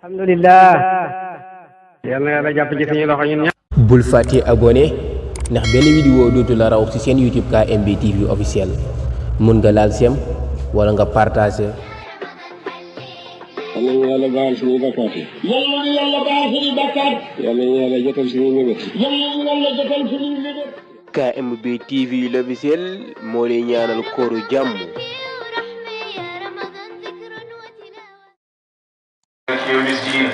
alhamdulillah yàlla na yàlla jàpp ci suñu loxo ñun ñëpp. bul fàtte abonné ndax benn vidéo dootu la raw ci seen YouTube KMB TV officiel mun nga laal sem wala nga partager. yàlla na yàlla baal suñuy bakkaat yi. yàlla na yàlla baal suñuy bakkaat. yàlla na yàlla jotal suñuy mébét. yàlla na yàlla jotal suñuy mébét. KMB TV l'officiel moo lay ñaanal kooru jàmm. يوم الدين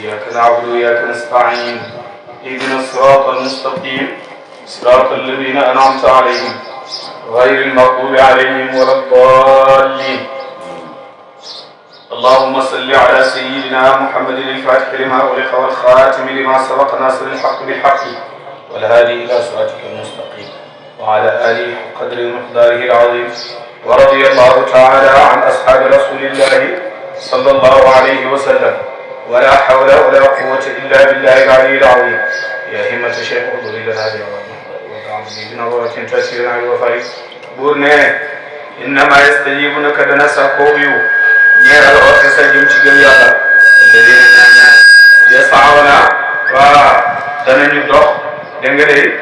إياك نعبد وإياك نستعين اهدنا الصراط المستقيم صراط الذين أنعمت عليهم غير المغضوب عليهم ولا الضالين اللهم صل على سيدنا محمد الفاتح لما أغلق والخاتم لما سبق ناصر الحق بالحق والهادي إلى صراطك المستقيم وعلى آله قدر مقداره العظيم ورضي الله تعالى عن أصحاب رسول الله صلى الله عليه وسلم ولا حول ولا قوة إلا بالله العلي العظيم يا همة الشيخ اغفر لنا بنظرة تسير على الوفاء بورنا إنما يستجيبونك دنسا كوبيو نير الوقت سجم تجم يالا الذين يسعون ودنن يدخ دنگري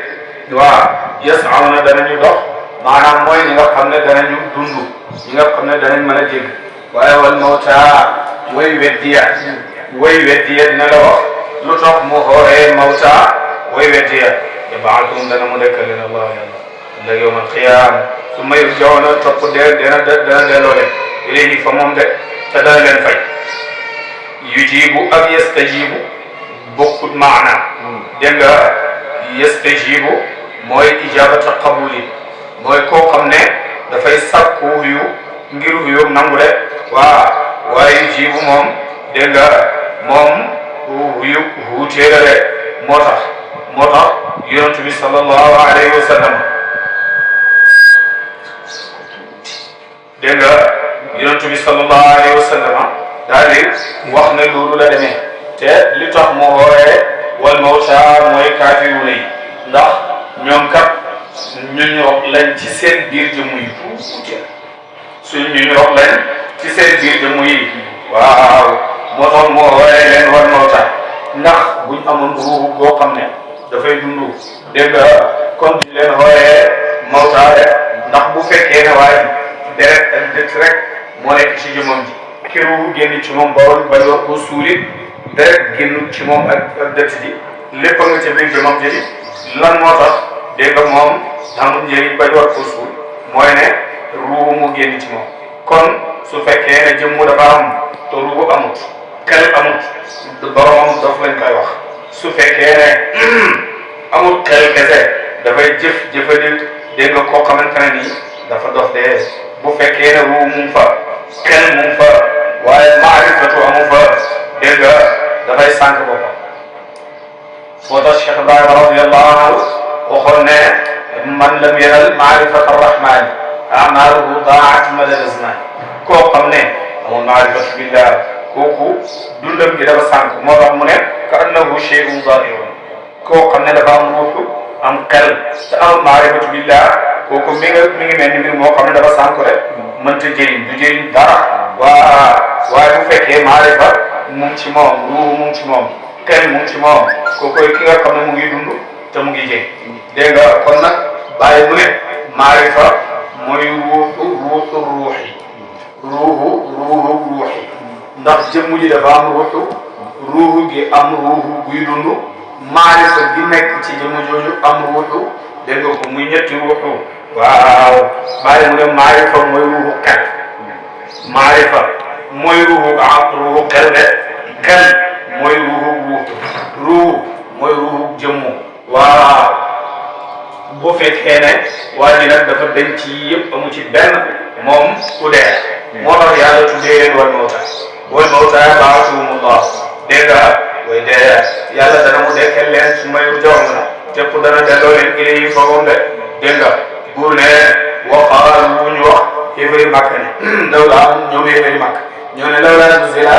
يسعون دنن يدخ معنا موي نيغا خامne danañ dundu ñi nga xamne danañ mëna jégg waaye wal mawta way weddiya dina la wax lu tax mu xooxee mawta way weddiya yab'athum dana mu dekkal leen allah yàlla ëllëg yawm alqiyam summa yurja'una topp dana delloo leen ilayhi fa moom de te dana leen fay yujibu ak yastajibu bokkut maana dégg nga yastajibu mooy ijabata qabuli mooy koo xam ne dafay sàkku yu ngir yu nangu de waaye jiibu moom dégg nga moom yu wuutee de moo tax yonent bi sallallahu alayhi wa sallam dégg nga yonent bi sallallahu alayhi wa sallam daal di wax ne loolu la demee te li tax moo wooyee wal mawta mooy kaafiru yi ndax ñoom kat ñu rox lañ ci seen biir jëmm yi suñu ñu rox lañ ci seen biir jëmm yi waaw moo tax moo wooyee leen wal mawta ndax buñ amoon ruuxu boo xam ne dafay dundu dégg nga kon duñ leen wooyee mawta rek ndax bu fekkee ne waaye deret ak dëkk rek moo nekk ci jëmmam ji ki ruuxu génn ci moom bawol ba war koo suuli deret génn ci moom ak dëkk ji lépp nga ca biir jëmmam ji lan moo tax dégg nga moom amul njëriñ ba war koo suul mooy ne ruuxu mu génn ci moom kon su fekkee ne jëmmu dafa am te ruuxu amut xel amut boromam daf lañ koy wax su fekkee ne amul xel kese dafay jëfandikoo dégg nga koo xamante ne nii dafa dof dee bu fekkee ne ruuxu mu ngi fa xel mu ngi fa waaye maarifatu amu fa dégg nga dafay sànq boppam moo tax Cheikh Ibrahima radiyallahu anhu waxoon ne man lam yaral maarifata arrahmani amaaluhu daa'at madad azman koo xam ne amul maarifatu billah kooku dundam gi dafa sànq moo tax mu ne ka annahu shay'un daa'irun koo xam ne dafa am ruuxu am xel te amul maarifatu billah kooku mi ngi mel ni mbir moo xam ne dafa sànq rek mënta jëriñ du jëriñ dara waaye bu fekkee maarifa mu ngi ci moom ruuxu mu ngi ci moom xel mu ngi ci moom kooku ki nga xam ne mu ngi dund te mu ngi jëg dégg nga kon nag bàyyi mu ne maarifa mooy ruuxi ndax jëmm ji dafa am ruuxu gi am ruuxu guy dund maarifa gi nekk ci jëmm jooju am ruuxu dégg nga ko muy ñetti ruuxu waaw bàyyi mu ne maarifa mooy ruuxu xel maarifa mooy ruuxu xel de xel mooy ruuxu mooy ruuxu jëmmu waaw bu fekkee ne waa ji nag dafa dañ ci yëpp amu ci benn moom ku dee moo tax yàlla tuddee leen wal mawta ba'athahumullah dégg nga way dee yàlla dana mu dekkal leen su mayu jaww na tepp dana delloo leen ilayhi fa moom de dégg nga buur ne waxaalu bu ñu wax yéefari màkk ne daw laa ñoom yéefari màkk ñoo ne law laa nuzila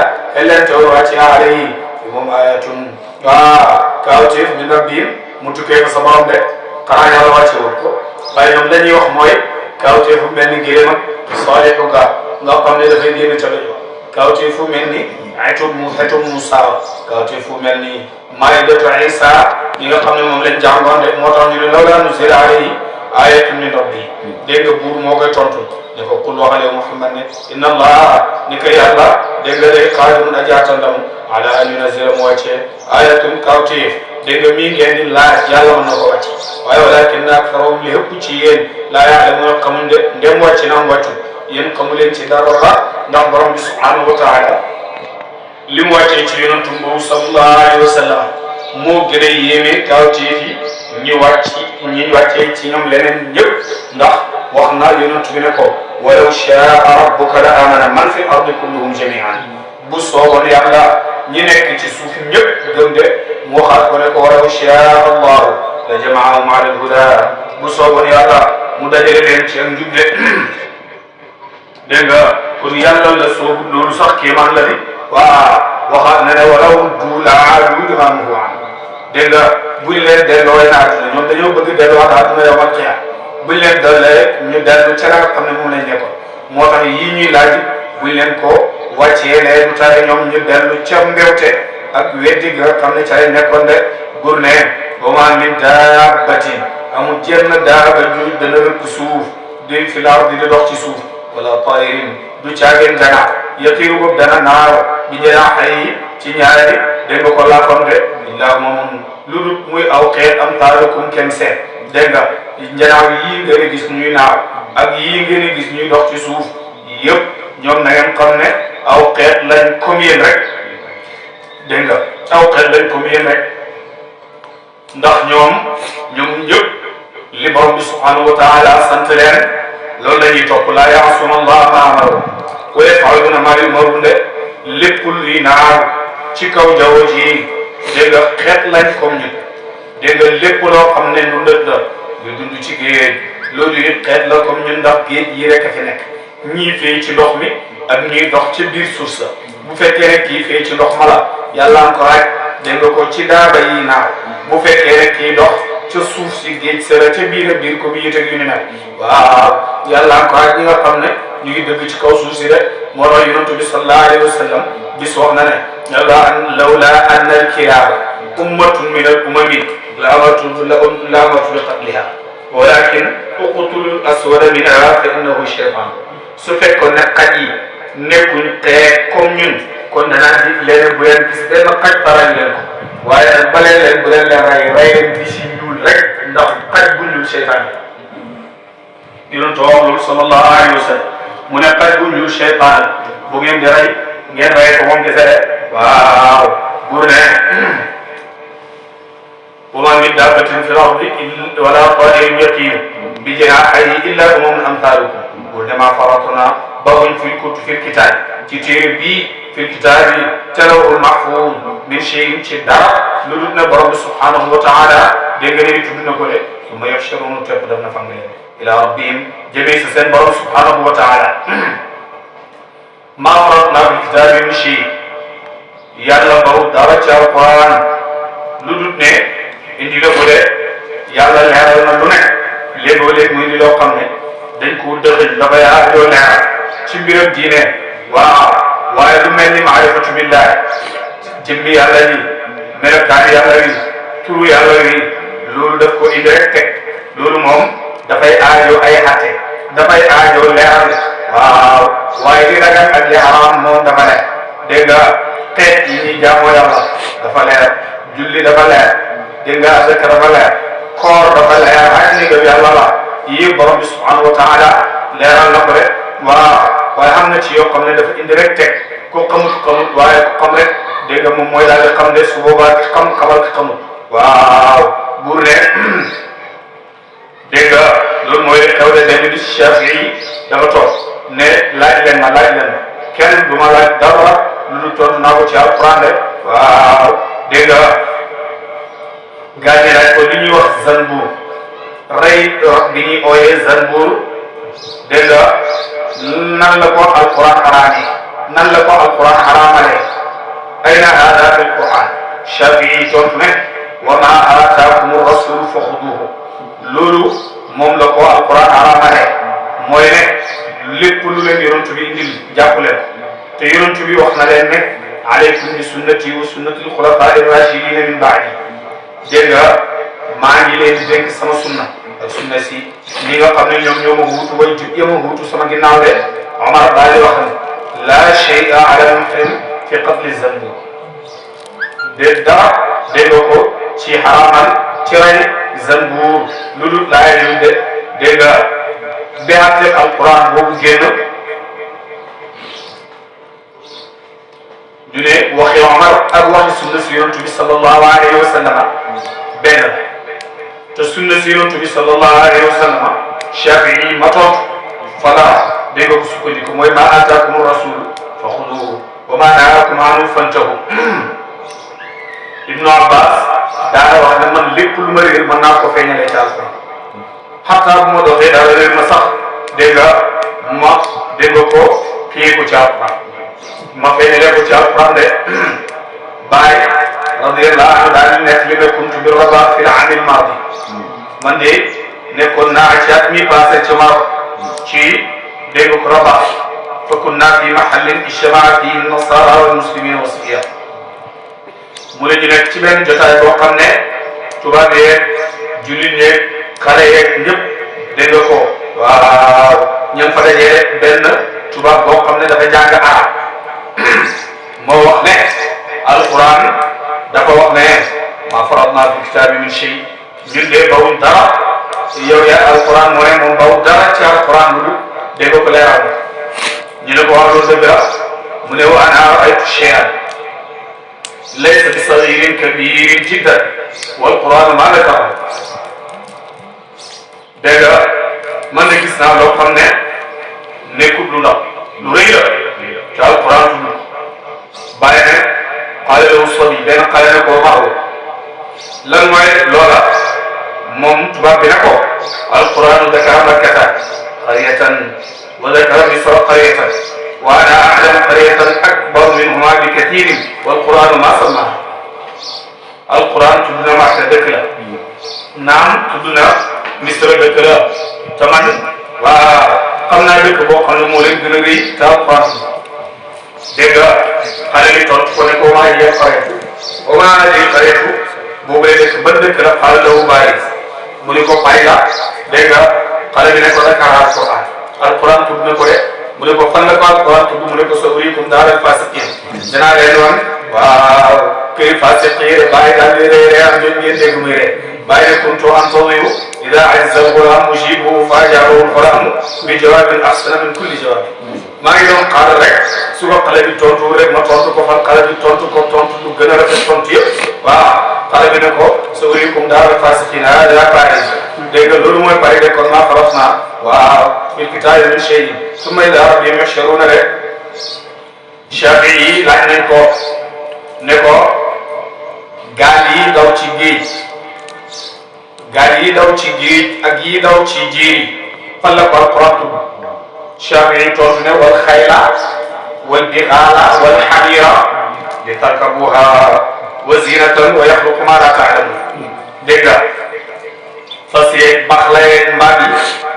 leen taw wàcc alayhi moom ayatun kaawteef min rabbihim mu tukkee fa sa borom de xanaa yàlla wàcce woon ko waaye ñoom dañuy wax mooy kaawteefu mel ni géléem ak saalihu nga xam ne dafay génn ca lañu kaawteefu mel ni xetum Moussa kawte fu mel ni maidatu Isa ñi nga xam ne moom lañ jàngoon de moo tax ñu ne lawlaa nuzila alayhi ayatun min rabbi dégg nga buur moo koy tontu ne ko qul waxale Muhammad ne inna allah ni ko yàlla dégg nga day qaadirun ajaatandam ala an yunazila mu wàccee ayatun kawteef dégg nga mii ngeen di laaj yàlla mën na ko wàcce waaye walakinna aktharahum li ëpp ci yéen laa ya'lamuuna xamuñ de ndem wàcc naam wàccu yéen xamu leen ci dara ndax borom bi subhanahu wa taala li mu wàccee ci yonantu boobu sallallahu alayhi wa sallam moo gën a yéeme kawteef yi ñi wàccee ci ñoom leneen ñëpp ndax wax na yonantu bi ne ko walaw shaa rabbuka la amana man fi ardi kulluhum jami'an bu sooboon yàlla ñi nekk ci suuf ñëpp gëm de mu waxaat ko ne ko walaw shaa allahu la jamaahum ala alhuda bu sooboon yàlla mu dajale leen ci ak njub de dégg nga kon yàlla la soobu loolu sax kéemaan la ni waxaat na ne walaw du laadu liman huwa an dégg nga buñ leen delloo na àdduna ñoom dañoo bëgg delluwaat àdduna yow ak xiyaam buñ leen dollee ñu dellu ca la xam ne moom lañ nekkoon moo tax yii ñuy laaj buñ leen ko wàccee lee du tere ñoom ñu dellu ca mbewte ak weddi nga xam ne ca lañ nekkoon de gur ne wa maa min daabbatin amul jenn daaba ju dana rëkk suuf di fi laaw di dox ci suuf wala tayrin du caageen ganaar yatiiru boobu dana naaw bi janaahihi ci ñaari dégg nga ko laakoon de illaa moom lu dul muy aw xeet am taalukum kenn seen dégg nga njanaaw yii ngeen gis ñuy naaw ak yii ngeen gis ñuy dox ci suuf yëpp ñoom na ngeen xam ne aw xeet lañ comme yéen rek dégg nga aw xeet lañ comme yéen rek ndax ñoom ñëpp li borom bi subhanahu wa taala sant leen loolu la ñuy topp laa yaasuuna allaha ma amaru wa yaf'aluuna maa yu'maruun de lépp luy naaw ci kaw jaww ji dégg nga xeet lañ comme ñun dégg nga lépp loo xam ne lu ndët la lu dund ci géej loolu it xeet la comme ñun ndax géej yi rek a fi nekk ñii fee ci ndox mi ak ñuy dox ci biir suuf sa bu fekkee rek kii fee ci ndox ma la yàlla am ko rek dégg nga ko ci daaba yi naaw bu fekkee rek kii dox ca suuf si géej sera ca biir ak biir ko bi yiteg yu ni mel waaw yàlla am ko rek ñi nga xam ne ñu ngi dëgg ci kaw suuf si rek moo tax yonent bi sallallahu alayhi wa sallam bis wax na ne lawla anna al-kilaaba ummatun min al-umami la amartu bi qatliha walakin uqtulu al-aswada minha fa innahu shaytan su fekkoon ne xaj yi nekkuñ xeet comme ñun kon danaa di leen bu leen gis benn xaj faral leen ko waaye nag baleen leen bu leen leen rey leen di si ñuul rek ndax xaj bu ñuul seytaan yi yonent wax loolu sallallahu alayhi wa sallam mu ne xaj bu ñuul seytaan bu ngeen di rey ngeen rey ko moom kese de waaw buur ne wa maa min daabbatin fil ardi wala taa'irin yatiiru bi janaahihi illaa umamun amthaalukum buur ne maa faratnaa bawuñ fil kitaab ci téere bii fil kitaab yi ca lawhul mahfuuz min shay'in ci dara lu dul ne borom bi subhaanahu wa taala dégg nga ne tudd na ko de summa yuhsharuuna tepp daf na fang leen ilaa rabbihim jëmee si seen borom subhaanahu wa taala maa faratnaa fil kitaabi min shay yàlla bawut dara ci alquran lu dul ne indi la ko de yàlla leeral na lu ne léegoo-léeg muy di loo xam ne dañ ko dëxëñ dafa yaa yoo leeral ci mbiram diine waaw waaye lu mel ni maarifatu billahi jëmmi yàlla yi melokaan yàlla yi turu yàlla yi loolu daf ko indi rek teg loolu moom dafay aajo ay xate dafay aajo leeral waaw waaye li ragal ak li haram moom dafa leer dégg nga xeet yi ñuy jaamoo yàlla dafa leer julli dafa leer dégg nga azaka dafa leer koor dafa leer ak ni nga yàlla la yii borom bi subhanahu wa taala leeral na ko rek waaw waaye xam na ci yoo xam ne dafa indi rek teg ku xamut waaye ku xam rek dégg nga moom mooy daal di xam ne su boobaa ki xam xamal ki xamut waaw buur ne dégg nga loolu mooy xew de dañu di Shafii dafa toog ne laaj leen ma kenn du ma laaj dara lu dul tontu naa ko ci alquran de waaw dégg nga gaañe laaj ko li ñuy wax zanbuur rey bi ñuy ooyee zanbuur dégg nga nan la ko alquran xaraame nan la ko alquran xaraamale ayna hada fi alquran Shafii tontu ne wa ma aataakum rasul fa xuduuhu loolu moom la ko alquran xaraamale mooy ne lépp lu leen yonent bi indil jàpp leen te yonent bi wax na leen ne alaykum bi sunnati wa sunnati al-khulafa'i ar-rashidin min ba'di dégg nga maa ngi leen di dénk sama sunna ak sunna si ñi nga xam ne ñoom ñoo ma wuutu way jub ya ma wuutu sama ginnaaw de Omar daal di wax ne la shay'a ala muhrim fi qatli zanbu de dara dégg nga ko ci xaraamal ci rey zanbu lu dul laay yu de dégg nga beate alquran boobu génn ñu ne waxi Omar ak waxi sunna si yonent bi sallallahu alayhi wa sallam benn te sunna si yonent bi sallallahu alayhi wa sallam Shafii ma tontu fala dégg nga ko sukkandiku mooy ma ataakum rasul fa xuduuhu wa ma nahaakum anhu fantahu Ibnu Abbas daana wax ne man lépp lu ma réer mën naa ko feeñalee ci alquran xataa bu ma doxee daal réer ma sax dégg nga ma dégg nga ko kii ko ci alquran ma feeñalee ko ci alquran de Baay radiyallahu anhu daal di nekk li nga kuntu bi Rabat fi l-aam al-maadi man de nekkoon naa ci at mi passé ci Maroc ci dégg nga ko Rabat fa kunna fi mahallin ijtamaa fiihi an-nasaara wal muslimiina wa sibyan mu ne ñu nekk ci benn jotaay boo xam ne tubaab yeeg jullit yeeg xale yeeg ñëpp dégg nga ko waaw ña fa dajee benn tubaab boo xam ne dafa jàng arab moo wax ne alquran dafa wax ne ma faratna fi kitaabi min shay ñun de bawuñ dara yow yaa alquran moo ne moom bawu dara ci alquran lu dégg nga ko leeral ñu ne ko wax loolu dëgg la mu ne wa ana raaytu shay'an laysa bi saghirin kabirin jiddan wal quran ma dakara dégg nga man de gis naa loo xam ne nekkul lu ndaw lu rëy la ci alquran tudd bàyyi ne xale la sabi benn xale ne ko maxu lan mooy loola moom tubaab bi ne ko alquran dakara makkata qaryatan wa dakara misra qaryatan wa ana a'lamu qaryatan akbar minhuma bi kathirin wal quran ma sammaha alquran tudd na Makka dëkk la naam tudd na misra dëkk la te man waa xam naa dëkk boo xam ne moo leen gën a rëy te alquran dégg nga xale bi tontu ko ne ko maa ngi yegg xareetu ba maa ngi yegg xareetu boobu lay dëkk ban dëkk la xale la wu bàyyi mu ne ko fay la dégg nga xale bi ne ko Dakar alquran alquran tudd na ko de mu ne ko fan la ko alquran tudd mu ne ko sa uriikum daaral faasiqiin danaa leen wan waaw kër faasiqiin bàyyi daal di ree am jot ngeen dégg muy ree bàyyi ne kuntu antadiru ida azza al-ghulam mujibuhu fa ajaabahu al-ghulam bi jawaabin ahsana min kulli jawaab maa ngi doon xaaral rek su ko xale bi tontu rek ma tontu ko fan xale bi tontu ko tontu lu gën a rafet tontu yëpp waaw xale bi ne ko sa uriikum daaral faasiqiin daa pare dégg nga loolu mooy pare de kon maa xalas naa waaw fil kitaabi min shay'in summa ilaa rabbihim yuhsharuuna rek Shafii yi laaj nañ ko ne ko gaal yi daw ci géej gaal yi daw ci géej ak yi daw ci jéeri fan la ko alquran tudd Shafii tontu ne wal xayla wal bixaala wal xamira li tarkabuha wa zinatan wa yaxluqu ma la taalamun dégg nga fas yeeg baax la yeeg mbaam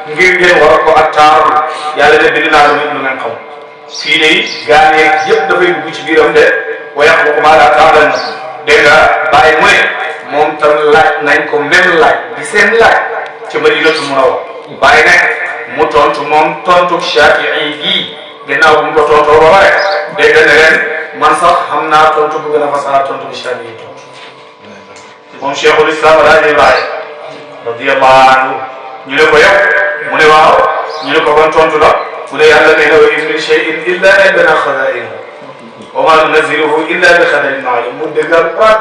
yi ngir ngeen war a ko ak taaru yàlla de bind naa lu ngeen xam fii de gaal yeeg yëpp dafay dugg ci biiram de wa yaxluqu ma la taalamun dégg nga bàyyi mu ne moom tam laaj nañ ko même laaj di seen laaj ca Madinatu Munawwara bàyyi ne mu tontu moom tontu Shafii gii gannaaw bu mu ko tontoo ba pare dégg nga ne leen man sax xam naa tontu bu gën a fasaa tontu bi Shafii tontu moom Cheikhul Islam Alaaji Ibrahima radiyallahu anhu ñu ne ko yow mu ne waaw ñu ne ko ban tontu la mu ne yàlla ne wa in min shay'in illa indana xazaa'inuhu wa ma nunazziluhu illa bi qadarin ma'lum mu déggal praat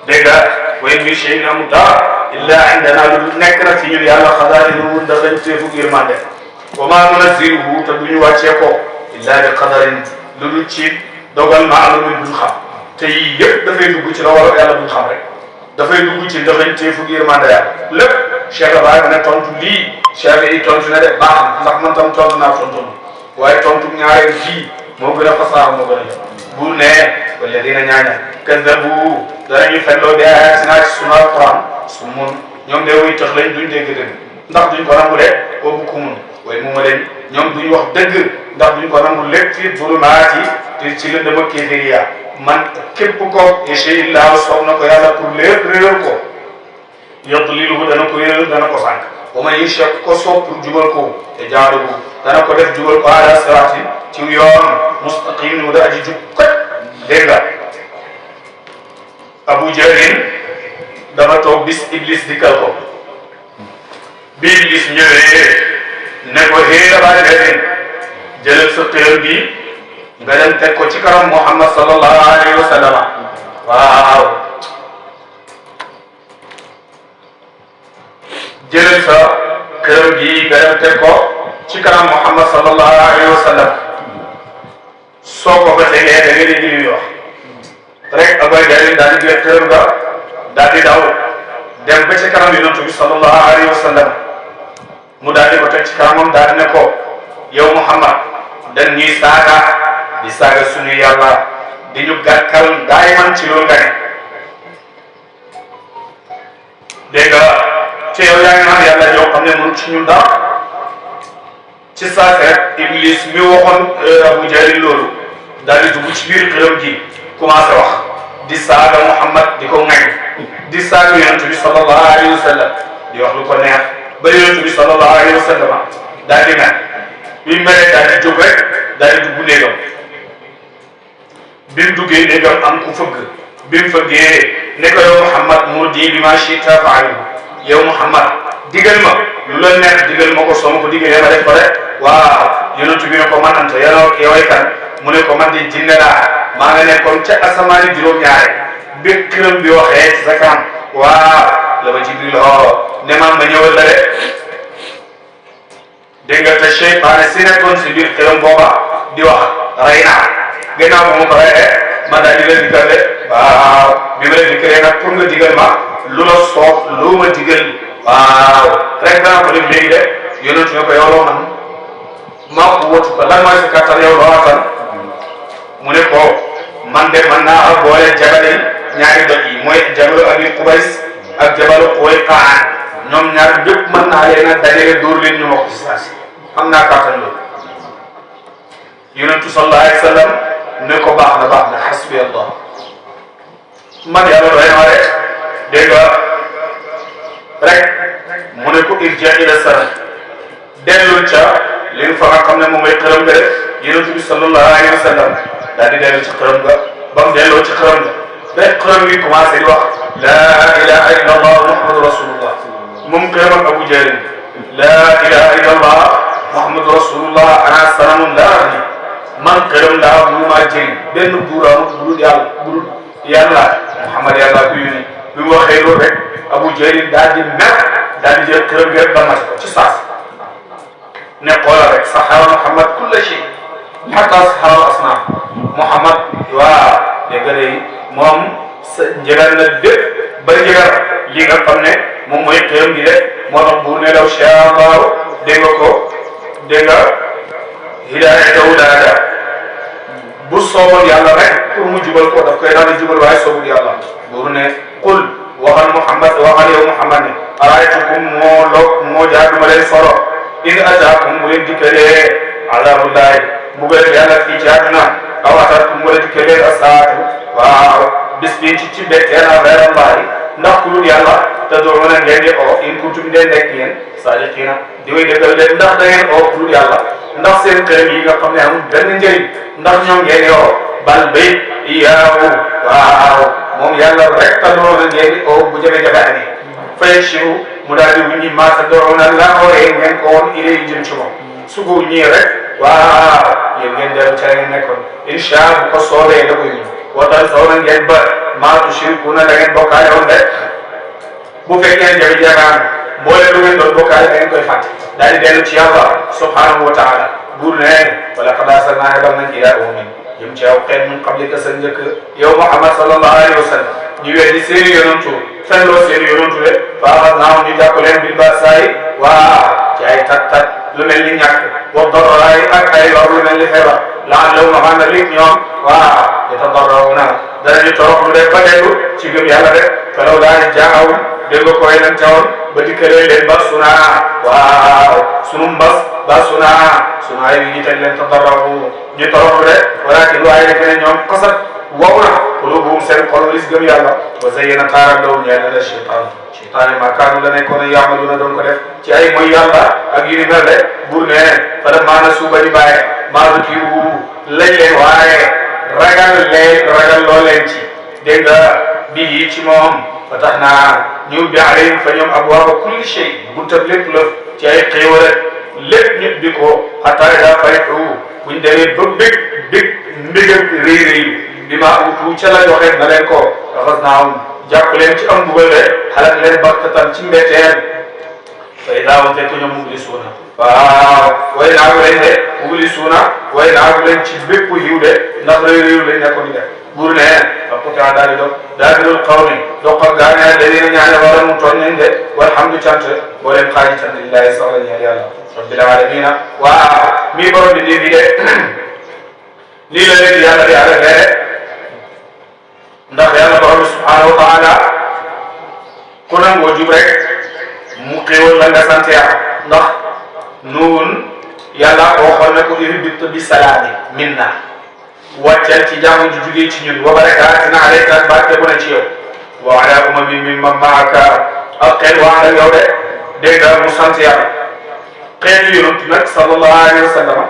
dégg nga wa in min shay'in amul dara illa indana lu nekk na fi ñun yàlla xazaa'inuhu ndax dañ teefu yërmande wa ma nunazziluhu te duñu wàccee ko illa bi qadarin lu dul ci dogal ma'lum duñ xam te yii yëpp dafay dugg ci la wala yàlla duñ xam rek dafay dugg ci ndaxañ teefu yërmande yàlla lépp Cheikh Ibrahima ne tontu lii Cheikh yi tontu na de baax ndax man tam tontu naa tontu waaye tontu ñaareel fii moo gën a fasaax moo gën a jox bul ne wala dina ñaaña kazzabu danañu fenloo de ayatina ci sunu alquran su mun ñoom de wuy tax lañ duñ dégg dëgg ndax duñ ko nangu de boobu ku mun waaye mu ma leen ñoom duñ wax dëgg ndax duñ ko nangu lépp fi zulumaati te ci la dama kéeféria man képp ko incha allah soob na ko yàlla pour lépp réeral ko yadliluhu dana ko réeral dana ko sànq wa man yasha ko soob pour jubal ko te jaaruhu dana ko def jubal ko ala siraatin ci yoon mustaqim mu da aji jub kat dégg nga Abu Jahlin dafa toog bis Iblis dikkal ko bi Iblis ñëwee ne ko hee Aba Jahlin jëlal sa xéewal bi nga dem teg ko ci kanam Muhammad sallallahu alayhi wa sallam waaw jëlal sa xéewal bi nga dem teg ko ci kanam Muhammad sallallahu alayhi wa sallam soo ko fa tegee da nga di li wax rek Aba Jahlin daal di jël xéewal ba daal di daw dem ba ci kanam Yonent bi sallallahu alayhi wa sallam mu daal di ko teg ci kanamam daal di ne ko yow Muhammad dañ ñuy saaga di saaga suñu yàlla di ñu gàkkal daay man ci loolu nga ne dégg nga ci yow yaa ngi naan yàlla yoo xam ne mënu ci ñun dara ci saa rek Iblis mi waxoon Abu Jahlin loolu daal di dugg ci biir këram gi commencé wax di saaga Muhammad di ko ŋañ di saaga Yonent bi sallallahu alayhi wa sallam di wax lu ko neex ba Yonent bi sallallahu alayhi wa sallam daal di mel bi mu meree daal di jóg rek daal di dugg néegam bi mu duggee néegam am ku fëgg bi mu fëggee ne ko yow Muhammad murdi bi ma shi'ta fa'al yow Muhammad digal ma lu la neex digal ma ko soo ma ko digalee ma def ko rek waaw Yonent bi ne ko man anta yoway kan mu ne ko man di jinne laa maa nga nekkoon ca asamaani juróom-ñaare bi këram bi waxee ci sa kanam waaw la ma Jibril ne ma ñëwal la de dégg nga te seytaane si nekkoon si biir këram booba di wax rey naa gannaaw ba mu ko reyee ma daal di leen digal de waaw bi ma leen digalee nag pour nga digal ma lu la soob lu ma digal waaw rek danaa ko def léegi de Yonent ne ko yow loo man maa ko wóotu ko lan mooy sa kattan yow loo attan mu ne ko man de mën naa boole jabale ñaari doj yi mooy jabalu Abi Qubays ak jabalu Quwayqaan ñoom ñaar ñëpp mën naa leen a dajale dóor leen ñu ma ko si saasi am naa kàttan loolu Yonentu sallallahu alayhi wa sallam ne ko baax na xasbi Allah man yàlla doy na rek dégg nga rek mu ne ko irja ila sana dellul ca li nga fa nga xam ne moom mooy xërëm nga def Yonentu bi sallallahu alayhi wa sallam daal di dellu ci xërëm nga ba mu delloo ci xërëm nga rek xërëm gi commencé di wax laa ilaha illa Allah muhammadu rasulullah moom xërëm ak Abu Jahlin laa ilaha illa Allah muhammadu rasulullah ana sanamun laa ni man xërëm laa bu maa jëriñ benn buuraam bu dul yàlla Muhammad yàlla ku yónni bi mu waxee loolu rek Abu Jahlin daal di mer daal di jël xërëm gi ba mat ko ci saas ne xoolal rek saxara Muhammad kulla shay hatta saxara asnaam Muhammad waaw dégg nga day moom sa njëgal na lépp ba njëgal li nga xam ne moom mooy xërëm gi de moo tax bu ne law shaa Allah dégg nga ko dégg nga hidaayatahu daada bu sooboon yàlla rek pour mu jubal ko daf koy daal di jubal waaye soobul yàlla boobu ne qul waxal Muhammad waxal yow Muhammad ne araaytukum moo jaaduma leen soro in ataakum bu leen dikkalee azaabullaahi mbugal yàlla fii ci àdduna aw ataakum bu leen dikkalee asaatu waaw bis bi ci betteel a xeyrallaahi ndax ku dul yàlla te doona ngeen di oo in kuntum ngeen nekk yéen saadiqiina di way dëggal leen ndax da ngeen oo ku dul yàlla ndax seen xërëm yi nga xam ne amul benn njëriñ ndax ñoom ngeen yoo bal bay iyaahu waaw moom yàlla rek te doona ngeen di oo bu jafe-jafe amee fayakshifu mu daal di wuññi maa tad'uuna la ooyee ngeen ko woon ilay jëm ci moom su ko wuññee rek waaw yéen ngeen dellu ca ngeen nekkoon incha bu ko soobee da koy wa tansawna ngeen ba maa tushrikuuna da ngeen bokkaale woon rek bu fekkee jafe-jafe am mboole lu ngeen doon bokkaale da ngeen koy fàtte daal di dellu ci yàlla subhanahu wa taala buur ne wala qad arsalnaa hebal nañ ilaa umamin jëm ci aw xeet min qablika sa njëkk yow Muhammad sallallahu alayhi wa sallam ñu weddi seeni yonantu fenloo seeni yonantu de faaxal naaw ñu jàpp leen bil baasaay waa ci ay tat lu mel ni ñàkk wa darraay ak ay lor lu mel ni feebar la'allahum amaana li ñoom waa yatadarrawna danañu torox lu def ba dellu ci gëm yàlla de falaw laa jaa'ahum dégg nga koy leen teewoon ba dikkalee leen ba sunaa waaw sunu mbas ba sunaa yi ñu teg leen tadarrawu ñu toroxlu de walakin waaye def ne ñoom xasat wow na qulubuhum seen xol lis gëm yàlla wa zayyana taaral law ñeel na cheytaane ma kaanu la nekkoon yaamaluna doon ko def ci ay mooy yàlla ak yu ni mel de bur ne fa la maana suuba di bàyye maa kiiwu lañ leen waaye ragal loo leen ci dégg nga bii ci moom fa tax naa ñu bi alayhim fa ñoom abwaaba kulli shay buntab lépp la ci ay xéewal lépp ñëpp di ko xataa ida farihu buñ demee ba bég mbégam réy bi ma utu ca la joxe na leen ko raxas naam jàpp leen ci am bugal de xalaat leen barkatan ci mbetteel fay daawam fekk ñoom mublisuuna waaw way naagu leen de mublisuuna way naagu leen ci bépp yiw de ndax réew lañ nekkoon di def buur ne apota daal di dog daal di doon xaw ni doq ak gaa ne dañuy ñaane wala mu tooñ nañ de walhamdu cant boo leen xaaji cant lillahi sax la ñeel yàlla rabbil alamina waaw mii borom bi dégg de lii la leen yàlla di arrêté ndax yàlla borom bi subhanahu wa taala ku nangoo jub rek mu xéewal la nga sant yàlla ndax nuun yàlla waxoon na ko ihbit bi salaami minna wàccal ci jàmm ji jugee ci ñun wa barakaatin alayka ak barke bu ne ci yow wa ala umamin mimman maaka ak xeet waa ak yow de dégg nga mu sant yàlla xeetu yonent nag sallallahu alayhi wa sallam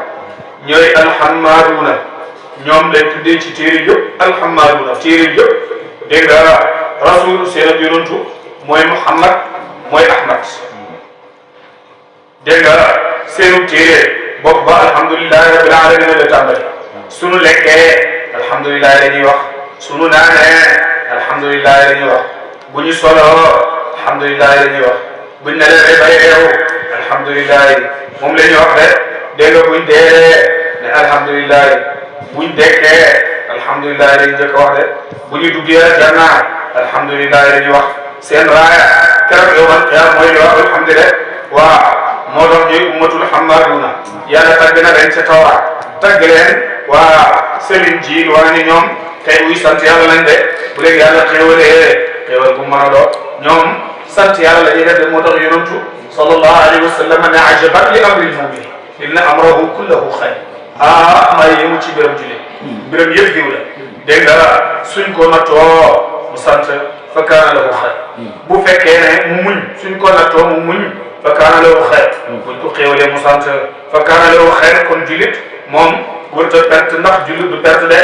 ñooy alhammaduuna ñoom lañ tuddee ci téere yëpp alhammaduuna téere yëpp dégg nga rasul seen ab yonentu mooy Muhammad mooy Ahmad dégg nga seenu téere bopp ba alhamdulilahi rabbil alamin la tàmbali sunu lekkee alhamdulilahi la ñuy wax sunu naanee alhamdulilahi la ñuy wax bu ñu soloo alhamdulilahi la ñuy wax buñ nelewee bay eewu alhamdulilahi moom la ñuy wax de dégg nga buñ dee ne alhamdulilahi buñ dekkee alhamdulilahi la ñuy njëkk a wax de bu ñu duggee janna alhamdulilahi la ñuy wax seen raaya keroog yowmal qiyaama mooy li wax alhamdulilah waaw moo tax ñuy ummatul hammaduuna yàlla tagg na leen ca Tawraat tagg leen waa seen Injiil wane ni ñoom tey wuy sant yàlla lañ de bu léegi yàlla xéewalee xéewal bu mën a doon ñoom sant yàlla la ñuy def de moo tax yonantu sallallahu alayhi wa sallam ne ajaban li amril mu'min inna amrahu kullahu xayr may yëmu ci mbiram jullit mbiram yëpp diw la dégg nga suñ ko nattoo mu sant fa kaana lahu xayr bu fekkee ne mu muñ suñ ko nattoo mu muñ fa kaana lahu xayr buñ ko xéewalee mu sant fa kaana lahu xayr kon jullit moom warut a perte ndax jullit du perte de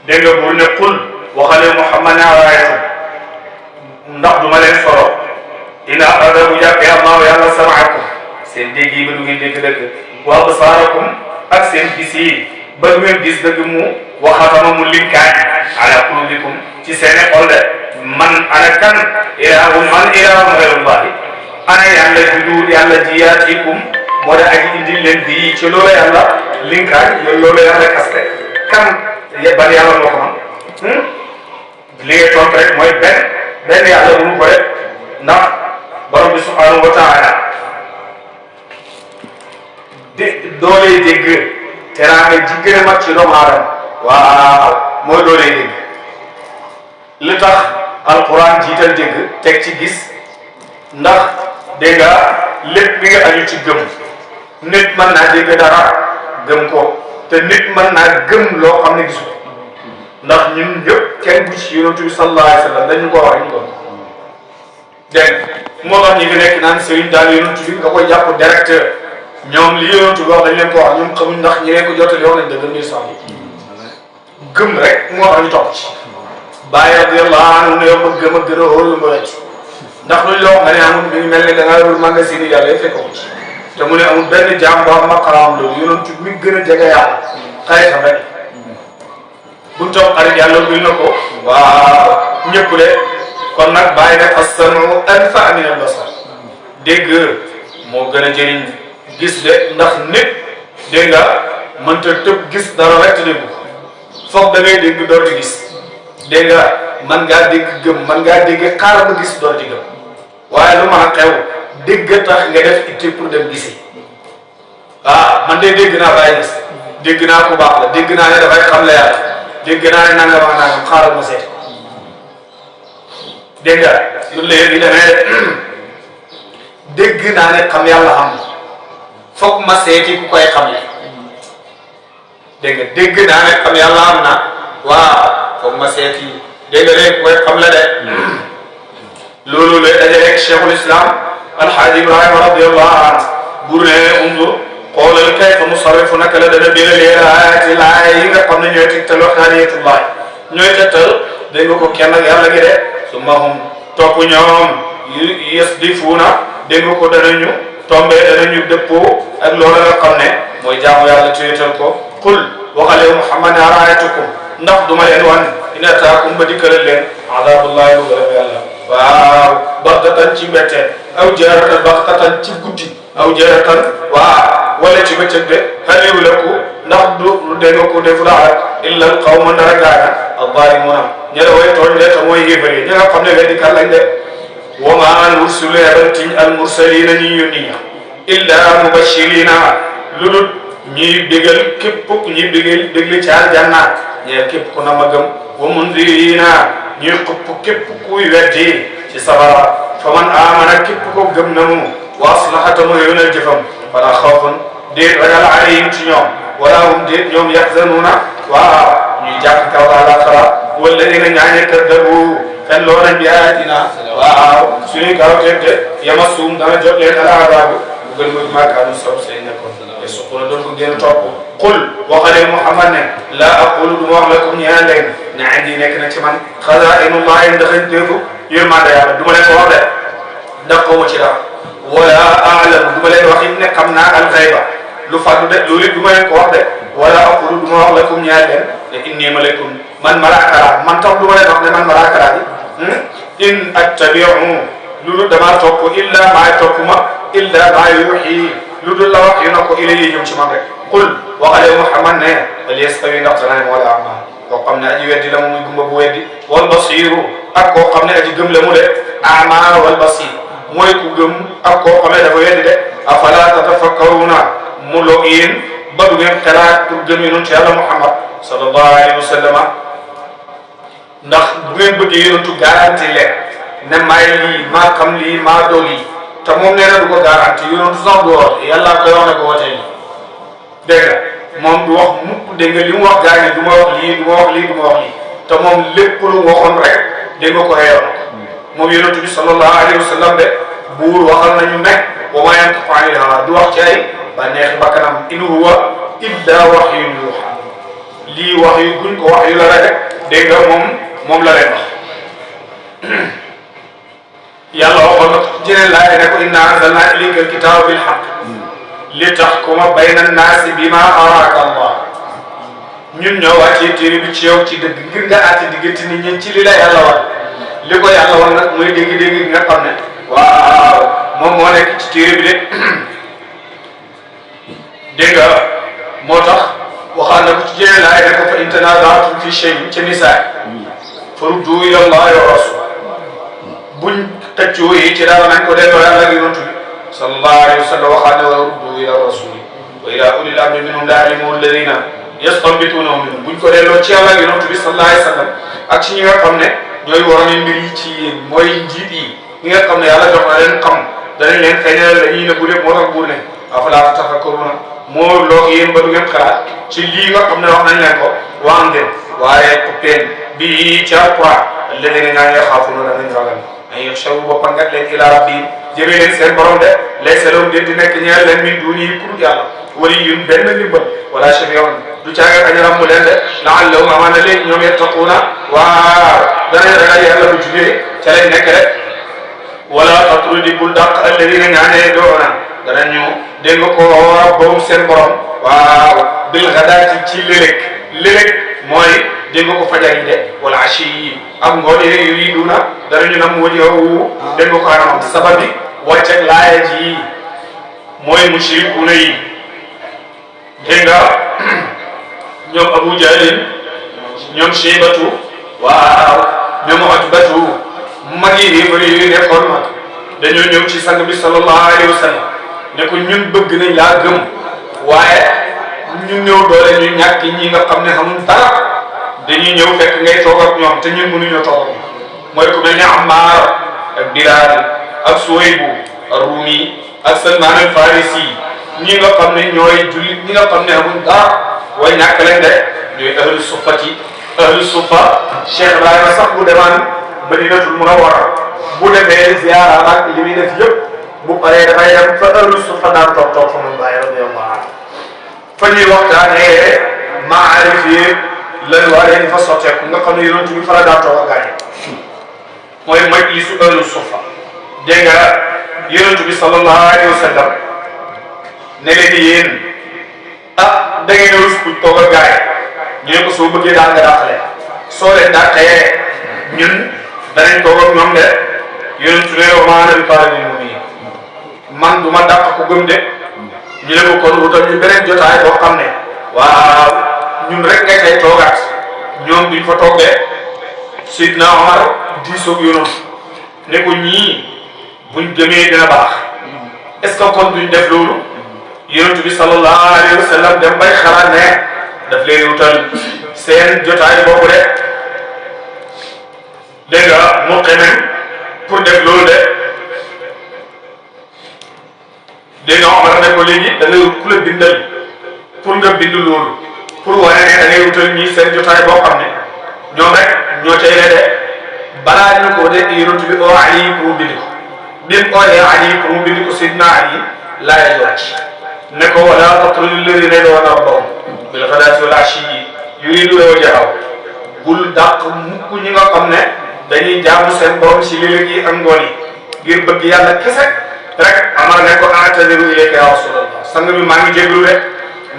dégg nga buur ne qul waxale Muhammad ne awaayatu ndax du ma leen solo ina arada bu jàppee allahu yàlla samaakum seen dégg yi ba du ngeen dégg dëgg wa absaarakum ak seen gis yi ba du ngeen gis dëgg mu waxatama mu linkaan ala qulubikum ci seeni xol de man ana kan ilaahum man ilaahum gayrullahi ana yàlla judu yàlla jiyaatikum moo da aji indil leen bii ci loolu yàlla linkaan loolu yàlla kaste kan ban yàlla moo ko man li ngay tontu rek mooy benn yàlla bu mu ko rek ndax borom bi subhanahu wa taala doolee dégg teraanga ji gën a mag ci doomu aadama waaw mooy doolee dégg li tax alquran jiital dégg teg ci gis ndax dégg nga lépp mi nga aju ci gëm nit mën naa dégg dara gëm ko te nit mën naa gëm loo xam ne gisu ndax ñun ñëpp kenn bu ci yonent bi sallallahu alayhi wa sallam dañu ko wax ñu ko dégg moo tax ñi fi nekk naan sëriñ daal yonent bi nga koy jàpp direct ñoom li yonent bi wax dañ leen ko wax ñoom xamuñ ndax ñi leen ko jottali wax nañ dëgg ñuy sax gëm rek moo tax ñu topp ci bàyyi radiyallahu anhu ne yow ma gëm a gën a wóor lu ma wecc ndax luñ la wax nga ne amul mi ngi mel ne da ngaa yorul magasin yi yàlla fekk ko ci te mu ne amul benn jaam boo xam maqaam loolu yonent mi gën a jege yàlla xaritam rek buñ toog xarit yàlla buy na ko waaw ñëpp de kon nag bàyyi ne as-sam'u anfa' min al-basar dégg moo gën a jëriñ gis de ndax nit dégg nga mënta tëb gis dara rek te dégg foog da ngay dégg door di gis dégg nga man ngaa dégg gëm man ngaa dégg xaaral ba gis door di gëm waaye lu mën a xew dégg tax nga def itte pour dem gisi man de dégg naa bàyyi gis dégg naa ku baax la dégg naa ne dafay xam la yàlla dégg naa ne nangam ak nangam xaaral ma seet dégg nga lu léegi demee dégg naa ne xam yàlla xam foog ma seeti ku koy xamle dégg nga dégg naa ne xam yàlla am na waaw foog ma seeti dégg nga rek koy xam la de loolu lay dajaleeg cheikhul islam alhaaji ibrahima radiallahu anhu bur ne undur xoolal kayfa nusarrifu naka la dana béralee ayaati laay yi nga xam ne ñooy tegtal waxdaaniyatullahi ñooy tegtal dégg nga ko kenn ak yàlla gi de summa hum topp ñoom yasdifuuna dégg nga ko danañu tombe danañu dëppoo ak loolu nga xam ne mooy jaamu yàlla tuyétal ko qul waxale muhammad araayatukum ndax duma leen wan in ataakum ba dikkalal leen adabullahi lu gërëm yàlla waaw baxtatan ci mbetteel aw jaaratan baxtatan ci guddi aw jaaratan waaw wala ci bëccëg de xaliwu la ko ndax du dégg nga ko defu daal illa al qawma ndara gaana addalimuna ña la way tooñ de te mooy yéefari ñi nga xam ne weddi kan lañ de wa ma nursilu tiñ al mursalina ñi yónni ña illa mubashirina lu dul ñuy bégal képp ñuy bégle ci aljanna ñeel képp ku na ma gëm wa mundirina ñuy xupp képp kuy weddi ci safara fa man amana képp ko gëm na mu wa aslahata mu yoonal jëfam fala xawfun déet ragal alayhim ci ñoom wala hum déet ñoom yaxzanuna waaw ñuy jàpp kaw alaxira walladina ñaañe kaddabu fen loonañ bi ayatina waaw suñuy kawtente yamassuhum dana jot leen al azabu bu gën muy maakaanu sob say nekkoon te suquna doon ko gën a topp qul waxale muhammad ne la aqulu du ma wax lakum ñaan leen ne indi nekk na ci man xazainullahi ndaxañ teefu yërmande yàlla du ma leen ko wax de ndax xaw ma ci dara wala a'lam du ma leen wax it ne xam naa al ghayba lu fàddu de loolu it du ma leen ko wax de wala aqulu du ma wax lakum ñaan leen ne inni malakun man malaaka man tax du ma leen wax ne man malaaka laa in attabi'u lu dul damaa topp illa maa topp ma illa maa yuuxi lu dul la wax yu na ko ilayhi jëm ci man rek qul waxale muhammad ne hal yastawi ndax dana wala ama koo xam ne aji weddi la mu muy gumba bu weddi wal basiru ak koo xam ne aji gëm la mu de ama wal basir mooy ku gëm ak koo xam ne dafa weddi de afala tatafakkaruna mu loog yéen ba du ngeen xalaat pour gëm yonent yàlla muhammad sallallahu alayhi wa sallama ndax bu ngeen bëggee yonentu garanti leen ne maay lii maa xam lii maa dool lii te moom nee na du ko garanti yonentu sax du woote yàlla koy wax ne ko wootee lii dégg nga moom du wax mukk dégg nga li mu wax gaa yi du ma wax lii du ma wax lii du ma wax lii te moom lépp lu waxoon rek dégg nga ko xeeyoon moom yonentu bi sallallahu alayhi wa sallam de buur waxal nañu ne wa maa yantiqu anil hawaa du wax ci ay bànneexi bakkanam in huwa illa wahyun yuuhaa lii wax yu guñ ko wax yu la rek dégg nga moom la leen wax yàlla waxoon na jeneen laay ne ko inna anzalna ilayka alkitaba bil haqq li tahkuma bayna annaasi bima araka allah ñun ñoo wàccee téere bi ci yow ci dëgg ngir nga àtte diggante nit ñi ci li la yàlla wax li ko yàlla wax nag muy dégg-dégg nga xam ne waaw moom moo nekk ci téere bi de dégg nga moo tax waxaan na ko ci jeneen laay ne ko fa in tanaza'tum fi shay'in ca nisaa farudduhu ila allahi wa rasul buñ tëccoo yi ci dara nañ ko delloo yàlla ak yonent bi sallallahu alayhi wa sallam waxaat ne wa rudduhu ila rasuli wa ila ulil amri minhum la'alimu alladhina yastanbitunahu minhum buñ ko delloo ci yàlla ak yonent bi sallallahu alayhi wa sallam ak ci ñi nga xam ne ñooy waroon mbir yi ci yéen mooy njiit yi ñi nga xam ne yàlla jox na leen xam danañ leen feeñal dañuy ne bu dee moo tax buur ne afala tatafakkaruna moo loog yéen ba du ngeen xalaat ci lii nga xam ne wax nañ leen ko waan ngeen waaye kuppeen bii ci alquran alladina ñaa ngi xaafuna danañ ragal ay yaxshaw boppam nga leen ila rabbihim jëmee leen seen borom de laysa lahum di nekk ñeel leen min duuni pour yàlla waliyun benn ndimbal wala shafi'un du caaga kañ rammu leen de la'allahum amaana leen ñoom yattaquuna waaw danañ ragal yàlla bu jugee ca lañ nekk rek wala tatrudi bul dàq alladina ñaa ne doona danañu dégg nga ko borom seen borom waaw bil gadaati ci léeg mooy dégg nga ko fajar yi de wala ashi yi ak ngoon yi yuriduna danañu nam wajhahu dégg nga ko anam sababi wàcceeg laaya ji mooy mushrikuuna yi dégg nga ñoom Abu Jahlin ñoom Shaybatu waaw ñoom Utbatu mag yi yéefar yi nekkoon mag dañoo ñëw ci sang bi sallallahu alayhi wa sallam ne ko ñun bëgg nañ laa gëm waaye ñu ñëw doole ñu ñàkk ñi nga xam ne xamul dara dañuy ñëw fekk ngay toog ak ñoom te ñun mënuñoo toog ak ñoom mooy ku mel ne Ammar ak Bilal ak Suwaybu ar-Rumi ak Salman al-Farisi ñi nga xam ne ñooy jullit ñi nga xam ne xamul dara way ñàkk leen de ñooy ahlu suffati ahlu suffa Cheikh Ibrahima sax bu demaan Madinatul Munawwara bu demee ziyaara ak li muy def yëpp bu paree dafay dem fa ahlu suffa daan toog fa moom Baay radiyallahu anhu fa ñuy waxtaanee maarif yi lan waree fa sotteeku nga xam ne yonent bi fa la daan toog a gaañe mooy majlisu ahlu suffa dégg nga yonent bi sallallahu alayhi wa sallam ne leen di yéen da ngeen a rus bu toog a gaay ñu ne ko soo bëggee daal nga dàqale soo leen dàqee ñun danañ toog ak ñoom de yonent ne yow maa nabi taalibil mu'minin man du ma dàq ko gëm de ñu ne ko kon wutal ñu beneen jotaay boo xam ne waaw ñun rek nga cay toogaat ñoom duñ fa toog de Sidna Omar diisoog yonent ne ko ñii buñ gëmee dina baax est-ce que kon duñ def loolu yonent bi sallallahu alayhi wa sallam dem bay xalaat ne daf leen wutal seen jotaay boobu de dégg nga mu xemem pour def loolu de dégg nga Omar ne ko léegi da ngay ku la bindal pour nga bind loolu pour wane ne da ngay wutal ñi seen jotaay boo xam ne ñoom rek ñoo cay le de balaa ñu ko de yonent bi oo Ali pour mu bind ko bi mu ooyee Ali pour mu bind ko Sidna Ali laaya wàcc ne ko wala tatrudi alladina yad'una rabbahum bil ghadaati wal ashiyyi yuriduna wajhahu bul dàq mukk ñi nga xam ne dañuy jaamu seen borom si léeg yi ak ngoon yi ngir bëgg yàlla kese rek Amar ne ko a'tadiru ilayka ya rasulallah sang bi maa ngi jéglu rek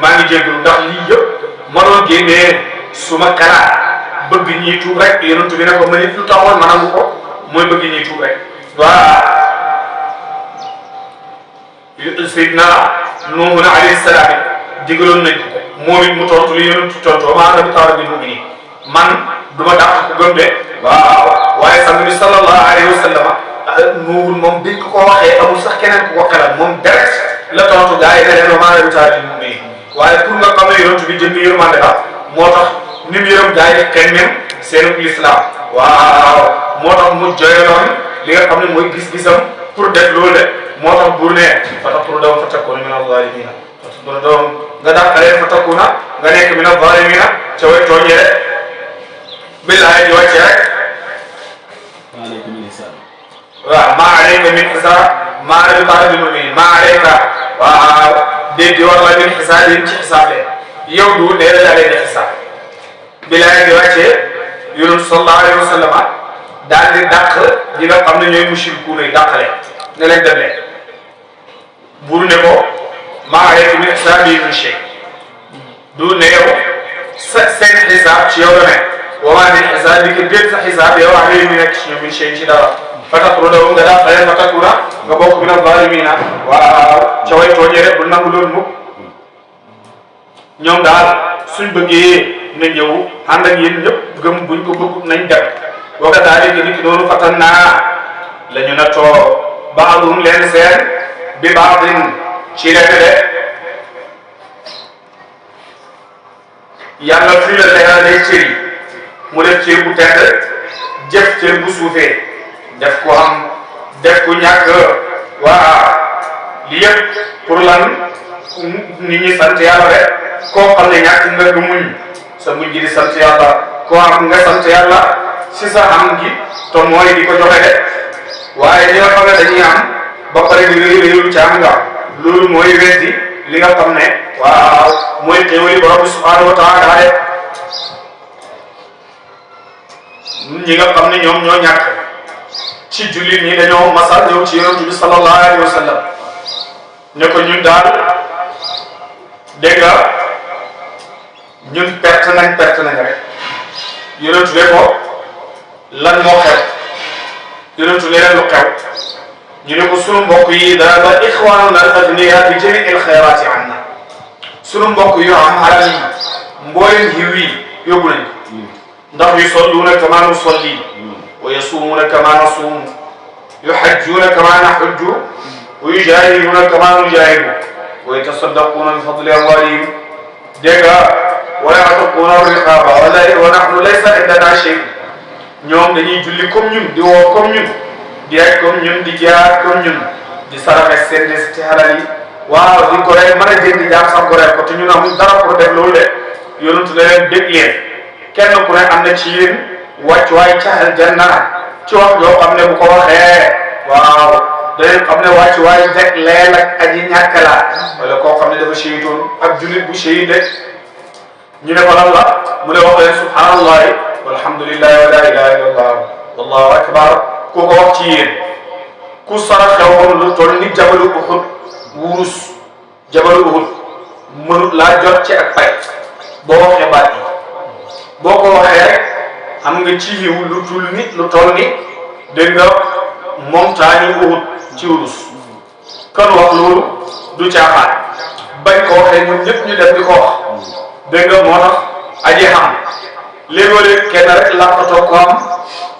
maa ngi jéglu ndax lii yëpp mënoo génnee suma xalaat bëgg ñiy tuub rek yonent bi ne ko man it lu taxoon ma nangu ko mooy bëgg ñiy tuub rek waa Seydina Nuuh alayhi salaam digaloon nañ ko moom it mu tontu li yonent tontu maa nabi taalibil mu'minin man du ma dàq ko gëm de waaw waaye sang bi sallallahu alayhi wa sallam Nuuh moom biñ ko waxee amul sax keneen ku ko xelal moom direct la tontu gaa yi ne leen maa nabi taalibil mu'minin waaye pour nga xam ne yonent bi jënd yërmande la moo tax ni mu yërëm gaa yi kenn même seen l'islam waaw moo tax mu joyeloon li nga xam ne mooy gis-gisam pour def loolu de moo tax buur ne fatakurdaw fatakuna min az-zalimina fatakurdaw nga dàqalee fatakuna nga nekk min az-zalimina ca way tooñee rek billahi di wàcce rek waaw maa alayka min xisaab maa nabi taalibil mu'minin maa alayka waaw dégg di war la min xisaabin ci xisaab leen yow du nee la leen di xisaab billahi di wàcce yonent sallallahu alayhi wa sallam daal di dàq ñi nga xam ne ñooy mushrikuuna yi dàqale ne leen dem leen buur ne ko maa alayka min xisaabi min shay du ne yow seen xisaab ci yow la nekk wa maa min xisaabika déet sa xisaab yow alayhi mi nekk ci ñoom min shay ci dara fatakrudahu nga daal xale fatakuna nga bokk min az-zaalimiina waaw ca way tooñee rek bu nangu loolu mukk ñoom daal suñ bëggee na ñëw ànd ak yéen ñëpp gëm buñ ko bëgg nañ dem wa kadaalika nit ki noonu fatannaa la ñu nattoo ba'duhum leen seen bi ba'din ci leen de yàlla fii la leeralee cër yi mu def cër bu tedd jëf cër bu suufee def ko am def ko ñàkk waa li yëpp pour lan nit ñi sant yàlla rek koo xam ne ñàkk nga du muñ sa muñ gi di sant yàlla koo am nga sant yàlla si sa am gi te mooy di ko joxe de waaye ñi nga xam ne dañuy am ba pare di réeru ci am nga loolu mooy weddi li nga xam ne waaw mooy xéewali borom bi subhanahu wa taala de ñi nga xam ne ñoom ñoo ñàkk ci jullit ñi dañoo masal ñëw ci yonent bi sallallahu alayhi wa sallam ne ko ñun daal dégg nga ñun perte nañ rek yonent ne ko lan moo xew yonent ne leen lu xew ñu ne ko sunu mbokk yi dara ba ixwaanuna al-aghniyaa bi jamiil xayraati anna sunu mbokk yu am alal yi mbooleem yiw yi yóbbu nañ ndax yusalluuna kamaa nusalli wa yasuumuuna kamaa nasuum yuhajjuuna kamaa nahujju wa yujaahiduuna kamaa nujaahidu wa yatasaddaquuna bi fadli amwaalihim dégg nga wa ya'taquuna riqaaba wa nahnu laysa indanaa shay ñoom dañuy julli comme ñun di woo comme ñun di aj comme ñun di jaar comme ñun di saraxe seen des ci halal yi waaw di ko rek mën a jënd jaam sax ko rek ko te ñun amul dara pour def loolu de yonent ne leen dégg leen kenn ku ne am na ci yéen wàccuwaay ca aljanna ci wax yoo xam ne bu ko waxee waaw dañuy xam ne wàccuwaay rek leel ak aji ñàkk la wala koo xam ne dafa shahitoon ak jullit bu shahide ñu ne ko lan la mu ne wax leen subhanallahi walhamdulillahi wa la ilaha illallah wallahu akbar ku ko wax ci yéen ku saraxe woon lu toll ni jabalu Uhud wurus jabalu Uhud mënut laa jot ci ak pay boo waxee baat yi boo ko waxee rek am nga ci yiw lu toll ni dégg nga montagne Uhud ci wurus kon wax loolu du caaxaan bañ ko waxee ñun ñëpp ñu dem di ko wax dégg nga moo tax aji xam léeg-léeg kenn rek làppatoo ko am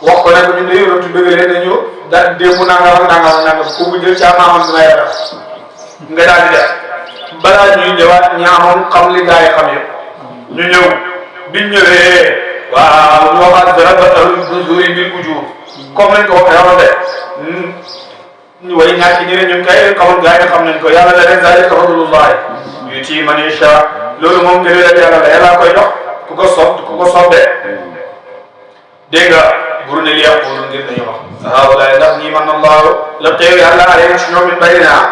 wax ko ne ko ñu ne yonent bëgg leen nañu daal démb nangam ku bu jël ca maamam bi may def nga daal di def balaa ñuy ñëwaat ñaamoon xam li gaa yi xam yëpp ñu ñëw biñ ñëwee waaw ñu waxaat dara ba duri bil ujur comme nañ ko waxee woon de ñu way ñàkk ñi ne ñun kay xamul gaa yi xam nañ ko yàlla la leen zalika fadlullahi yuti man yasha loolu moom gën a yàlla la yàlla koy jox ku ko soob de dégg nga buru ne li yaqulu ngir nañu wax haawlaay ndax ñi man allahu la teew yàlla alayhim si ñoom it bari naa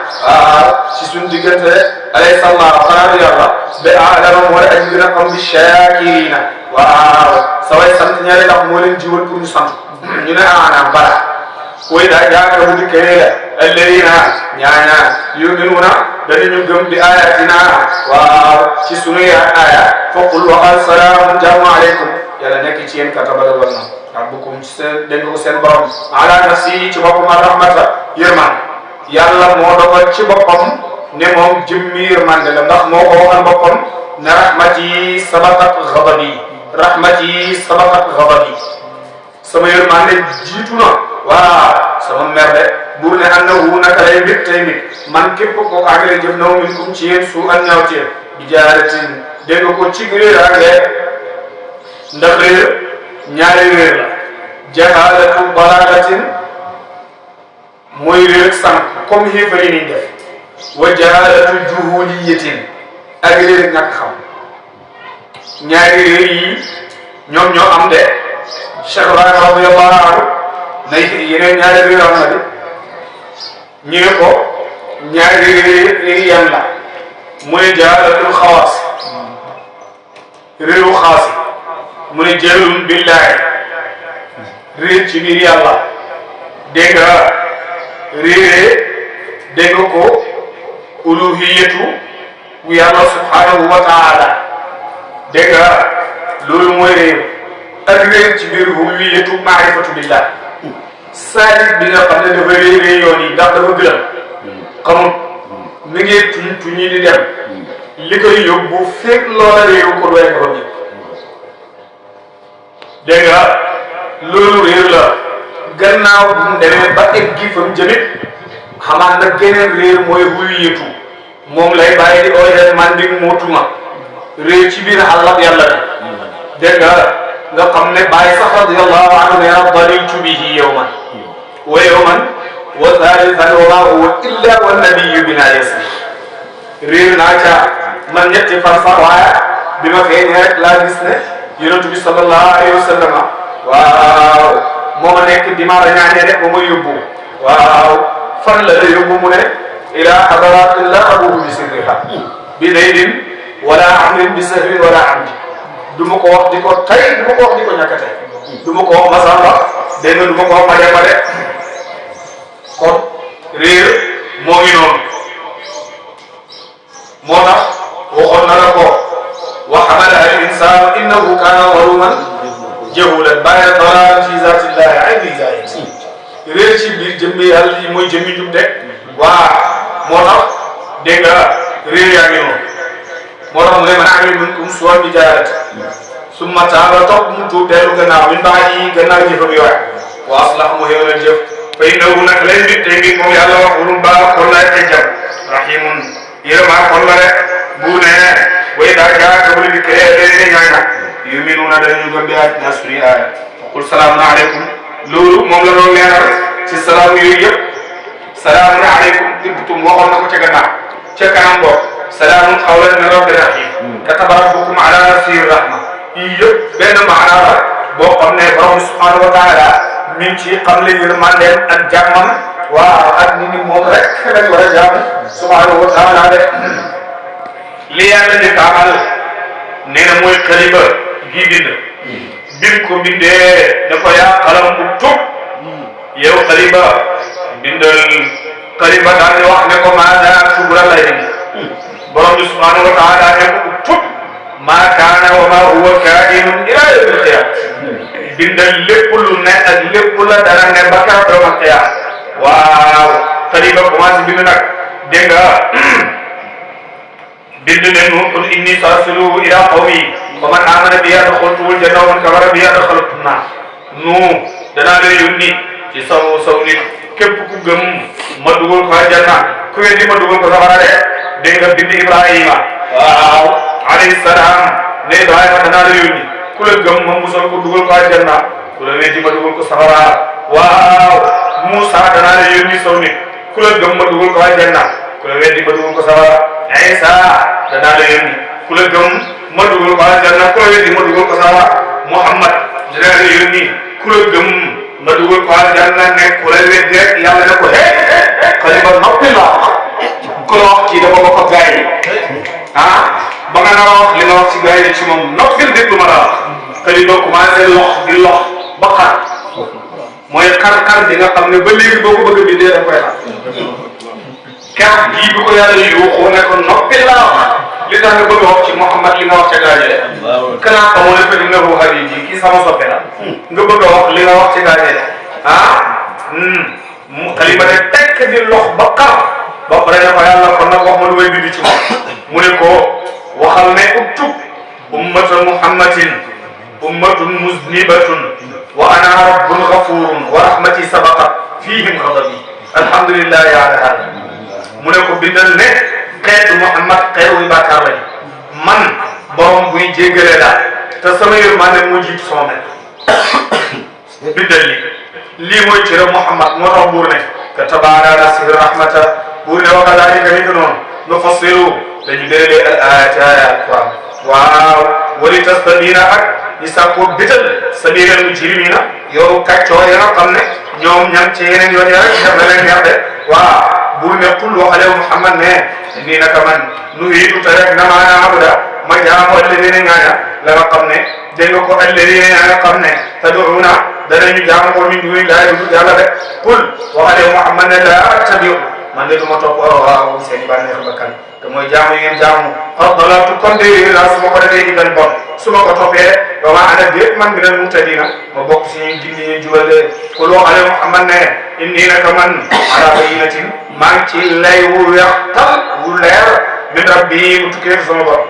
si suñ diggante alayhi sallallahu xanaa yàlla ba aadama moo la aji gën a xam bi shakirina waaw saway sant ñaari ndax moo leen jiwal pour ñu sant ñu ne naam bala koy daa jaaka bu dikkee la alladina ñaana yuminuuna danañu gëm bi ayatina waaw ci sunu aaya faqul waxal salaamun jàmm aleykum yàlla nekk ci yéen katabala wal na rabbukum ci seen dégg ko seen borom ala nafsi ci boppam rahmata yërman yàlla moo dogal ci boppam ne moom jëmmi yërmande la ndax moo ko waxal boppam ne rahmati sabaqat ghadabi sama yërmande jiitu na waa sama merde buur ne annahu naka lay mbir tey mbir man képp koo amee jëf naw min kum ci yéen su an ñaawtee bi jaaratin dégg ko ci réer ak ndax réer ñaari réer la jahalatu dalalatin mooy réer sànq comme xiifar yi niñ def wa jahalatu juhuliyatin ak réer ñàkk xam ñaari réer yi ñoom ñoo am de Cheikh Ibrahima radiyallahu anhu nay yeneen ñaari réer am na de ñu ne ko ñaari réer yan la mooy jahalatul xawaas réeru xaasi mu ne jëlum billahi réer ci biir yàlla dégg nga réeree dégg nga ko uluhiyatu bu yàlla subhanahu wa taala dégg nga loolu mooy réer ak réer ci biir uluhiyatu maarifatu billah saalik bi nga xam ne dafa réeree yoon yi ndax dafa gëlëm xamul mi ngi tuñi di dem li koy yóbbu fekk loola réeru ko doy ko bi dégg nga loolu réer la gannaaw bu mu demee ba egg gi fa mu jëmit xamaat na geneen réer mooy wuyyetu moom lay bàyyi di ooyee manding mootuma réer ci biir àllab yàlla bi dégg nga xam ne bàyyi sax radiyallahu anhu ne daliltu bihi yawman wa yawman wa thalithan wa ma huwa illa wa nabiyyu bina yasir réer naa ca man ñetti fan sax waaye bi ma feeñee rek laa gis ne yonent bi sallallahu alayhi wa sallam waaw moo ma nekk di ma rañaane rek ba ma yóbbu waaw fan la yóbbu mu ne ila hadaratin la abuhu bi sirriha bi zaydin wala amrin bi sahrin wala amdi du ma ko wax di ko tay du ma ko wax di ko ñàkkate du ma ko wax masamba dégg nga du ma ko wax majamale kon réer moo ngi noonu moo tax waxoon na la ko wa hamalaha al insanu innahu kana zaluman jahulan bàyyi dalalan fi zatillahi ayni zahid réer ci biir jëmmi yàlla yi mooy jëmmi jub de waa moo tax dégg nga réer yaa ngi noonu moo tax mu ne man amee minkum su'an bi jaarati summa taaba topp mu tuub dellu gannaaw min ba'di gannaaw jëfam yooya wa aslah mu xéwalal jëf fa innahu nag lay mbir tey mbir moom yàlla wax wulum baax xol lay tejjam rahimun yërëmaa xol la rek bu ne way daa jaaka bu di kee léegi ñooy nag yuminuuna danañu gëm bi ayatina suñuy aaya qul salaamun aleykum loolu moom la doon leeral ci salaam yooyu yëpp salaamun aleykum tibtum waxoon na ko ca gannaaw ca kanam boobu salaamun qawlan min rabbir rahim kataba rabbukum ala nafsihi rahma yii yëpp benn maanaa la boo xam ne borom subhanahu wa taala mi ngi ci xam le yërmandeem ak jàmmam waaw ak nit ñi moom rek lañ war a jàmm subhanahu wa taala de li yàlla di taamal nee na mooy xaliba gi bind ko bindee dafa yaa xalam bu tub yow xaliba bindal xaliba daal di wax ne ko maanaam subura lay bind borom bi subhanahu wa taala ne ko tub maa kaana wa maa huwa kaa'inun ilaa yawmil qiyaama bindal lépp lu ne ak lépp la dara ne ba keroog doomu qiyaama waaw xaliba commencé bind nag dégg nga bind ne nu qul inni saarsiluhu ila qawmi fa man amana bi adxaltuhul janna wa man kafara bi adxaltu naar nu danaa la yónni ci saw nit képp ku gëm ma dugal ko aljanna ku weddi ma dugal ko safara de dégg nga bind Ibrahima waaw alayhi salaam ne Ibrahima danaa la yónni ku la gëm ma musal ko dugal ko aljanna ku la weddi ma dugal ko safara waaw Moussa danaa la yónni saw nit ku la gëm ma dugal ko aljanna ku la weddi ma dugal ko safara Isa danaa la yónni ku la gëm ma dugal ko aljanna ku la weddi ma dugal ko safara Muhammad danaa la yónni ku la gëm ma dugal ko aljanna ne ku la weddi rek yàlla ne ko xaliba noppi la ku la wax kii dafa bokk ak gars yi ba nga nar a wax li nga wax ci gars yi ci moom noppil déglu ma la wax xaliba commencé lox di lox ba xar mooy xar-xar bi nga xam ne ba léegi boo ko bëgg a bindee da koy xar ker bii bi ko yàlla yuuxoo ne ko noppi la wax li tax nga bëgg a wax ci Muhammad li nga wax ca gars yi kanaa xamoo ne fekk nga ko habibi kii sama soppe la nga bëgg a wax li nga wax ci gars yi mu xaliba ne tekk di lox ba xar ba pare ne ko yàlla kon nag wax ma lu may bind ci moom mu ne ko waxal ne uktub ummata muhammadin ummatun muznibatun wa ana rabbun ghafurun wa rahmati sabaqat fihim ghadabi alhamdulillahi ala hada mu ne ko bindal ne xeetu Muhammad xeetu yu bàkkaar lañu man borom buy jéggale daal te sama yërmande moo jiitu sama mel bindal lii mooy cëre Muhammad moo tax buur ne kataba ala nafsihi rahmata buur ne wa kadhalika ni ko noonu nufassilu dañu déralee al ayati alquran waaw wali tastabina ak ñi sàkkoo bital sabilal mujrimina yow kàccoo ya nga xam ne ñoom ñam ci yeneen yoon ya rek def na leen neex de waaw buur ne qul waxale Muhammad ne nii naka man nuhiitu te rek na maana abuda ma jaamu alladina ñaaña la nga xam ne dégg nga ko alladina ñaa nga xam ne tad'una danañu jaamu ko min dunillahi du yàlla de qul waxale Muhammad ne la attabi'u man de du ma topp waaw seen i bànneex bakkan te mooy jaamu yi ngeen jaamu xaw dalatu kon de la su ma ko defee idan bon su ma ko toppee ba ma ana déet man mi nen muhtadina ma bokk si ñuy gindi ñuy jubal de qul waxale Muhammad ne inni naka man ala bayyinatin maa ngi ci lay wu weex tal wu leer min rabbi bu tukkee sama borom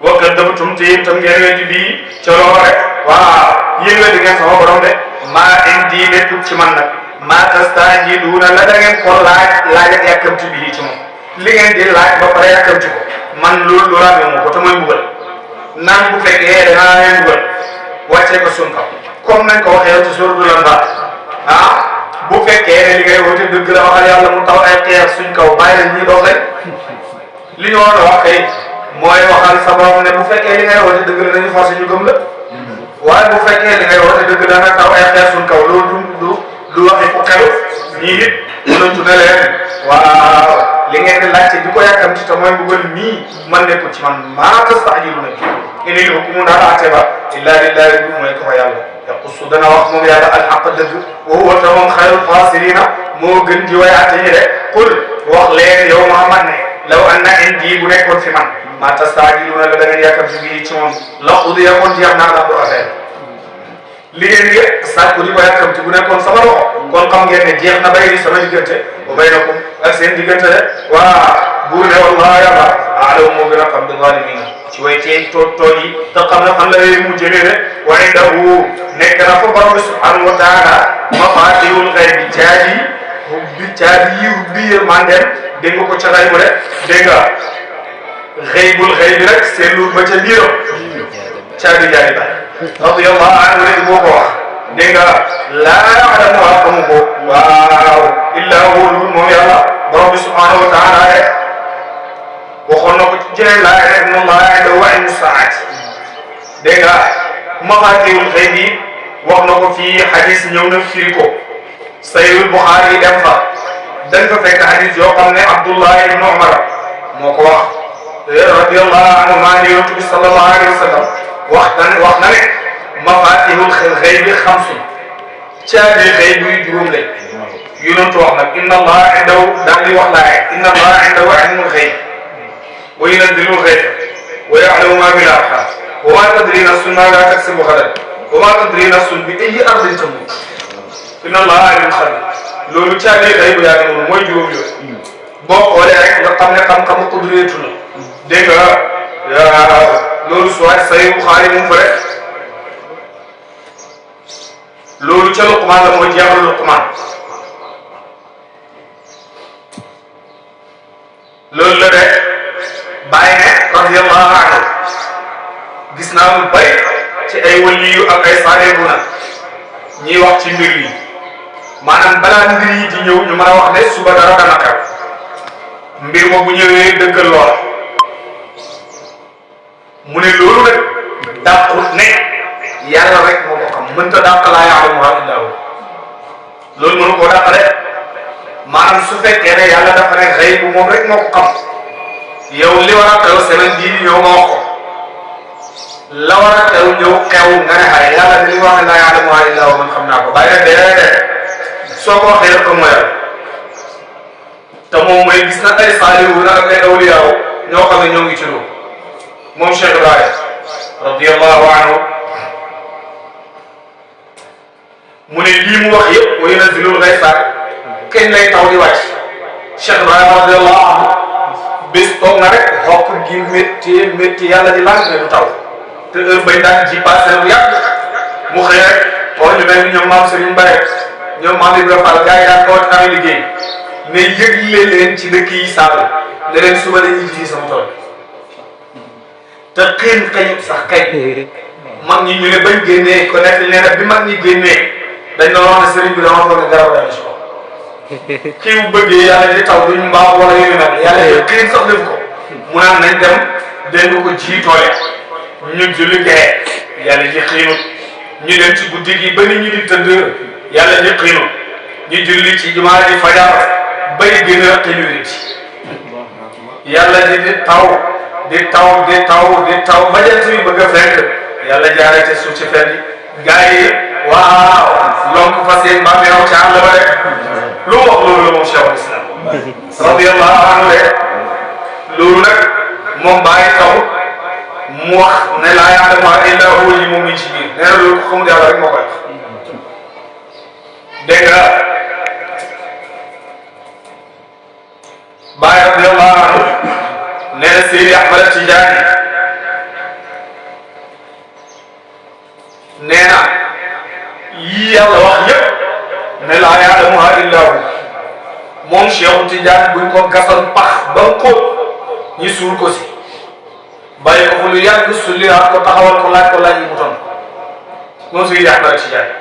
wa kadabtum te itam ngeen weddi bii ca loolu rek waaw yéen weddi ngeen sama borom de maa indi nekkul ci man nag maa tastaajiluuna la da ngeen ko laaj ak yàkkamti bii ci moom li ngeen di laaj ba pare yàkkamti ko man loolu lu raame moom ko te mooy mbugal naan bu fekkee danaa leen mbugal wàccee ko suñ kaw comme nañ ko waxee ci suratul Anfaal bu fekkee ne li ngay woote dëgg la waxal yàlla mu taw ay xeer suñ kaw bàyyi leen ñuy dox rek li ñu war a wax kay mooy waxal sa borom ne bu fekkee li ngay woote dëgg la dañu forcé ñu gëm la waaye bu fekkee li ngay woote dëgg la nag taw ay xeer suñ kaw loolu du waxi ku xelu ñii it mënatu ne leen waaw li ngeen di laajte di ko yàkkamti te mooy mbugal nii man nekkul ci man maa tasta'jiluuna bihi inil hukmu ndax àtte ba illaa lillahi bi mooy ko fa yàlla yaqussu dana wax moom yàlla alxaq dëgg wa huwa te moom xayrul faasiriina moo gën di way àtte ñi de qul wax leen yow Muhammad ne law anna indi bu nekkoon fi man maa tasta'jiluuna la da ngeen yàkkamti bii ci moom la qudiya kon jeex naa la bu affaire li ngeen di sàkku di ko yàkkamti bu nekkoon sama loxo kon xam ngeen ne jeex na bay sama diggante wa baynakum ak seen diggante de waa buur ne wallahi yàlla a'lamu moo gën a xam bi zaalimiina ci way tey tool yi te xam na fan la mu jëlee de wa indahu nekk na fa borom bi subhanahu wa taala mafaatihul ghaybi caabi yi ubbi yërmandeem dégg nga ko ca ray mu de dégg nga ghaybul ghaybi rek c'est lu ba ca biiram caabi jaari ba radiyallahu anhu rek moo ko wax dégg nga laa ya'lamuhaa xamu ko waaw illaa huwa moom yàlla borom bi subhanahu wa taala rek waxoon na ko jeneen laay rek moom laa indahu ilmu saati dégg nga mafaatihul xayb bi wax na ko fii hadis ñëw na firi ko Sahihul Bukhari dem fa dañ fa fekk hadis yoo xam ne Abdullah ibn Umar moo ko wax radiyallahu anhu maa ngi yonent bi sallallahu alayhi wa sallam wax na ne mafatihul xayb bi xamsun caabi xayb bi juróom lañ yonent wax nag inna allaha indahu daal di wax laay inna allaha indahu ilmul xayb wa yunazzilul xayb wa ya'lamu ma fil arham wa ma tadri nafsun maadaa taksibu gadan wa ma tadri nafsun bi ayyi ardin tamut inna allaha alimun xabir loolu caabi xayb yaa ngi noonu mooy juróom yooyu boo xoolee rek nga xam ne xam-xamu qudreetu la dégg nga loolu soit Sahih Bukhari mu fa rek loolu ca Luqmaan la mooy jeexal Luqmaan loolu la de bàyyi ne radiyallahu anhu gis naa lu bari ci ay waliyu ak ay saalihuna ñiy wax ci mbir yi maanaam balaa mbir yi di ñëw ñu mën a wax ne suba dara dana xew mbir ma bu ñëwee dëggal loola mu ne loolu nag dàqut ne yàlla rek moo ko xam mënta dàq laa ya'lamuhaa illaa huwa loolu mënu koo dàq de maanaam su fekkee ne yàlla dafa ne xëy bu moom rek moo ko xam yow li war a xew semaine bii ñëw nga wax ko la war a xew ñëw xew nga ne xëy yàlla li wax ne laa ya'lamuhaa illaa huwa man xam naa ko bàyyi rek déedéet soo ko waxee rek mooy te moom mooy gis na ay saalihuuna ak ay awliyaaw ñoo xam ne ñoo ngi ci loolu moom Cheikh Ibrahim radiyallahu anhu mu ne lii mu wax yëpp wa yunazzilul ghaytha kañ lay taw di wàcc Cheikh Ibrahim radiyallahu anhu bés toog na rek xokk gi métti yàlla di laaj ne du taw te heure bañ daan ji passé bu yàgg mu xëy rek xool ñu mel ni ñoom maam Serigne Mbaye ñoom maam Ibrahima Fall gars yi daan koo amee liggéey mais yëgle leen ci dëkk yi saabu ne leen suba dañuy ji sama tool te xiin kañut sax kay mag ñi ñu ne bañ génnee ko nekk nee na bi mag ñi génnee dañ doon wax ne sëriñ bi dama foog ne garab daal si ko kii bu bëggee yàlla di taw duñ mbaax wala yu mel yàlla yëpp xiin sax def ko mu naan nañ dem dégg ko ji toole ñu julli gee yàlla ji xiinut ñu dem ci guddi gi ba nit ñi di tëdd yàlla ji xiinut ñu julli ci jumaa ji fajar bay gën a xiinut yàlla di taw di taw ba jant bi bëgg a fekk yàlla jaaree ca suuf ci fenn gars yi waaw lonk fa seen mbaam yow ca àll ba rek lu mu wax loolu la moom Cheikhul Islam radiyallahu anhu rek loolu nag moom bàyyi taw mu wax ne laa ya'lamuhaa illaa huwa yi moom mi ci biir nee na loolu ko xamul yàlla rek moo koy dégg nga Baay radiyallahu anhu nee na Seydi Ahmad Tijaani nee na yii yàlla wax yëpp ne laa ya'lamuhaa illaa hu moom Cheikhu Tijaani buñ ko gasoon pax ba mu xóot ñu suul ko si bàyyi ko fu lu yàgg sulliwaat ko taxawal ko laaj yi mu tontu moom Seydi Ahmad Tijaani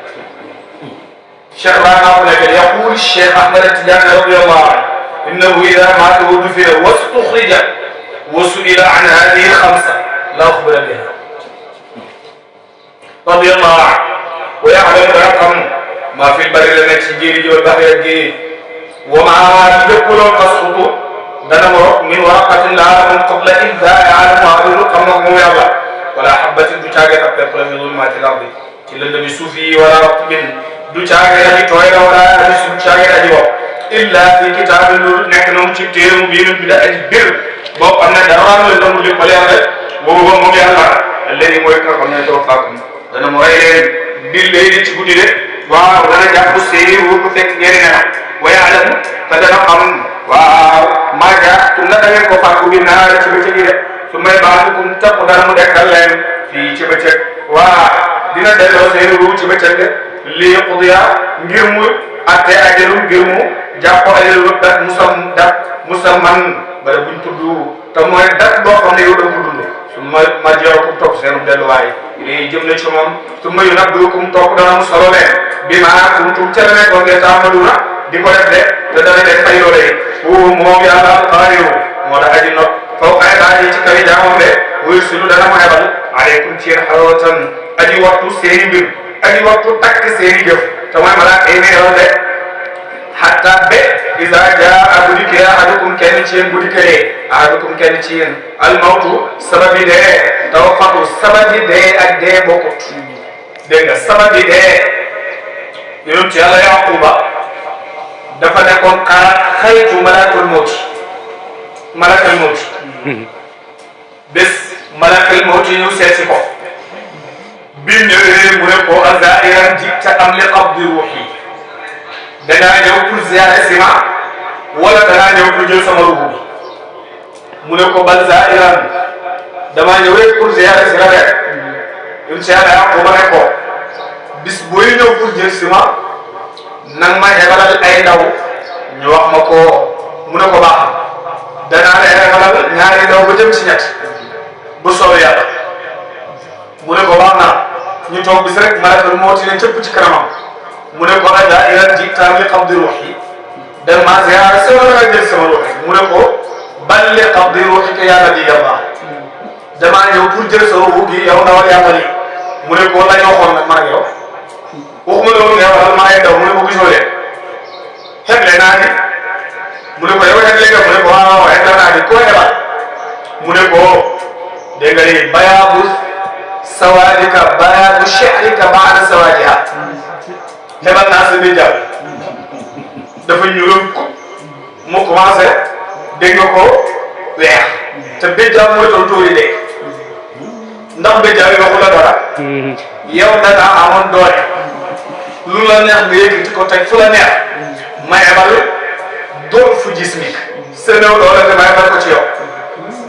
Cheikh Ibrahima nekk yaqul Cheikh Ahmad Tijaani radiyallahu anhu innahu idaa maata wa dufina wastuxrija wa su'ila an haadihi al-xamsa la uxbira biha radiyallahu anhu wa ya'lamu dana xam maa fi bari la nekk ci jéeri ji wal bahri ak géej wa maa lépp loo tasqutu dana ma rot min waraqatin laa ya'lamu qabla ibdaa'ihaa ya'lamuhaa loolu xam nga moom yàlla wala habbatin du caagee ab pepp la min zulumaatil ardi ci lëndëmi suuf yi wala ratbin du caagee aji tooy la wala yaabisin du caagee aji wow illa fi kitaabin loolu nekk na mu ci téere mu biir bi da aji bir boo xam ne dara la doon li ko leer rek boobu ba moom yàlla léegi mooy nga xam ne doo faakum dana mu rey leen bil léegi ci guddi de waaw dana jàpp séeri wu ko fekk ngeen nelaw wa ya'lamu te dana xam waaw maa jaatum la da ngeen ko fàkku bi naar ci bëccëg yi de su may baaxukum topp dana mu dekkal leen fii ci bëccëg waaw dina delloo séeri wu ci bëccëg de lii qudiya ngir mu atte ajalu ngir mu jàpp ajalu dat musamman bala buñ tudd te mooy dat boo xam ne yow da nga ko dund su ma jeew kum topp seen delluwaay lii jëm na ci moom su ma yu nag kum topp dana mu solo leen bi maa kuntum ca la nekkoon ngeen taamaduna di ko def de te dana def fay loolee woo moom yàlla xaariwu moo da aji not fawqa ibaadihi ci kaw jaamam de wa yursilu dana mu hebal aleykum ci yéen xawatan aji wattu seeni mbir aji wattu takk seeni jëf te mooy malaaka yi neewal de hatta be iza jaa bu dikkee ahadukum kenn ci yéen bu dikkee ahadukum kenn ci yéen almawtu sababi dee tawaffatu sababi dee ak dee bokkut dégg nga sababi dee yonent yàlla Yaquba dafa nekkoon xaytu malakul mawti bés malakul mawti ñëw seet si ko bi ñëwee mu ne ko azairan jita am li qabdi ruuhi dangaa ñëw pour ziyaare si ma wala dangaa ñëw pour jël sama ruuhu mu ne ko bal zairan damaa ñëw rek pour ziyaare si la rek incha allah ko ma ne ko bis booy ñëw pour jël si ma nang ma yebalal ay ndaw ñu wax ma ko mu ne ko baax danaa la yebalal ñaari ndaw ba jëm ci ñett bu soobee yàlla mu ne ko baax na ñu toog bis rek malakal mawti ne cëpp ci kanamam mu ne ko ada ilan ji'ta li qabdi ruuhi dem ma ziyaara si wala nga jël sama ruuhi mu ne ko bal li qabdi ruuhika ya nabiyallah damaa ñëw pour jël sa ruuhu gi yow ndawal yàlla li mu ne ko la ñu waxoon nag maa ngi yow waxuma loolu ne wala maa ngi daw mu ne ko gisoo leen xeble naa ni mu ne ko yow xeble nga mu ne ko waaw xeble naa ni koo xebal mu ne ko dégg nga ni bayaabu sawaadika bayaabu shi'rika ba'da sawaadiha xebal naa sa béjjaaw dafa ñuuloon ko mu commencé dégg nga ko weex te béjjaaw mooy doon tóori de ndax béjjaaw yi waxu la dara yow da ngaa amoon doole lu la neex nga yëkkati ko teg fu la neex may ebal doon fu gis mi sa néew doole te may ebal ko ci yow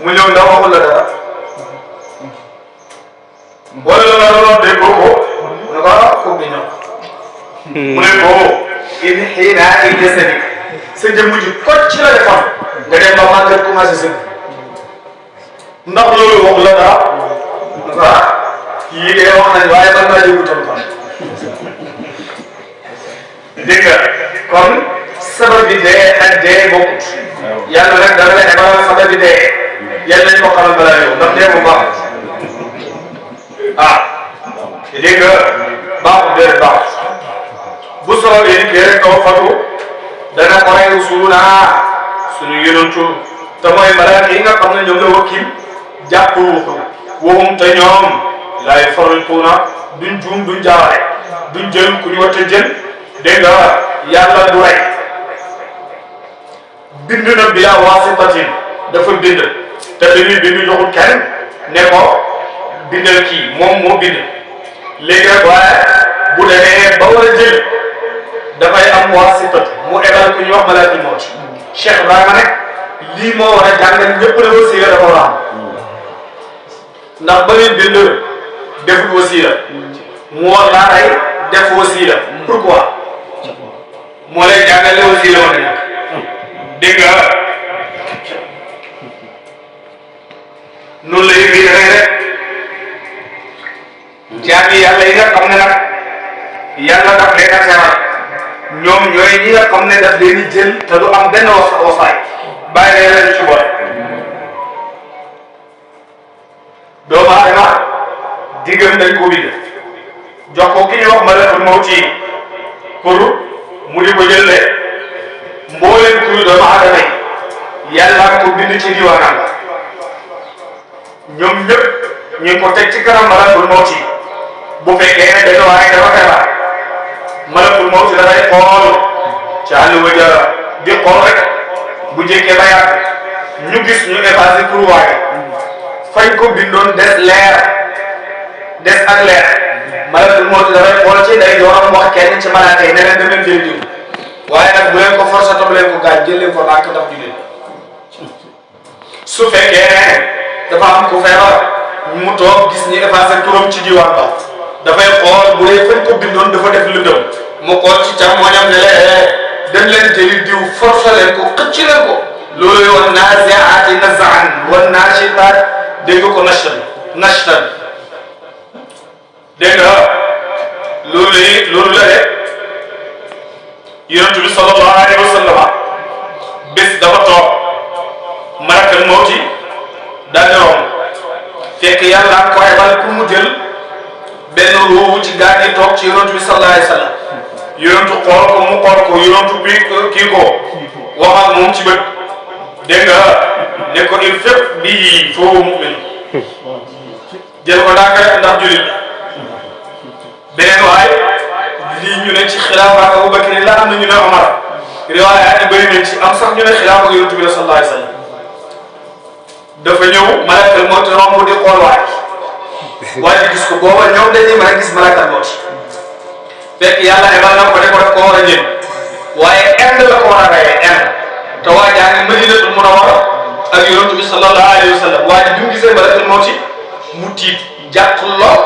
mu ñëw ndax waxul la dara wala la doon déggoo ko mu ne ko ko bi ñëw mu ne ko in xiina i jasadi sa jëmm ji kocc la defoon nga dem ba màggat commencé sëgg ndax loolu waxul la dara waaw yii de wax nañ waaye man maa déggu tam fan dégg nga kon sabab bi dee ak dee bokkut yàlla nag dara la ebal sabab bi dee yàlla nañ ko xamal balaa yow ndax dee bu baax ah dégg nga baaxut dee baaxut bu soobee ni kii rek doo fatu dana ko rey rusuluna suñu yonantu te mooy malaaka yi nga xam ne ñoom la wakkil jàpp waxum te ñoom laay faratuuna duñ juum duñ jaawale duñ jël ku ñu war a jël dégg nga yàlla du rey bind na bi la waasitatin dafa bind te bi muy bind joxul kenn ne ko bindal kii moom moo bind léegi nag waaye bu demee ba war a jël dafay am waasitat mu ebal ku ñuy wax malakul mawt Cheikh Ibrahima nag lii moo war a jàngal ñëpp ne wasiila dafa war a am ndax ba muy bind deful wasiila mu war laa rey def wasiila pourquoi moo lay jàngale wasiila woon nañ dégg nga noonu la yëg yi rek jaami yàlla yi nga xam ne nag yàlla daf leen a teral ñoom ñooy ñi nga xam ne daf leen di jël te du am benn wasaay bàyyi leen ci boole doomu aadama diggam dañ ko bind jox ko ki ñuy wax malakul mawti pour mu di ko jëlle mbooleem kuy doomu aadama yi yàlla ko bind ci diwaanam ñoom ñëpp ñu ngi ko teg ci kanam malakul mawti bu fekkee ne dañoo waaye dafa feebar malakul mawti dafay xool ci àll wa jara di xool rek bu jékkee ba yàgg ñu gis ñu effacé pour waaye fañ ko bindoon des leer des ak leer malakul mawti dafay xool ci day dooram wax kenn ci malaaka yi ne leen demeen jël jiw waaye nag bu leen ko forcé tam leen ko gaañ jël leen ko nàkk ndax jullit su fekkee ne dafa am ku feebar mu toog gis ñu effacé turam ci diwaan ba dafay xool bu dee fañ ko bindoon dafa def lëndëm mu xool ci càmmoñam ne leen dem leen jëli diw forcé leen ko xëcc leen ko loolu wan naziaati nazaan wan naashitaat dégg ko nashtan dégg nga loolu la de yonent bi sallallahu alayhi wa sallam bés dafa toog malakal mawti daal di romb fekk yàlla ko ebal pour mu jël benn ruubu ci gaa yi toog ci yonent bi sallallahu alayhi wa sallam yonentu xool ko mu xool ko yonentu bi kii ko wax ak moom ci bët dégg nga ne ko il fait bii foofu mu'min jël ko daanaka ndax jullit beneen waay lii ñu ne ci xilaafa ak Abubakar la am na ñu ne Omar riwaaya bëri nañ ci am sax ñu ne xilaafa ak yonent bi sallallahu alayhi wa sallam dafa ñëw malakal mawt romb di xool waaye gis ko booba ñoom dañuy mën a gis malakal mawt fekk yàlla ebal na ko de ko def ko war a jël waaye Inde la ko war a reyee Inde te waa jaa ngi Madinatul Munawwara ak yonent bi sallallahu alayhi wa sallam waaye bi mu gisee malakal mawt mu tiit jàq lool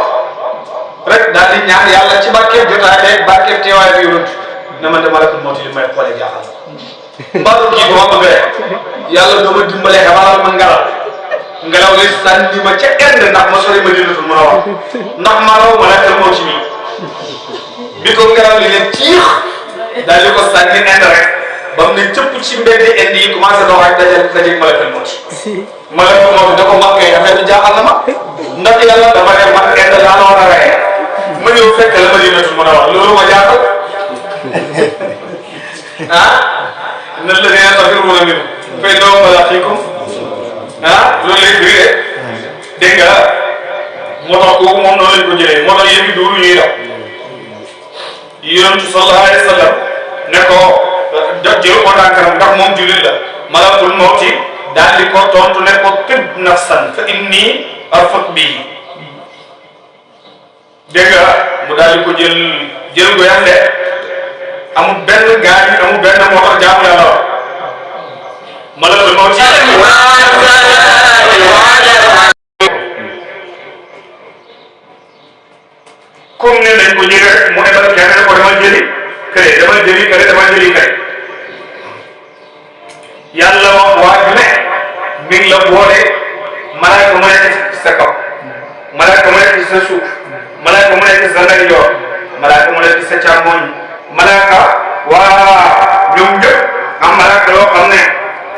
rek daal di ñaan yàlla ci barkeeb jotaay beeg barkeeb teewaay bi yonent na man de malakal mawt li may xoolee jaaxal mbaaru kii ba ma bëgg rek yàlla doo ma dimbale xabaral ma ngelaw li sànni ma ca Inde ndax ma sori Madinatul Munawwara ndax ma raw malakal mawt mi bi ko ngelaw li leen ciix daal di ko sànni Inde rek ba mu ne cëpp ci mbeddi Inde yi commencé dox ak dajeeg malakal mawt da ko mag kay affaire bi jaaxal na ma ndax yàlla dafa ne man Inde laa la war a rey ma ñëw fekk la Madinatul Munawwara loolu ma jaaxal na la nee tafirruuna minhu fa innahu mulaaqiikum loolu lay firi de dégg nga moo tax kooku moom noonu lañ ko jëlee moo tax yéen i duuru ñuy daw yonentu sallallahu alayhi wa sallam ne ko jël ko ndànkaram ndax moom jullit la malakul mawti daal di ko tontu ne ko tib nafsan fa inni arfaq bii dégg nga mu daal di ko jël ko yàlla amul benn gaañ amul benn moo tax jaamu yàlla wa malakul mawti comme ne nañ ko jëlee rek mu ebal kenn ne ko demal jëli kër yàlla wax waa ju ne mi ngi la boole malaaka mu nekk ci sa kaw malaaka mu nekk ci sa suuf malaaka mu nekk ci sa ndeyjoor malaaka mu nekk ci sa càmmoñ malaaka waa ñoom ñëpp am malaaka loo xam ne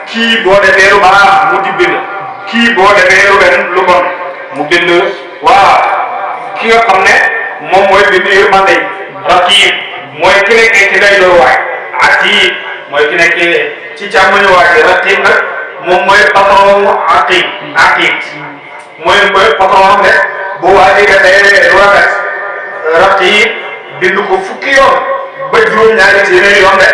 kii boo defee lu baax mu di bind kii boo defee lu bon mu bind waa ki nga xam ne moom mooy bind yërmande raqiib mooy ki nekkee ci ndeyjoor waay atiid mooy ki nekkee ci càmmoñu waay raqiib nag moom mooy patron atiid mooy patron ne bu waay nga tey lu rafet raqiib bind ko fukki yoon ba juróom-ñaari téeméeri yoon de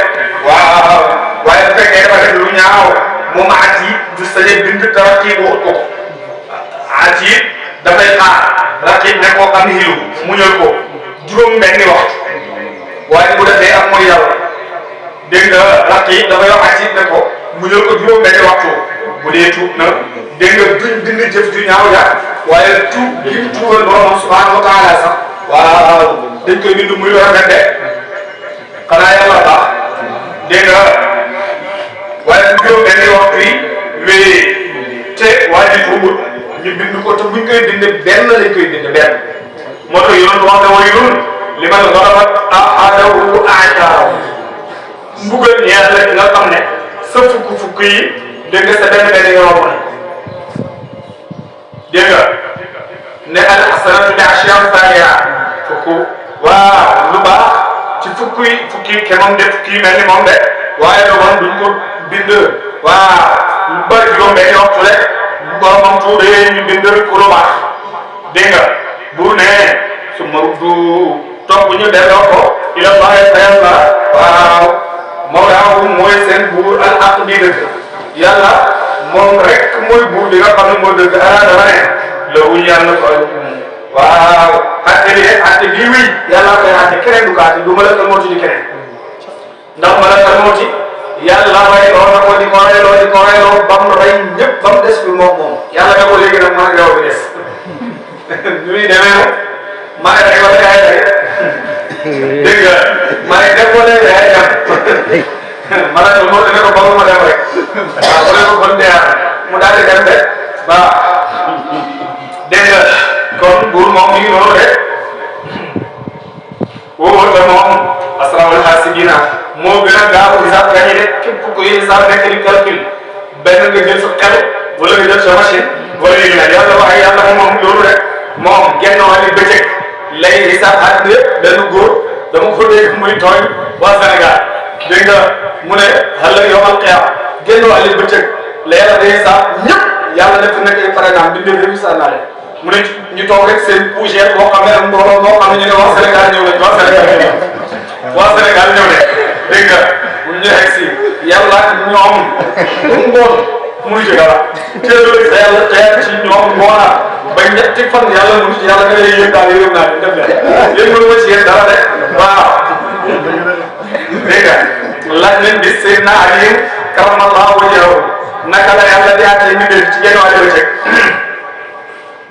waaw waaye bu fekkee dafa def lu ñaaw moom atiid du sañe bind te raqiib waxut ko atiid dafay xaar raqiib ne ko am xilu mu ñëw ko juróom-benni waxtu waaye bu defee ak mooy yàlla dégg nga raqiib dafay wax atiid ne ko mu ñëw ko juróom-benni waxtu bu dee tuub na dégg nga duñ bind jëf ju ñaaw ja waaye tuub gi mu tuubal borom subhanahu wa taala sax waaw dañ koy bind muy rafet de xanaa yàlla baax dégg nga waaye bu juróom-benni waxtu yi wéyee te waa ji tuubul ñu bind ko te buñ koy bind benn lañ koy bind benn moo tax yoon wax ne waylun liman ghalabat ahadahu a'daahu mbugal ñeel la nga xam ne sa fukk yi dégg nga sa benn nga romb na dégg nga ne al hasanatu bi ashri amsaalihaa fukk waaw lu baax ci fukki kemam de fukki mel ni moom de waaye lu bon duñ ko bind waaw lu bari juróom-benni waxtu rek boromam tuubee ñu bind ko lu baax dégg nga bu ne su ma du topp ñu delloo ko ila Allahi fa yàlla waaw mawlaahum mooy seen buur al haq bi dëgg yàlla moom rek mooy buur bi nga xam ne mooy dëgg ala dama ne loolu yàlla ko waaw atte bii wi yàlla koy atte keneen du ko atte du malakal mawti di keneen ndax malakal mawti yàlla reyloo na ko di ko reyloo ba mu rey ñëpp ba mu des bi moom yàlla ne ko léegi nag man ak yow bi des ñu muy demee moom maa ngi rey wala yaay rey dégg nga maa ngi def wala yaay jàpp malakal mawti ne ko ba ma dem rek waaw wala ko kon dee mu daal di dem de ba dégg nga kon buur moom mi ngi noonu de wóor la moom asraarul haasibiina moo gën a gaaw xisaab gañe de képp ku koy xisaab nekk di calcul benn nga jël sa xel wala nga jël sa machine wala yéegi nag yàlla waaye yàlla moom loolu rek moom genn wàllu bëccëg lay xisaab àdduna yëpp benn góor dama ko dégg muy tooñ waa Sénégal dégg nga mu ne xale yomal xiyaam genn wàllu bëccëg la yàlla day xisaab ñëpp yàlla def nekk par exemple di déglu xisaab naa leen mu ne ñu toog rek seen poussière boo xam ne am mbooloo moo xam ne ñu ne waa Sénégal ñëw nañ waa Sénégal ñëw waa Sénégal ñëw ne dégg nga bu ñu ñëwee si yàlla ñoom mu ngoon mënu ci dara teelul sa yàlla xeer ci ñoom ngoona ba ñetti fan yàlla mënu ci yàlla nga lay yëg daal yërëm naa def leen yéen mënu ma ci yéen dara de waaw dégg nga laaj leen di Seydina Ali karamallahu wajhahu naka la yàlla di àtte ñu def ci genn wàllu bëccëg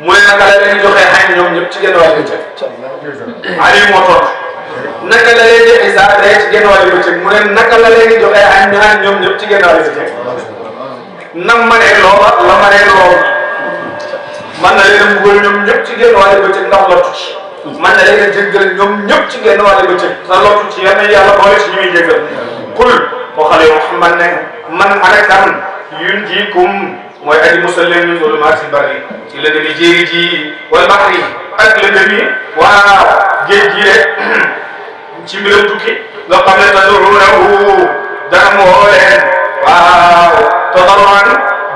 mu ne naka la leen joxee xañ ñoom ñëpp ci genn wàllu bëccëg Ali moo tontu naka la leen di xisaab rek ci genn wàllu bëccëg mu ne naka la leen di joxee xañ ñoom ñëpp ci genn wàllu bëccëg nam ma ne loola la ma ne lool man na leen a mbugal ñoom ñëpp ci genn wàllu bëccëg ndax lottu ci man na leen a jéggal ñoom ñëpp ci genn wàllu bëccëg sa lottu ci yenn yàlla boole ci ñu muy jéggal kul koo xale Muhammad ne man ana kan yunjiikum mooy aji musal leen min zulumaati barri ci lëndëmi jéeri ji wal bahri ak lëndëmi waaw géej gi rek ci mbiram tukki nga xam ne tad'uunahu dana mu woo leen waaw tadarruan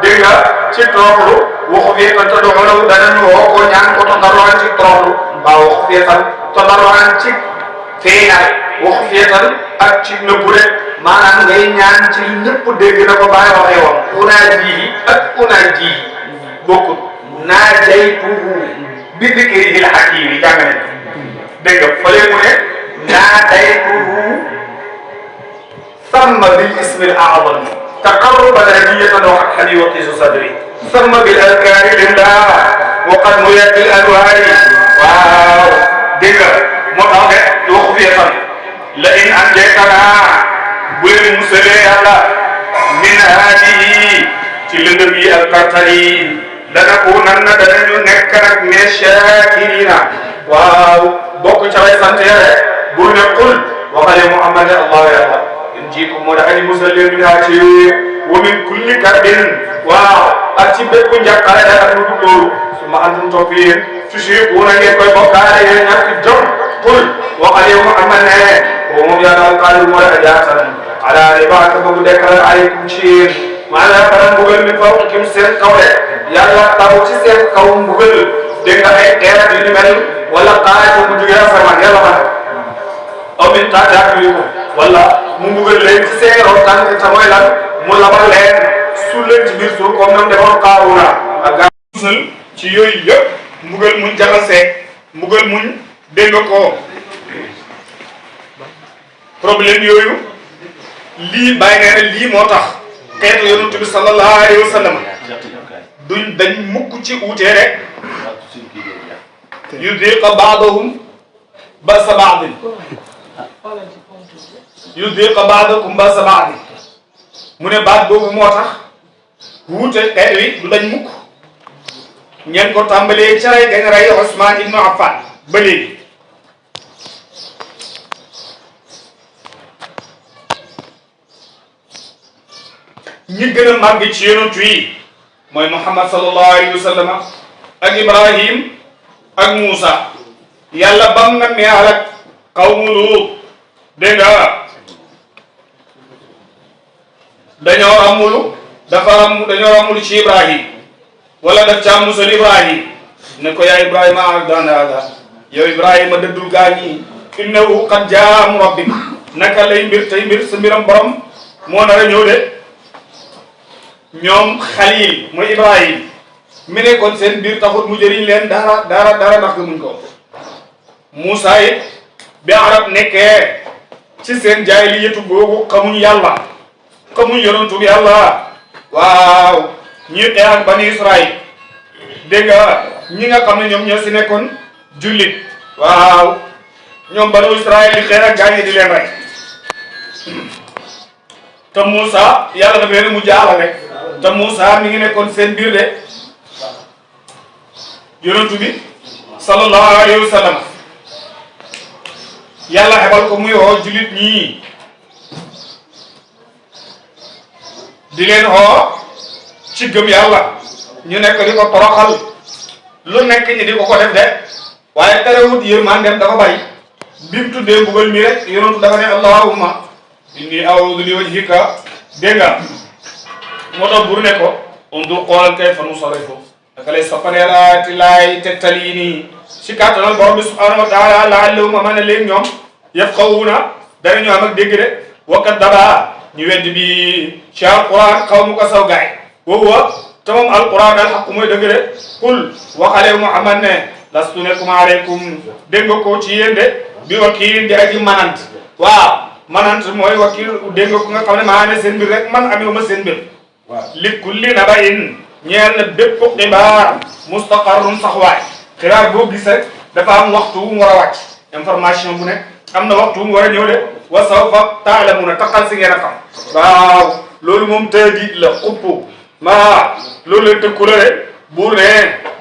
dégg nga ci toroxlu waxu fi tan tad'uunahu dana ñu woo ko ñaan ko tadarruan ci toroxlu waaw waxu fi tan tadarruan ci feeñal waxu fi tan ak ci nëbbu rek maanaam ngay ñaan ci ñëpp dégg na ko bàyyi waxee woon unaajihi ak unaajihi bokkut naajaytuhu bi dikrihi l-hakiim yi jàng nañ dégg nga fële mu ne naajaytuhu samma bil ismi l-a'zam taqarruban hadiyatan wa hadhi wa qisu sadri samma bil adkaari lillah wa qad muyat bil anwaari waaw dégg nga moo tax de waxu fi fan la in anjaytanaa bu leen musalee yàlla min haadihi ci lëndëm yi ak kartal yi lanakuunanna danañu nekk nag min shaakiriina waaw bokk ca way sant yàlla bu ne qul waxale Muhammad allahu yàlla in jiikum moo da aji musalee min haa ci wa min kulli karbin waaw ak ci bépp njàqare da ak lu dul loolu summa antum topp yéen tushriikuuna ngeen koy bokkaale yéen ñàkk jom qul waxale Muhammad ne moom yàlla alqaadir moo la jaatan ala ribaaka boobu dekkal aleykum ci yéen maanaam xanaa mbugal min fawqikum seen kaw de yàlla taw ci seen kaw mbugal dégg nga ay xeer yu ni mel wala xaaj mu jugee asamaan yàlla xam aw min taxti arjulikum wala mu mbugal leen ci seen ron tànk te mooy lan mu labal leen suul leen ci biir suuf comme ñoom defoon Qaaruuna ak gaa musal ci yooyu yëpp mbugal muñ jaxasee mbugal muñ dégg nga ko problème yooyu lii bàyyi nee na lii moo tax xeetu yonent bi sallallahu alayhi wa sallam duñ dañ mukk ci uutee rek yudiqa baadahum ba'sa baadin yudiqa baadakum ba'sa baadin mu ne baat boobu moo tax wuute xeet wi du dañ mukk ñeen ko tàmbalee ca rey ga rey Usmaan ibnu Affan ba léegi ñi gën a màgg ci yonent yi mooy Muhammad sallallahu alayhi wa sallam ak Ibrahim ak Muusa yàlla bam na meexal ak qawmu Luut dégg nga dañoo amulu ci Ibrahim wala daf caa musal Ibrahim ne ko yaa Ibrahima a'rid haadaa yow Ibrahima dëddul gaañi innahu qad jaa amru rabbik naka lay mbir tey mbir sa mbiram borom moo nar a ñëw de ñoom Xalil mooy Ibrahim mi nekkoon seen biir taxut mu jëriñ leen dara ndax gëmuñ ko Moussa it bi arab nekkee ci seen jaahiliyatu googu xamuñ yàlla xamuñ yonentu yàlla waaw ñuy xeex ak bani Israël dégg nga ñi nga xam ne ñoom ñoo si nekkoon jullit waaw ñoom banu Israël di xeex ak gaañi di leen rek te Moussa yàlla dafa leen mu jaala rek te Moussa mi ngi nekkoon seen biir de yonentu bi sallallahu alayhi wa sallam yàlla xebal ko muy woo jullit ñii di leen woo ci gëm yàlla ñu nekk di ko toroxal lu nekk ñi di ko def de waaye terewut yërmandeem dafa bari bi mu tuddee mbugal mi rek yonentu dafa ne allahumma inni a'udhu bi wajhika dégg nga moo tax bur ne ko undur xoolal kayfa nusarrifu naka lay soppaneelaati laay tegtal yi nii si kàttanal borom bi subhanahu wa taala laallahum mën a leen ñoom yafqahuna dara ñu am ak dégg de wakkat daba ñu wedd bi ci alquran xaw mu ko saw gaay woowa te moom alquran al xaq mooy dëgg de kul waxale Muhammad ne lastu nekum aleykum dégg nga ko ci yéen de bi wakiil di aji manant waaw manant mooy wakiil dégg nga ko nga xam ne maa ne seen mbir rek man amewuma seen mbir li kulli nabain ñeel na bépp xibaar mustaqarrun sax waay xibaar boo gis rek dafa am waxtu wu mu war a wàcc information bu nekk am na waxtu wu mu war a ñëw de wa sawfa ta'lamuna taxal si ngeen a xam waaw loolu moom tëddi la xuppu maa loolu la tëkku la de buur ne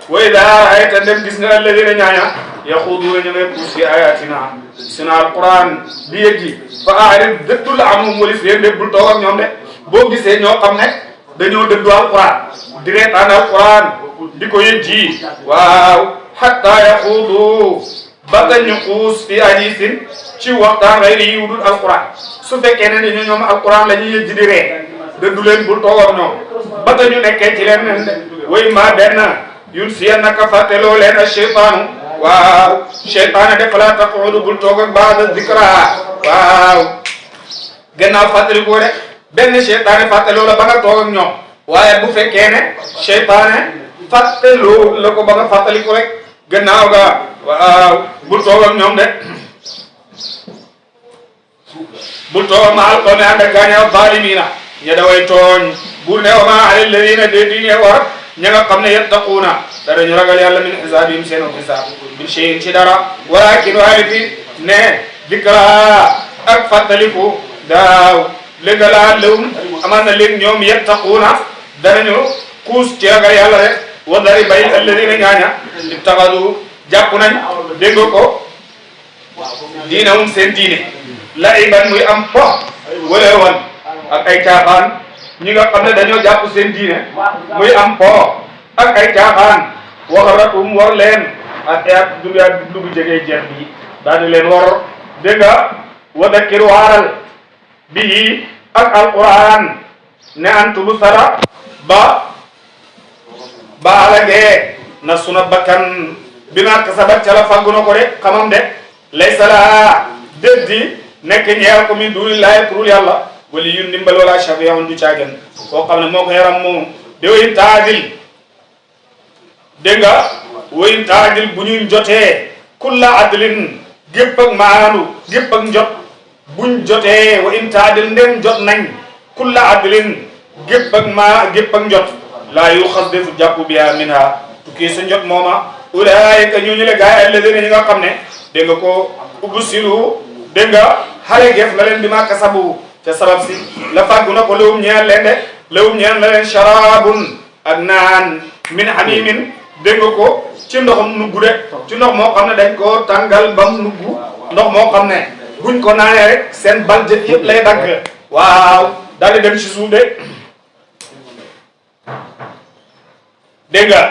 wa idaa ra'ayta ndem gis nga alladina ñaaña yaxuduuna ñu ngay puus fi ayatina sina alquran di yëggi fa a'rid dëddul amum walis leen de bul toog ak ñoom de boo gisee ñoo xam ne dañoo dëddu alquran di reetaan alquran di ko yëggi waaw hatta yaxudu ba nga ñu xuus fi hadiisin ci waxtaan xayri yi wudul alquran su fekkee ne ni ñoom alquran la ñuy yëggi di ree dëddu leen bul toog ak ñoom ba nga ñu nekkee ci leen nen de way ma benn yun siyannaka fàtteloo leen a cheytaanu waaw cheytaane def la taqudu bul toog ak baada dikra waaw gannaaw fàttali ko de benn cheytaane fàtteloo la ba nga toog ak ñoom waaye bu fekkee ne cheytaane fàtteloo la ko ba nga fàttali ko rek gannaaw ga waaw bul toog ak ñoom de bul toog ma alqawmi ànd ak gaaña zaalimiina ña daway tooñ bur ne wa maa alal ladina de di ñe war ña nga xam ne yattaquuna dara ñu ragal yàlla min hisaabihim seen hisaab min shay'in ci dara walakin waaye fi ne dikra ak fàttaliku daaw léegi laa lewum amaan na léegi ñoom yattaquuna dara ñu kuus ci ragal yàlla rek wa dari bay alladina ñaaña ittaxadu jàpp nañ dégg ko diinahum seen diine laiban muy am po wala wan ak ay caaxaan ñi nga xam ne dañoo jàpp seen diine muy am po ak ay caaxaan waxaratum war leen ak at dugg jege jeex bi daal di leen war dégg nga wa dakkir waaral bii ak alquran ne antubu sara ba alagee na suna bakkan bi ma kasabat ca la fàggu na ko de xamam de laysa laa déddi nekk ñeel ko min dunillahi kurul yàlla wali yu ndimbal wala shafi'un du caagen koo xam ne moo ko yaram moom de wayin taadil dégg nga wayin taadil bu ñu jotee kulla adlin gépp ak maandu gépp ak njot buñ jotee wa in taadil ndem jot nañ kulla adlin gépp ak njot laa yu xas defu jàpp biha minha tukkee sa njot mooma ulaayika ñooñu le gaay alladina ñi nga xam ne dégg nga ko ubsiru dégg nga xale geef la leen bi ma kasabu te sabab si la fàggu na ko lawum ñeel leen de lawum ñeel na leen sharabun ak naan min hamimin dégg nga ko ci ndoxum nugg de ci ndox moo xam ne dañ ko tàngal bam nugg ndox moo xam ne buñ ko naanee rek seen baljët yëpp lay dagg waaw daal di dem ci suuf de dégg nga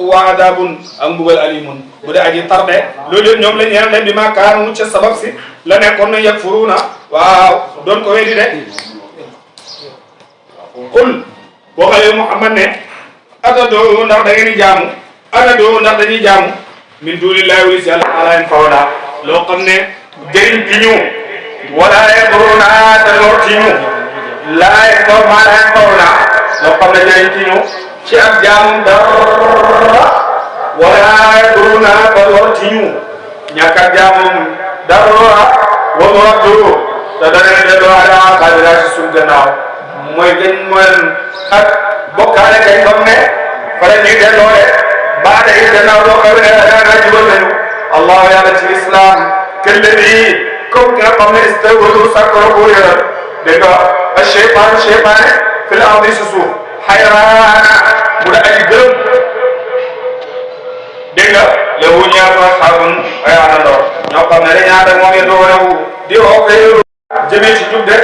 wa adabun ak mbugal alimun bu dee aji tarde loolu yëpp ñoom la ñeel leen bi ma kaanu ca sabab si la nekkoon na yakfuruna waaw doon ko weddi de qul waxale Muhammad ne atadoo ndax da ngeen di jaamu atadoo ndax dañuy jaamu min dunillahi wa si àlla alain fawda loo xam ne jëriñ ci ñu wala yaduruna te lor ci ñu laa yakor ma alain fawda loo xam ne jëriñ ci ñu ci ak jaamu dara wala yaduruna te lor ci ñu ñàkk ak jaamu dara wa nuraddu te dana delloo ala xadira ci suñ gannaaw mooy gën mooy ak bokkaale kay xam ne fa la ñuy delloo de baada yi gannaaw loo xam ne daana jubal nañu allah yàlla ci islam këlle bi comme ki nga xam ne istawadu sàkkoro ko yëral dégg nga a cheytaane fi l ardi si suuf xayraana mu da aji gërëm dégg nga la wu ñaar asxaabun ay àndandoor ñoo xam ne dañaa da moom yedoo rewu di woo koy jëmee ci jub de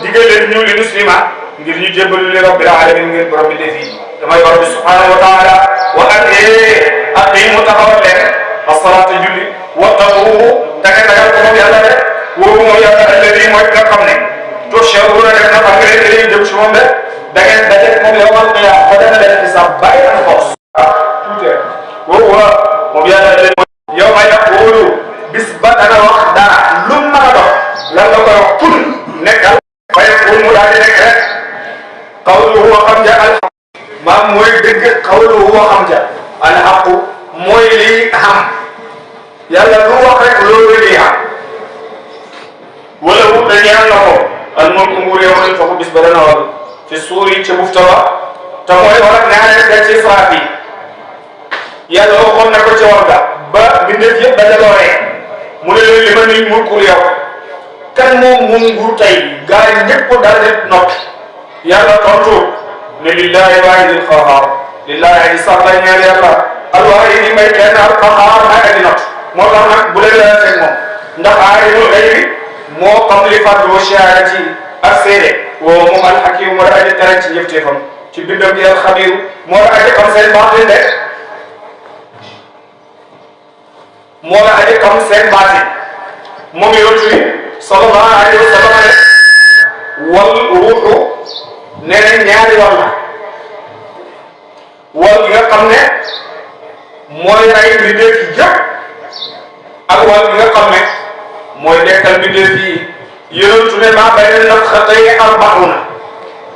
digal leen ñu li muslima ngir ñu jébbalu li rabbil alamin ngir borom bi defi damay borom bi subhanahu wa taala wa aqimu taxawal leen as-salaata julli wattaquhu da ngeen ragal ko moom yàlla de wóobu moom yàlla alladi mooy nga xam ne tuhsharuuna def na xam nga leen dañuy jëm si moom de da ngeen daje moom yawmal qiyaama ba dana leen xisaab bàyyi na force tuuti wóobu moom yàlla yow ma yaqulu bis ba dana wax dara lu mu mën a dox lan la koy wax kun nekkal waaye kun mu daal di nekk rek qawluhu wa xam ja alxaq maam mooy dëgg qawluhu wa xam ja alxaqu mooy lii xam yàlla lu wax rek loolu lii xam wala wu dañuy am na ko al mulku nguur yow ma fa ko bis ba dana war fi suuri ca bufta ba te mooy war ak ñaareel da ci Israaf yi yàlla waxoon na ko ca war ga ba bindeef yëpp dajaloo rek mu ne leen li ma nuy mulkul yow kan moom nguur tey gaa yi ñëpp daal di noppi yàlla tontu ne lillahi waahidil qahhaar lillahi di sax la ñeel yàlla alwaahidi may kenn al qahhaar may adi not moo tax nag bu leen leen teg moom ndax aalimul ghaybi moo xam li fadlu wa shahaadati ak seede woo moom alxakiim moo la aji tere ci jëfteefam ci bindam gi alxabiiru moo la aji xam seen baatin de moo la aji xam seen baatin moom yonent bi sallallahu alayhi wa sallam ne wal ruuxu nee na ñaari wàll la wàll gi nga xam ne mooy rey mbindeef yi yëpp ak wàll gi nga xam ne mooy dekkal mbindeef yi yonent ne maa bay na nafxatayni arbauna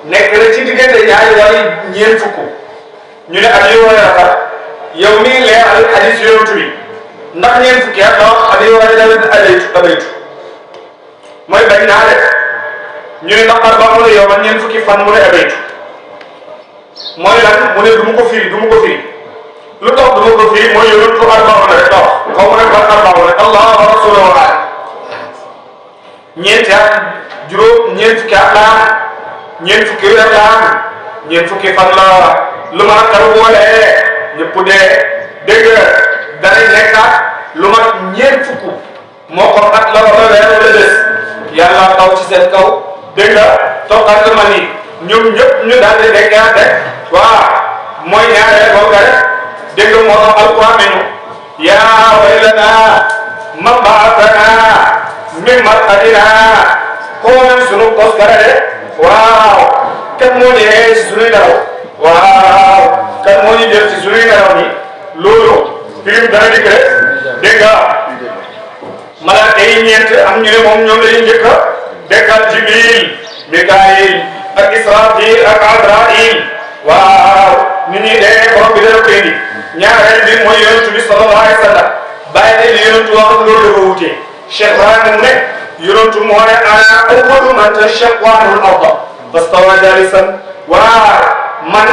nekk na ci diggante ñaari wàll yi ñeent fukk ñu ne ak li war a yow mii leeral hadis yonent bi ndax ñeent fukki at la wax ak li war a abaytu mooy bañ naa de ñu ne ndax arbauna yow man ñeent fukki fan mu ne abaytu mooy lan mu ne du ma ko firi lu tax du ma ko firi mooy yonentu arbauna rek la wax xaw ma ne ban arbauna Allah wa rasuluhu a'lam ñeenti at juróom ñeent fukki at la am ñeent fukki weer la am ñeent fukki fan la lu ma kar boole ñëpp dee dégg dana nekkaat lu mat ñeent fukk moo ko at la wala weer wala bés yàlla taw ci seen kaw dégg nga toogaat ma ni ñoom ñëpp ñu daal di dekkaat rek waaw mooy ñaareel boobu rek dégg nga moo tax alquran nañu yaa waylanaa man ba'athanaa min marqadinaa xoolal sunu toskare de waaw kan moo ñu yee ci sunuy nelaw waaw kan moo ñu def ci sunuy nelaw ni loolu firim dana dikk rek dégg nga malaaka yi ñeent am ñu ne moom ñoom la ñuy njëkk a dekkal Jibril Mikaayil ak Israafil ak Azraayil waaw nit ñi dee borom bi dana ko indi ñaareel bi mooy yonent bi sallallahu alayhi wa sallam bàyyi ne li yonent wax ak loolu dafa wutee Cheikh Ibrahima mu ne yonent moo ne ana awwalu man tashaqqu al-arda fastawa jalisan waaw man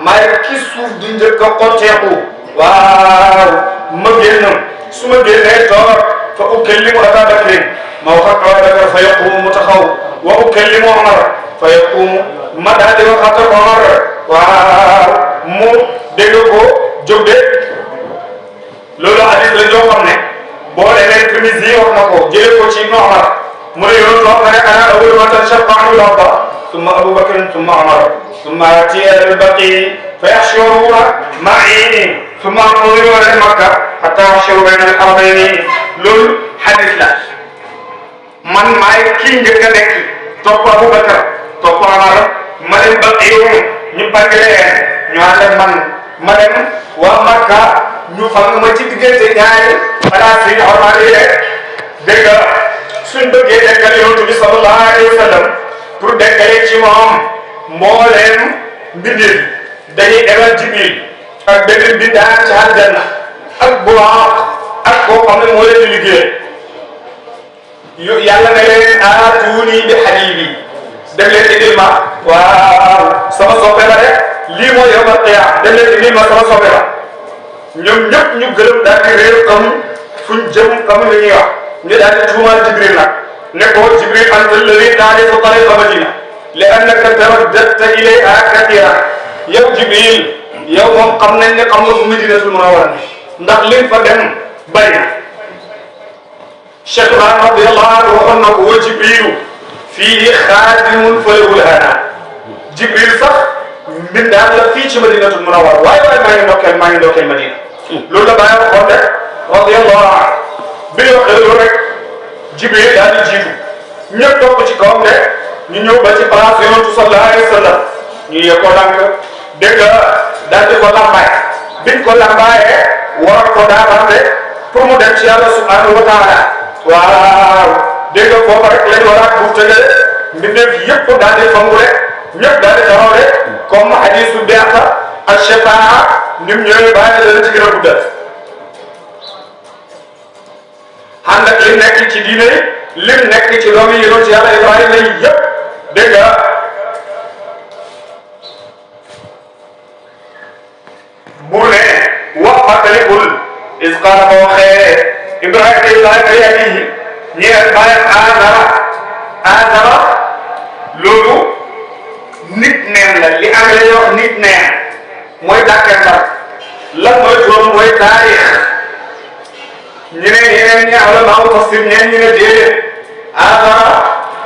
maay ki suuf di njëkk a xotteeku waaw ma génn su ma génnee toog fa ukallimu Abaa Bakrin ma wax ak Abaa Bakr fa yaqumu mu taxaw wa ukallimu Omar fa yaqumu ma daal di wax ak Omar waaw mu dégg ko jóg de loolu hadis la joo xam ne boo demee Tirmisi wax na ko jëlee ko ci Ibnu Omar mu ne yoon wax na ne ana awwalu man tanshaqqu anhu al-ardu summa Abu Bakr summa Omar summa ya'ti al-baqi fa yahshuruna ma'i summa anziru ila Makka hatta yahshuru bayna al-ardayni loolu hadis la man maay kii njëkk a nekk topp Abu Bakr topp Omar ma dem baqi ñu pàgg leen ñu ànd ak man ma dem waa Makka ñu fang ma ci diggante ñaari place yi ormal yi rek dégg nga suñ bëggee dekkal yonent bi sallallahu alayhi wa sallam pour dekkale ci moom mbooleem mbindeef dañuy demal Jibril ak benn bindaan ci aljanna ak Buraaq ak koo xam ne moo leen di liggéey yàlla ne leen aatuuni bi habiibi dem leen indil ma waaw sama soppe la rek lii mooy yawmal qiyaama dem leen indil ma sama soppe la ñoom ñëpp ñu gërëm daal di réer xam fuñ jëm xam li ñuy wax ñu daal di tuumaal Jibril nag ne ko Jibril anta alladi taarifu tariqa Madina li annaka taraddadta ilayha kathiran yow Jibril yow moom xam nañ ne xam nga fu Madinatul Munawwara ndax liñ fa dem bari na Cheikh Ibrahima radiyallahu anhu waxoon na ko wa Jibrilu fii xaadimun falahul hana Jibril sax mbindaan la fii ci Madinatul Munawwara waaye maa ngi ndokkeel Madina loolu la bàyyi waxoon rek radiyallahu anhu bi ñu waxee loolu rek Jibril daal di jiitu ñëpp topp ci kawam de ñu ñëw ba ci place yonentu sallallahu alayhi wa sallam ñu yee ko lànk dégg nga daal di ko lambaay biñ ko lambaayee war ko daabante pour mu dem ci yàlla subhanahu wa taala waaw dégg nga foofa rek lañ war a buuf tëjee mbindeef yëpp daal di fangu rek ñëpp daal di taxaw rek comme hadisu biata ak shafaa nim ñëwee bàyyi dana ci gën a guddal ànd ak li nekk ci diine lim nekk ci doom yi yonent yàlla Ibrahima yi yëpp dégg nga bu ne wax fàttalikul is qaala ba waxee Ibrahima yi ñeent bàyyam Aazara loolu nit neen la li anglais yi wax nit neen mooy dàkkantal lan mooy turam mooy taarix ñeneen ñi ulama tafsir ñeen ñu ne déedéet Aazara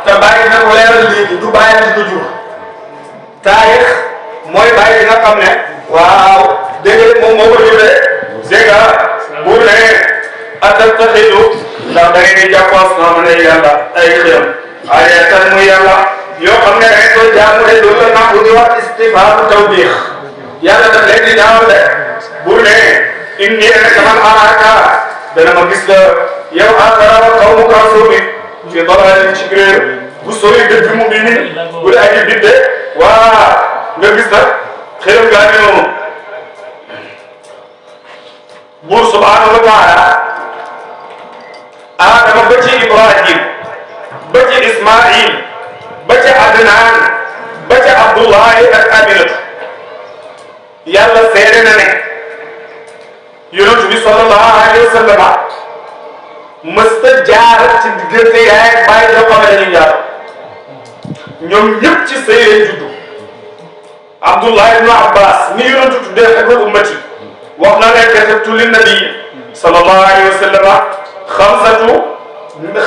te bàyyi na ko leeral léegi du bàyyi na du jur taarix mooy bàyyi bi nga xam ne waaw dégg nga moom moo ko juree dégg nga bu ne atattaxidu ndax da ngeen di jàppoos noo mën a yàlla ay xiyam ay tan muy yàlla yoo xam ne rek koy jaamu de loolu la nangu di wax istifaamu tawbiix yàlla daf leen di daawal de bu ne inni man araaka dana ma gis la yow Aazara xaw mu kaa sóobi ci dalaalin ci réer bu sori dëgg mu bi ni bu dee aji bidde waa nga gis nag xëyam gaa ni noonu buur subhanahu wa taala Aadama ba ci Ibrahim ba ci Ismail ba ci Adnaan ba ci Abdullahi ak Aminatu yàlla seede na ne yonent bi sallallahu alayhi wa sallam mësta jaar ci diggante yaay ak baay yoo xam ne dañuy jaar ñoom ñëpp ci sëy lañ juddu Abdullah ibn Abbas ni yonent tuddee xebrul ummati wax na ne katabtu lin nabi sallallahu alayhi wa sallam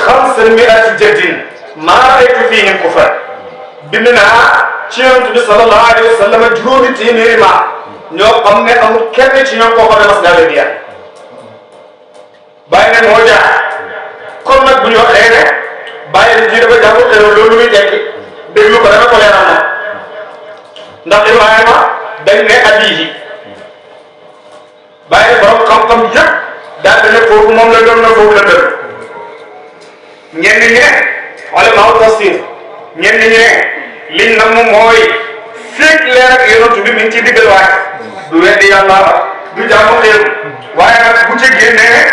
xamsa mi'ati jaddin maa ra'aytu fihim kufran bind naa ci yonent bi sallallahu alayhi wa sallam juróomi téeméeri maa ñoo xam ne amul kenn ci ñoom koo xam ne mas ngaa leen di yàq bàyyi ne moo jaar kon nag bu ñu waxee ne bàyyi ne ji dafa jàpp xew loolu muy tekki déglu ko dana ko leeral moom ndax Ibrahima dañ ne abiihi bàyyi ne borom xam-xam yëpp daal di ne foofu moom la doon na foofu la doon ñenn ñi ne ulama tafsir ñenn ñi ne liñ na mu mooy fekk leer ak yonent bi mi ngi ci diggal waay du weddi yàlla du jaamu xeeru waaye nag bu ci génnee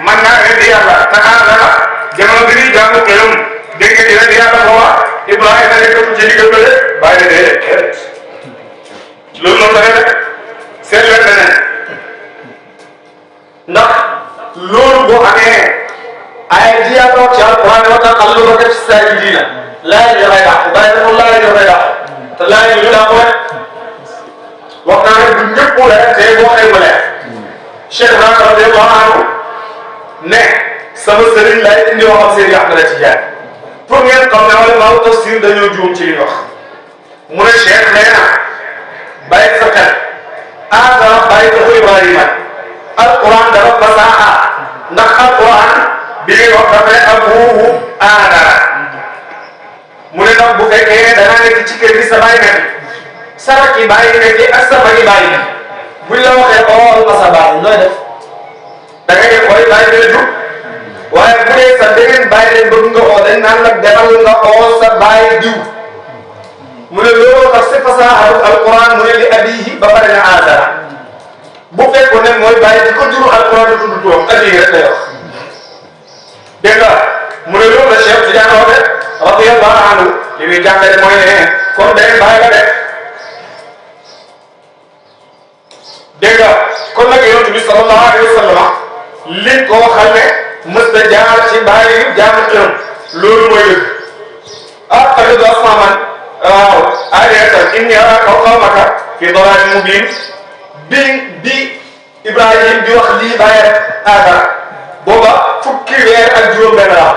man naa weddi yàlla te Aazara jamono bi ñuy jaamu xeerum dégg nga di weddi yàlla booba Ibrahima nekkatu ci diggal ba de bàyyi de déedéet kenn loolu noonu la rek seet leen leneen ndax loolu boo amee ay ji yàlla wax ci alquran wa taqallubaka fi saajidiina laa yi dafay dàq bàyyi na moom laa yi dafay dàq te laa yi ñu dàq rek wax naa ne du ñëpp rek tey boo xëy ma leer Cheikh Ibrahima radiyallahu anhu ne sama sëriñ lay indi waxam seen Ahmad Tijaan pour ngeen xam ne wala maaw tafsir dañoo juum ci li wax mu ne Cheikh nee na bàyyi sa xel Aazara bàyyi ko Ibrahima alquran dafa fasaaxa ndax alquran bi ngay wax dafa ne abuuhu Aazara mu ne nag bu fekkee danaa nekk ci kër gi sa bàyyi nekk sarak yi bàyyi nekk ak sa bàyyi bàyyi buñ la waxee oo ma sa bàyyi nooy def da ngay def koy bàyyi dina jub waaye bu dee sa beneen bàyyi leen bëgg nga oo dañ naan la demal nga oo sa bàyyi diw mu ne looloo tax si fasaaxatu alquran mu ne li abiihi ba pare na Aazara bu fekkoon ne mooy bàyyi di ko juru alquran di tudd turam abiihi rek lay wax dégg nga mu ne loolu la Cheikh Tidiane wax radiyallahu anhu li muy jàngale mooy ne kon beneen bàyyi la def dégg nga kon nag yonent bi sallallahu alayhi wa sallam liñ ko waxal ne mës na jaar ci bàyyi jaamu xëram loolu mooy dëgg ah tamit du asma man waaw aayatan inni araaka wa qawmaka fi dalaalin mubiin bi Ibrahim di wax lii bàyyi Aazara booba fukki weer ak juróom-benn la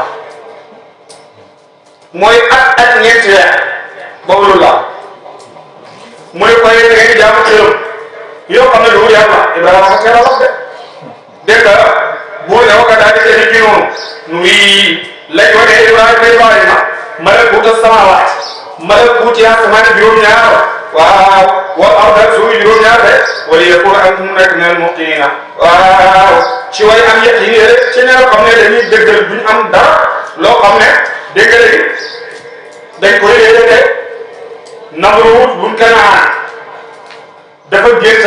mooy at ñeenti weer boobu loolu la mu ne ko yéen da ngeen di jaamu xéew yoo xam ne du yàlla Ibrahima ko teel a wax de dégg nga buur ne ko daal di tëj ci noonu nuy lañ ko ne Ibrahima malakuuta samaawaat malakuuti asamaan juróom-ñaar waaw wal arda suuf juróom-ñaar de wala yakuna ak mu nekk minal muqiniina waaw ci way am yaqin yi rek ci ña nga xam ne dañuy dëggal duñ am dara loo xam ne dégg nga dañ koy yéene Namruud buñ Kanaan dafa gént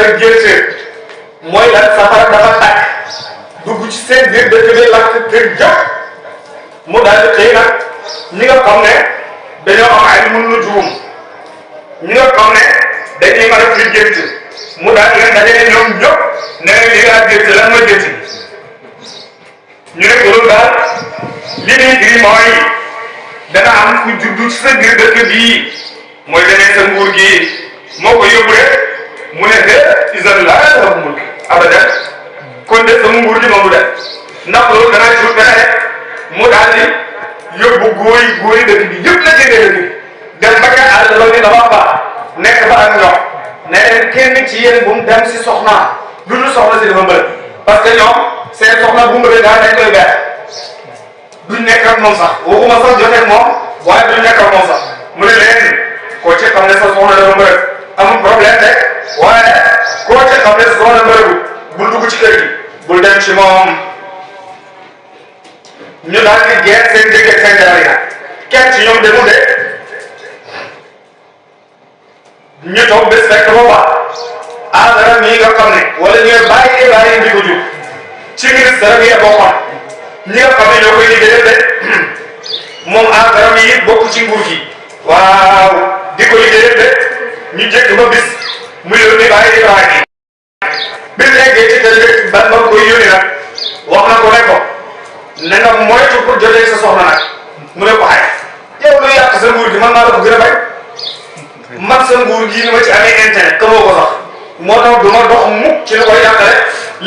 mooy lan safara dafa tàkk dugg ci seen biir dëkk bi lakk kër jëpp mu daal di xëy nag ñi nga xam ne dañoo am ay mën na juum ñi nga xam ne dañuy mën a fi gént mu daal di leen dajale ñoom ñëpp ne leen li nga gént lan mooy gént ñu ne ko loolu daal li muy firi mooy dana am ku juddu ci sa biir dëkk bii mooy demee sa nguur gi moo ko yóbbu rek mu ne de isan laa yàlla bu mulk abadan kon de sama nguur gi moom du def ndax loolu danaa jur dana rek mu daal di yóbbu góor yi dëkk bi yëpp la génnee dëkk bi dem ba ca àll loolu ni dafa baax nekk fa ak ñoom ne leen kenn ci yéen bu mu dem si soxnaa du ñu soxla si dafa mbërëb parce que ñoom seen soxna bu mbërëb daal dañ koy beer duñ nekk ak moom sax waxuma sax joteeg moom waaye duñ nekk ak moom sax mu ne leen koo ci xam ne sa soxna dafa mbërëb amul problème rek waaye koo ci xam ne sa soxna mbërëbu bul dugg ci kër gi bul dem ci moom ñu daal di geer seen digg ak seen jabar yi nag kenn ci ñoom demul de ñu toog bés fekk ba baax Aadara mii nga xam ne wala ñu ne bàyyi di ko jur ci ministère bi bokkoon ñi nga xam ne ñoo koy liggéeyal de moom Aadara mii bokk ci nguur gi waaw di ko liggéeyal de ñu jëkk ba bis mu yónni bàyyi Ibrahima bi mu eggee ci kër gi ban ba koy yónni nag wax na ko ne ko na nga moytu pour jotee sa soxna nag mu ne ko ay yow lu yàq sa nguur gi man maa la ko gën a bañ man sa nguur gi ni ma ci amee internet xamoo ko sax moo tax du ma dox mukk ci lu koy yàqale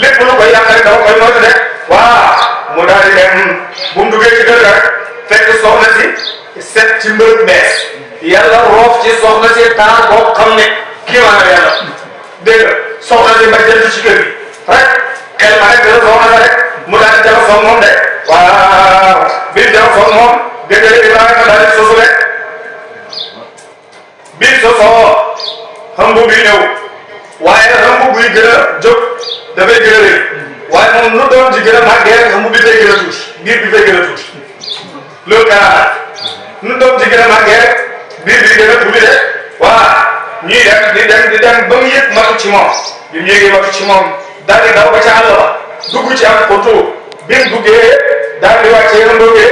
lépp lu koy yàqale dama koy moytu de waaw mu daal di dem bu mu duggee ci kër ga rek fekk soxna si set ci mbër bees yàlla roof ci soxna si taar boo xam ne kii maanaam yàlla dégg nga soxna si mbaj jënd ci kër gi rek xel ma rek dina soxna la rek mu daal di jaxasoo moom de waaw biir jaxasoo moom dégg nga Ibrahima daal di sosu rek biir sosoo xambu bi ñëw waaye xambu buy gën a jóg dafay gën a rëy waaye moom lu doon di gën a màggee rek xambu bi fay gën a tuuti biir bi fay gën a tuuti loolu kaa nu doon di gën a màggee rek biir bi gën a tuuti de waaw ñuy dem di dem ba mu yëg matu ci moom bi mu yëgee matu ci moom daal di daw ba ca àll ba dugg ci am poto bi mu duggee daal di wàccee na ndoogee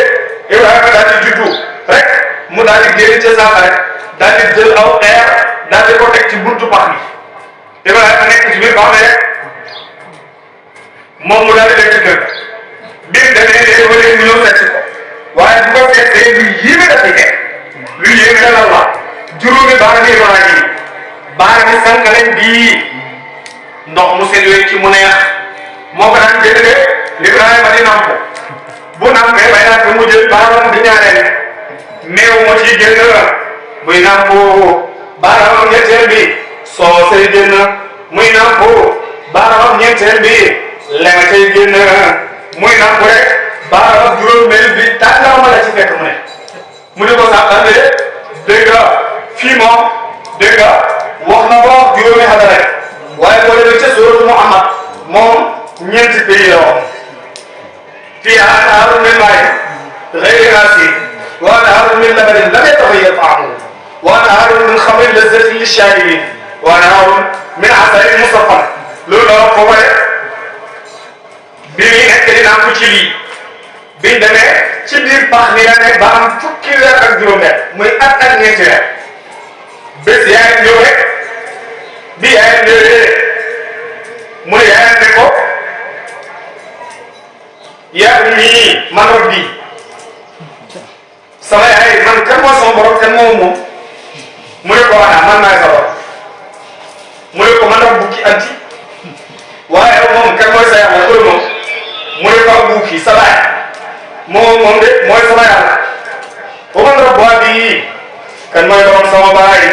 Ibrahima daal di juddu rek mu daal di génn ca saaka rek daal di jël aw air daal di ko teg ci buntu pax bi Ibrahima nekk ci biir pax bi rek moom mu daal di dem ci kër bi mu demee léegi ba léegi mu ñëw seet ko waaye bu ko seetee lu yéeme dafay nekk lu yéeme dalal la juróomi baaraam yi doon ji baaraam yi sànqaleñ bii ndox mu sedd wécc ci mu neex moo ko daan jëndee Ibrahima di namp bu nampee bay naan ko mu jël baaraam di ñaareel meew moo ciy génn muy namp baaraam ñetteel bi soo say génn muy namp baaraam ñeenteel bi lema cay génn muy namp rek baaraam juróomeel bi tàngaama la ci fekk mu ne ko sàqal de dégg nga fii moom dégg nga wax na ko juróomi xadara rek waaye boo demee ca suuratu Muhammad moom ñeenti pays la wax fiihaa anhaarun min maa'in ghayri aasiin wa anhaarun min labanin lam yataghayyar ta'amuhu wa anhaarun min khamrin lazzatin lish-shaaribiin wa anhaarun min asalin musaffan loolu la wax foofu rek bi muy nekk di naan ko ci lii biñ demee ci biir pax mi la nekk ba am fukki weer ak juróom-benn muy at ak ñeenti weer bés yaayam ñëw rek bi yaayam ñëwee mu ne yaayam ne ko yaa nii man rabbi sama yaay man kan moo sama borom kan moo moom mu ne ko ana man maay sa borom mu ne ko man rabbuki anti waaye moom kan mooy sa yàlla loolu moom mu ne ko abbuki sa baay moom de mooy sama yàlla ba man rabbu abi kan mooy borom sama baay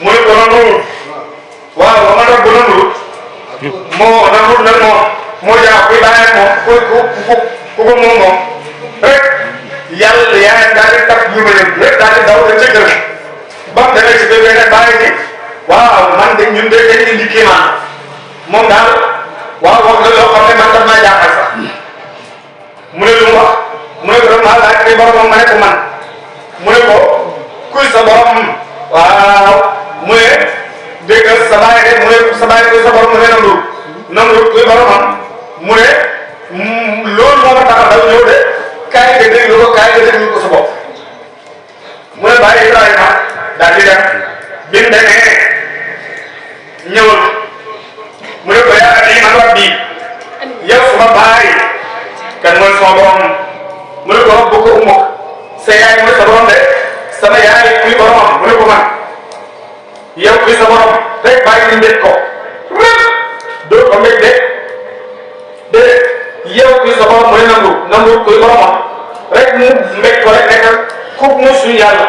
mu ne ko nanguwul waaw ba ma doon bu nanguwul moo nanguwul nag moo jaa kuy bàyyi moom ku ko moom rek yàlla yaayam daal di takk ñu rek daal di daw dem ca kër ba mu demee ci kër ne bàyyi ji waaw man de ñun de dañuy indi kéemaan moom daal waaw wax na loo xam ne man daf maa jaaxal sax mu ne lu mu wax mu ne ko doon maa laaj kuy boromam ma ne ko man mu ne ko kuy sa borom waaw mu ne dégg nga sa baay de mu ne sa baay kuy sa borom mu ne Namruud kuy boromam mu ne loolu moo ma tax a daw ñëw de kaay nga déglu ko kaay nga déglu ko sa bopp mu ne bàyyi Ibrahima daal di dem bi mu demee ñëwul mu ne ko yaa bii man rabbi yow suma baay kan mooy sama borom mu ne ko rabbuka ummuk sa yaay mooy sa borom de sama yaay kuy boromam mu ne ko man yow kuy sa borom rek bàyyi ñu mbég ko doo ko mbég de yow kuy sa borom mooy Namruud kuy boromam rek mu mbég ko rek nekk kooku mooy suñu yàlla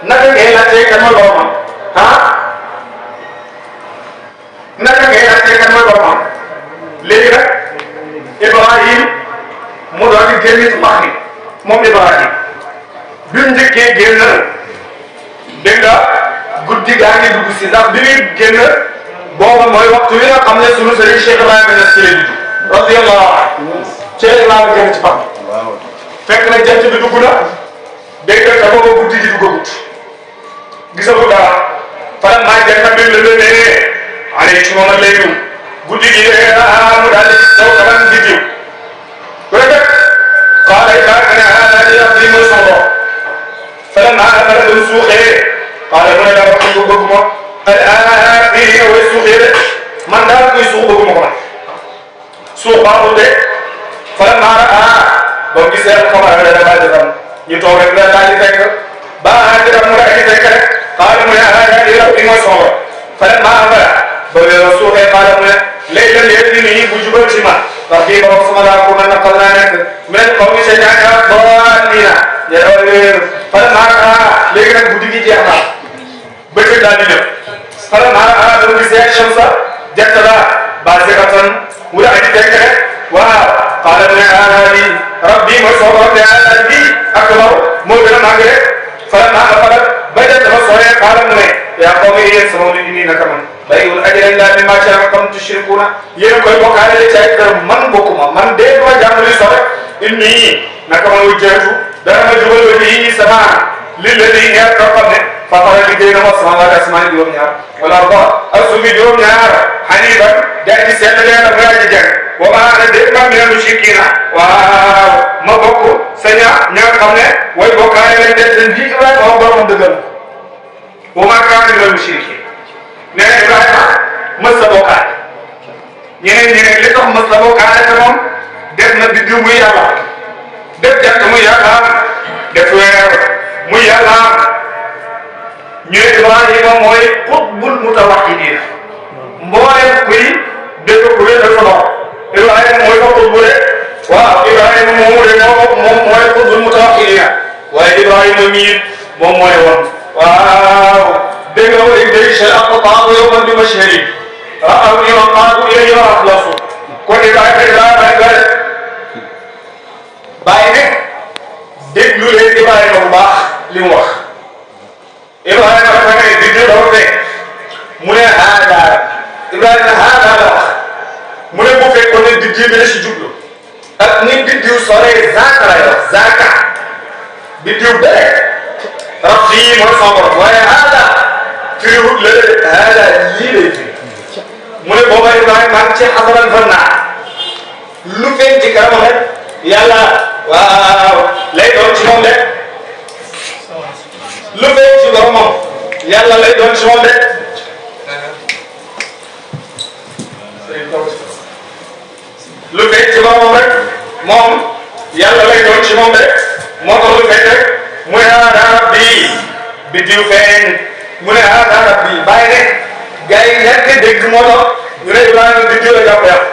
naka ngay laajtee kan mooy boromam naka ngay laajtee kan mooy boromam léegi nag Ibrahim mu doon di génn ci pax mi moom Ibrahim bi mu njëkkee génn dégg nga guddi gaa ngi dugg si ndax bi muy génn boobu mooy waxtu wi nga xam ne sunu sëriñ Cheikh Ibrahima Niass ci la judd radiyallahu anhu Cheikh Ibrahima génn ci pax mi fekk na jant bi dugg na dégg nga boobu guddi gi duggagut gisagu dara fan maa jant bi la lëlee allez ci moom ak lay dugg guddi gi mu daal di taw kaman di jiw bu rafet xaaral Ibrahima ne daal di wax lii mooy sama bopp fan maa nga doon suuxee xaaral mu ne daal wax ko bëgg ma bii nga way suuxee de man daal kuy suux bëgg ma ko man suux baaxul de fan maa ba mu gisee xabaar la daal di am ñu toog rek la daal di fekk ba mu daal di fekk rek xaaral mu ne daal di wax lii mooy sama bopp fan maa ba nga suuxee xaaral mu ne léegi nii bu jubal ci ma ndax bii borom sama laa ko mën na xam naa nekk mais xaw ma sa ñaata bool nii na ñeneen fan maa léegi nag guddi gi jeex na bëccëg daal di ñëw fan maa dama gisee Shamsa jant la baazigatan wala aji fekk rek waaw xaaral mu ne lii rabbi mooy soo borom de bii akbar moo gën a màgg rek fan maa ba ba jant ba sooyee xaaral mu ne yaa xaw ma yéen sama nit ñi naka man bàyyiwul ajran laa mimmaa sha'artum tushrikuuna yéen koy bokkaale ci ay kër man bokkuma man dee ma jàng li so rek inni naka man wujjatu dara ma jubal wa bii sama lilladi ñaar koo xam ne fatara liggéey na ma samaawaati asamaan juróom-ñaar wala arda ak suufi juróom-ñaar haniifan daa ci seen leen ak yaa ci jàng wa maa ana déet man mina mushrikiina waaw ma bokk sa ña xam ne way bokkaale lañ def seen ji Ibrahima wax borom dëggal wa maa kaana minal mushrikiin nee na Ibrahima mës la bokkaale ñeneen li tax mës la bokkaale te moom def na biddiw muy yàlla def jant muy yàlla def weer muy yàlla ñu ne Ibrahima mooy qutbul mutawahhidin mbooleem kuy dégg ku wéetal sa bopp Ibrahima mooy ko qutbu de waaw Ibrahima moom mooy qutbul mutawahhidin waaye Ibrahima mii moom mooy woon waaw dégg nga wala dégg nga aqtaab yawman bi mashhadi ra'awni wa qaadu ilayya wa axlasu kon Ibrahima bàyyi ne déglu leen Ibrahima bu baax li mu wax Ibrahima dafa ne déglu dafa fekk mu ne haada Ibrahima haada la wax mu ne bu fekkoon ne biddiw bi la si jublu ak ni biddiw soree zaaka lay wax zaaka biddiw bëre rabbi mooy sama borom waaye haada firiwut la haada lii lay firi mu ne booba Ibrahima maa ngi ci xasaran fan naa lu feeñ ci kanam rek yàlla waaw lay doon ci moom de lu feeñ ci boromam yàlla lay doon ci moom de lu feeñ ci boromam rek moom yàlla lay doon ci moom de moo tax lu feeñ rek mu ne haada rabbi biddiw feeñ mu ne haada rabbi bàyyi ne gars yi ñàkk dégg moo tax ñu ne Ibrahima biddiw la jàpp yàlla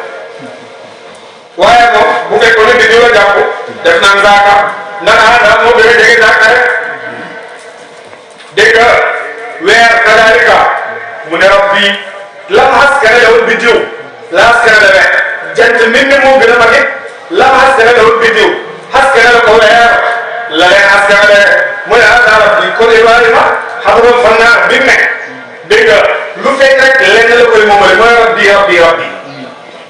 waaye moom bu fekkoon ne biddiw la jàpp def naan zaaka ndax haada moo gën a jege zaaka rek dégg nga weer kadaalika mu ne rabbi lam askana lawul biddiw la askana la weer jant min ne moo gën a mag lam askana lawul biddiw askana la ko weer la leen askana la mu ne asa rabbi kon Ibrahima xamuloon fan naa bi mu ne dégg nga lu fekk rek lenn la koy moomale mooy rabbi rabbi rabbi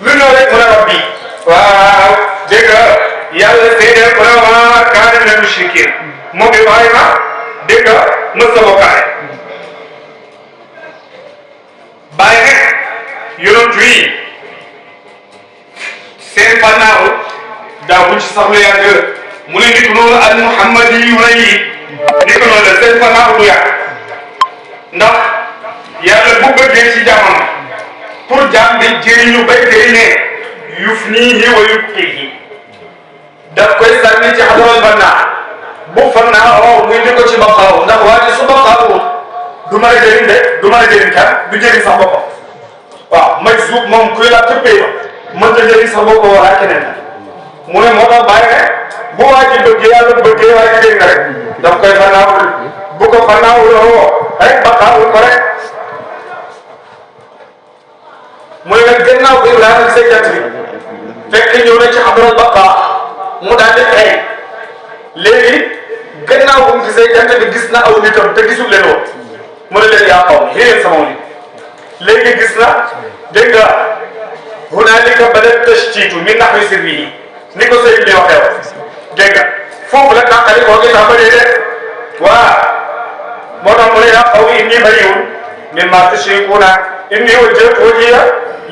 lu ñëw rek mu ne rabbi waaw dégg nga yàlla seedeel ko ne wa kaana minal mushrikiin moom Ibrahima dégg nga mës a bokkaale bàyyi nag yonent yi seen fannaaw daawuñ ci sax lu yàgg mu ne nit noonu al muhammadi yu na yi ni ko noonu la seen fannaaw du yàgg ndax yàlla bu bëggee ci jamono pour jaam bi jëriñu bay jëriñee yuf nii wa yubqihi daf koy sànni ci xadaral fannaa bu fannaa oo muy di ko ci baqaaw ndax waa ji su baqaaw du mën a jëriñ de du mën a jëriñ kan du jëriñ sax boppam waaw maj suuf moom kuy la tëppee ba mënta jëriñ sax boppam wala keneen mu ne moo tax bàyyi ne bu waa ji bëggee yàlla bëggee waa ji jëriñ rek daf koy fannaawul bu ko fannaawul woo rek baqaawul ko rek mu ne nag gannaaw bi Ibrahima gisee jant bi fekk ñëw na ci xadaral baqaa mu daal di xëy léegi gannaaw bu mu gisee jant bi gis na aw nitam te gisul leen woon mu ne leen yaa xaw ma yéen sama nit léegi gis na dégg nga hunaalika bada tashtiitu min nahwi sirrihi ni ko sëñ bi waxee woon dégg nga foofu la tàqali koo gis ba dee de waaw moo tax mu ne yaa qawmi innii bari'un mimmaa tushrikuuna innii wajjahtu wajhiya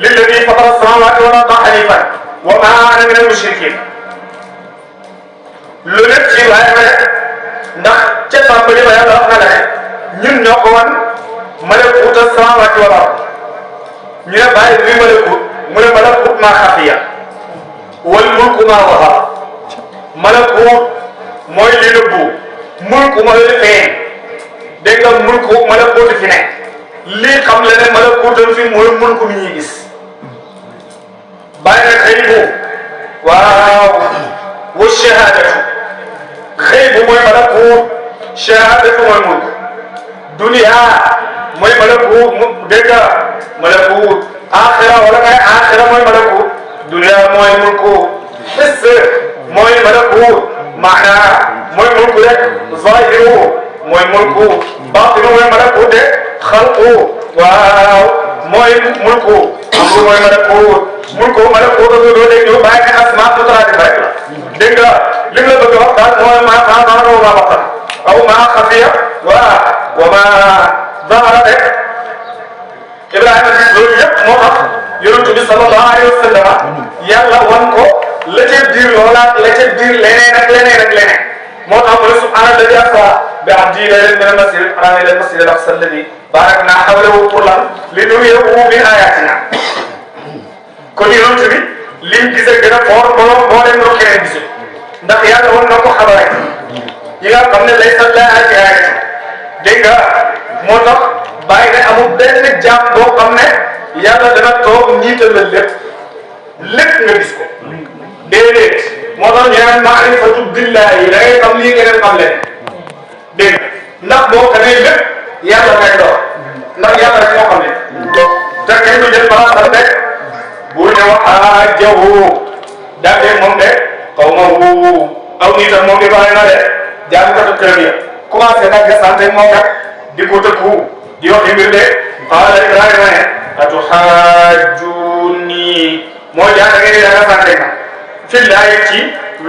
lilladii fatara as-samaawaati wal arda haniifan wa maa ana mina al-mushrikiin lu lépp ci Ibrahima rek ndax ca tàmbali ba yàlla wax na la ñun ñoo ko wan malakut as-samaawaati wal ard ñu ne bàyyi luy malakut mu ne malakut maa xafiya wal mulku maa wahab malakut mooy li nëbbu mulku mooy li feeñ dégg nga mulku malakut fi ne lii xam le ne malakutam fi mooy mulku mi ñuy gis bàyyi na xëy bu waaw wa shahadatu xëy bu mooy malakut shahadatu mooy mulku dunia mooy malakut dégg nga malakut axira wala ngay axira mooy malakut dunia mooy mulku xis mooy malakut maanaa mooy mulku rek zahiru mooy mulku batinu mooy malakut de xalqu waaw mooy mulku amru mooy malakut mulku malakut doo dégg ñu bàyyi ne asmaa mutaraadif rek la dégg nga li mu la bëgg a wax daal mooy maa batan aw maa xafiya waaw wa maa zahara rek Ibrahima gis loolu yëpp moo tax yonent bi sallallahu alayhi wa sallam yàlla wan ko la ca biir loola la ca biir leneen ak leneen ak leneen moo tax mu ne subhaana alladi asraa bi abdihi laylan mina al-masjidi al-haraami ila al-masjidi al-aqsaa alladi baaraknaa hawlahu pour lan li nuriyahu min aayaatinaa kon yonent bi lim gisee gën a fort boo leen loo keneen gisee ndax yàlla wan na ko xabaar yi nga xam ne laysa llaahu bi aayatin dégg nga moo tax bàyyi ne amul benn jaam boo xam ne yàlla dana toog ñiital la lépp nga gis ko déedéet moo tax ñu naan maarifatu billaahi da ngay xam lii ngeen xam leen dégg ndax boo xamee lépp yàlla ngay door ndax yàlla rek moo xam ne te kenn du jël balaa rek bu ne waxaajahu daal moom de xaw ma wu aw nitam moom di bàyyi na de jàngkatu këram ya commencé nag gasante moom nag di ko tëkku di wax mbir de qaala Ibrahima ne atuxaajuni moo jàng ngeen di danga sante ma fillaahi ci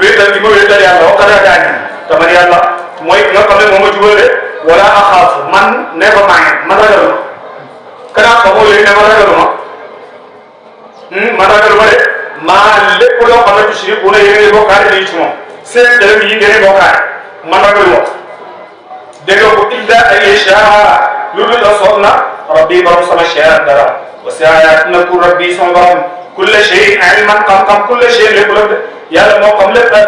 wéetal gi ma wéetal yàlla wa qad hadaani te man yàlla mooy nga xam ne moo ma jubale wala axaafu man ne ko man ragaluma kanaa xamoo léegi ne ma ragaluma de maa lépp loo xam ne tushrikuuna yéen a bokkaale lii ci moom seen dërëm yi ngeen bokkaale man ragaluma dégg nga ko illa an yashaa lu dul la soob na rabbi borom sama chean dara wasi'a na ku rabbi sama borom kulla shay'in ilman xam-xam kulla shay'in lépp la yàlla moo xam lépp la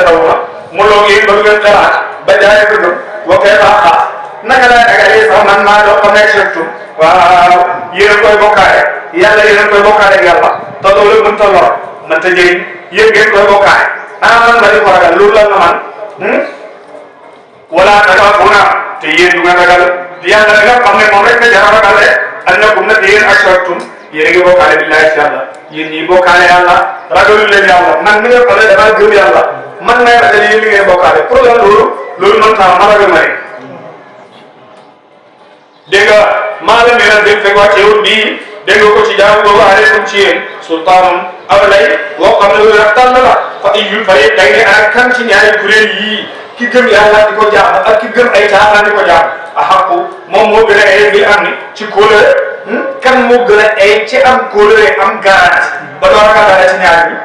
taw na mu loo ngi bëgg ngeen xalaat ba jaay ko wa kayfa xaas naka laa dagalee sax man maa doo xam ne surtout waaw yéen a koy bokkaale yàlla yéen a koy bokkaale ak yàlla te loolu mënta lor mënta jëriñ yéen ngeen koy bokkaale man ma di ko ragal loolu lan la man wala taxaafuuna te yéen du ngeen ragal yàlla li nga xam ne moom rek nga jar a ragal rek annakum nag yéen ashraktum yéen a ngi bokkaale billahi ci yàlla yéen ñii bokkaale yàlla ragalul leen yàlla man mi nga xam ne damaa gëm yàlla man may ragal yéen li ngeen bokkaale pour lan loolu man tam ma ragal ma rek dégg nga maa leen leen dégg fekk wàcceewul bii dégg nga ko ci jaamu boobu aleykum ci yéen sultaanum aw lay boo xam ne loolu rek tànn la fa iyul fay day ne ana kan ci ñaari kuréel yii ki gëm yàlla di ko jaam ak ki gëm ay caaxaan di ko jaam a xaqu moom moo gën a ay bi am ni ci kóolóore kan moo gën a ay ci am kóolóore am garanti ba door a kàllaale ci ñaar bi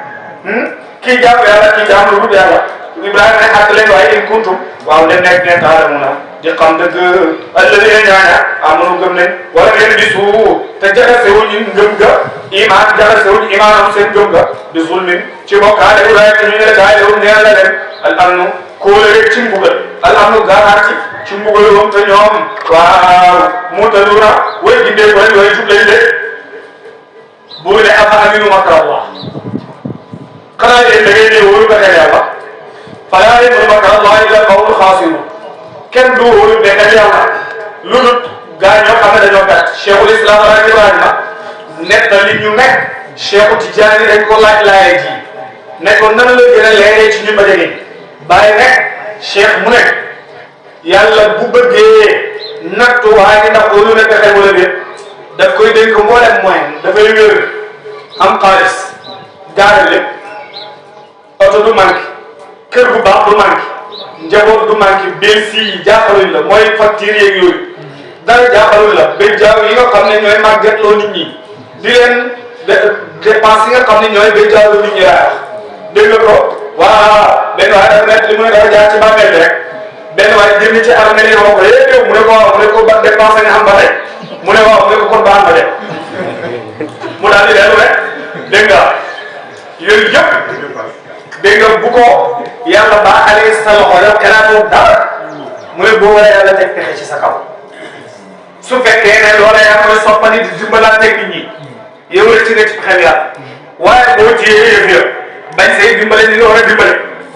kii jàpp yàlla kii jaam lu dul yàlla Ibrahima ne xàtt leen waaye in kuntum waaw leen nekk ne taalamuna di xam dëgg alladina ñaaña amanu gëm leen wala leen di suu te jaxasewuñ ngëm ga iman jaxasewuñ imaanam seen gëm ga di zulmin ci bokkaale Ibrahima te ñu ne daayewum neen la leen al amnu kóolóore ci mbugal al amnu garanti ci mbugal moom te ñoom waaw mutaluna way gindee ko way jub lañ de bu ne afa aminu makrallah xanaa yéen da ngay ne wóolu pexe yàlla falaa yamanu makrallah illa qawmul xaasirun kenn du wóolu pexe yàlla lu dul gaa ñoo xam ne dañoo gàtt cheikhul islam ala Ibrahima nekk na li ñu nekk cheikhu Tijaani dañ ko laaj laaye ji ne ko nan la gën a leeree ci ñun ba jege bàyyi nekk cheikh mu nekk yàlla bu bëggee nattu waa ngi ndax wóolu ne pexe wala déet daf koy dénk mboolem moyen dafay wér am xaalis gaare lépp oto du manqué kër bu baax du manqué njaboot du manqué BC yi jaaxaluñ la mooy facture yeeg yooyu dara jaaxaluñ la ba jaaw yi nga xam ne ñooy màggetloo nit ñi di leen dépense yi nga xam ne ñooy ba jaaw nit ñi laa wax dégg nga ko waaw benn waaye dafa nekk li mu ne dafa jaar ci bàmmeel bi rek benn waaye jënd ci armée yi wax ko yéen mu ne ko waaw mu ne ko ba dépense nga xam ba tey mu ne waaw mu ne ko kon baax na de mu daal di dellu rek dégg nga yooyu yëpp dégg nga bu ko yàlla baaxalee sa loxo yow xalaatoo dara mu ne boo waree yàlla teg pexe ci sa kaw su fekkee ne loola yaa koy soppandi di dimbalante nit ñi yow la ci nekk ci xel yàlla waaye boo jiyee yëf yëpp bañ say dimbale ni nga war a dimbale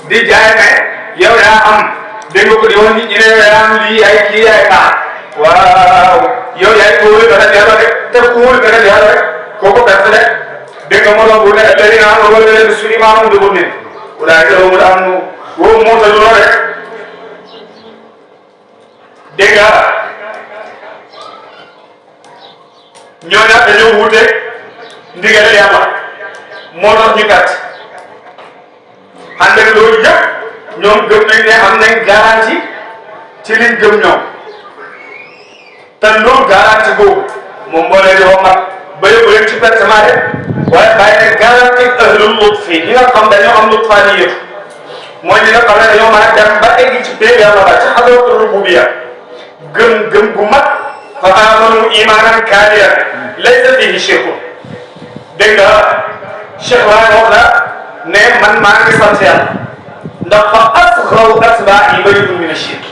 di jaay ne yow yaa am dégg nga ko di wax nit ñi ne yow yaa am lii ay kii yaay kaa waaw yow yaay ko wóolu beneen yàlla rek te ku wóolu beneen yàlla rek kooku perte rek dégg nga moo tax bu ne alladina amanu wala leen suñu maanaam dugub ne walaay te loolu am nu wóobu moo tax lu rek dégg nga ñoo ñaar dañoo wuute ndigal yàlla moo tax ñu gàtt ànd ak loolu yëpp ñoom gëm nañ ne am nañ garantie ci liñ gëm ñoom te loolu garantie boobu moom moo leen di wax mat ba yóbbu leen ci pertement de waaye bàyyi ne garantie ahlul lutfi ñi nga xam dañoo am lutfaani yëpp mooy ñi nga xam ne dañoo mën a dem ba egg ci péeb yàlla ba ci hadratu rububiyya gëm gu mat fa amanu imanan kaamilan laysa fihi shirkun dégg nga Cheikh Ibrahima wax na ne man maa ngi sant yàlla ndax fa asgharu atbaa'i bari'un mina shirk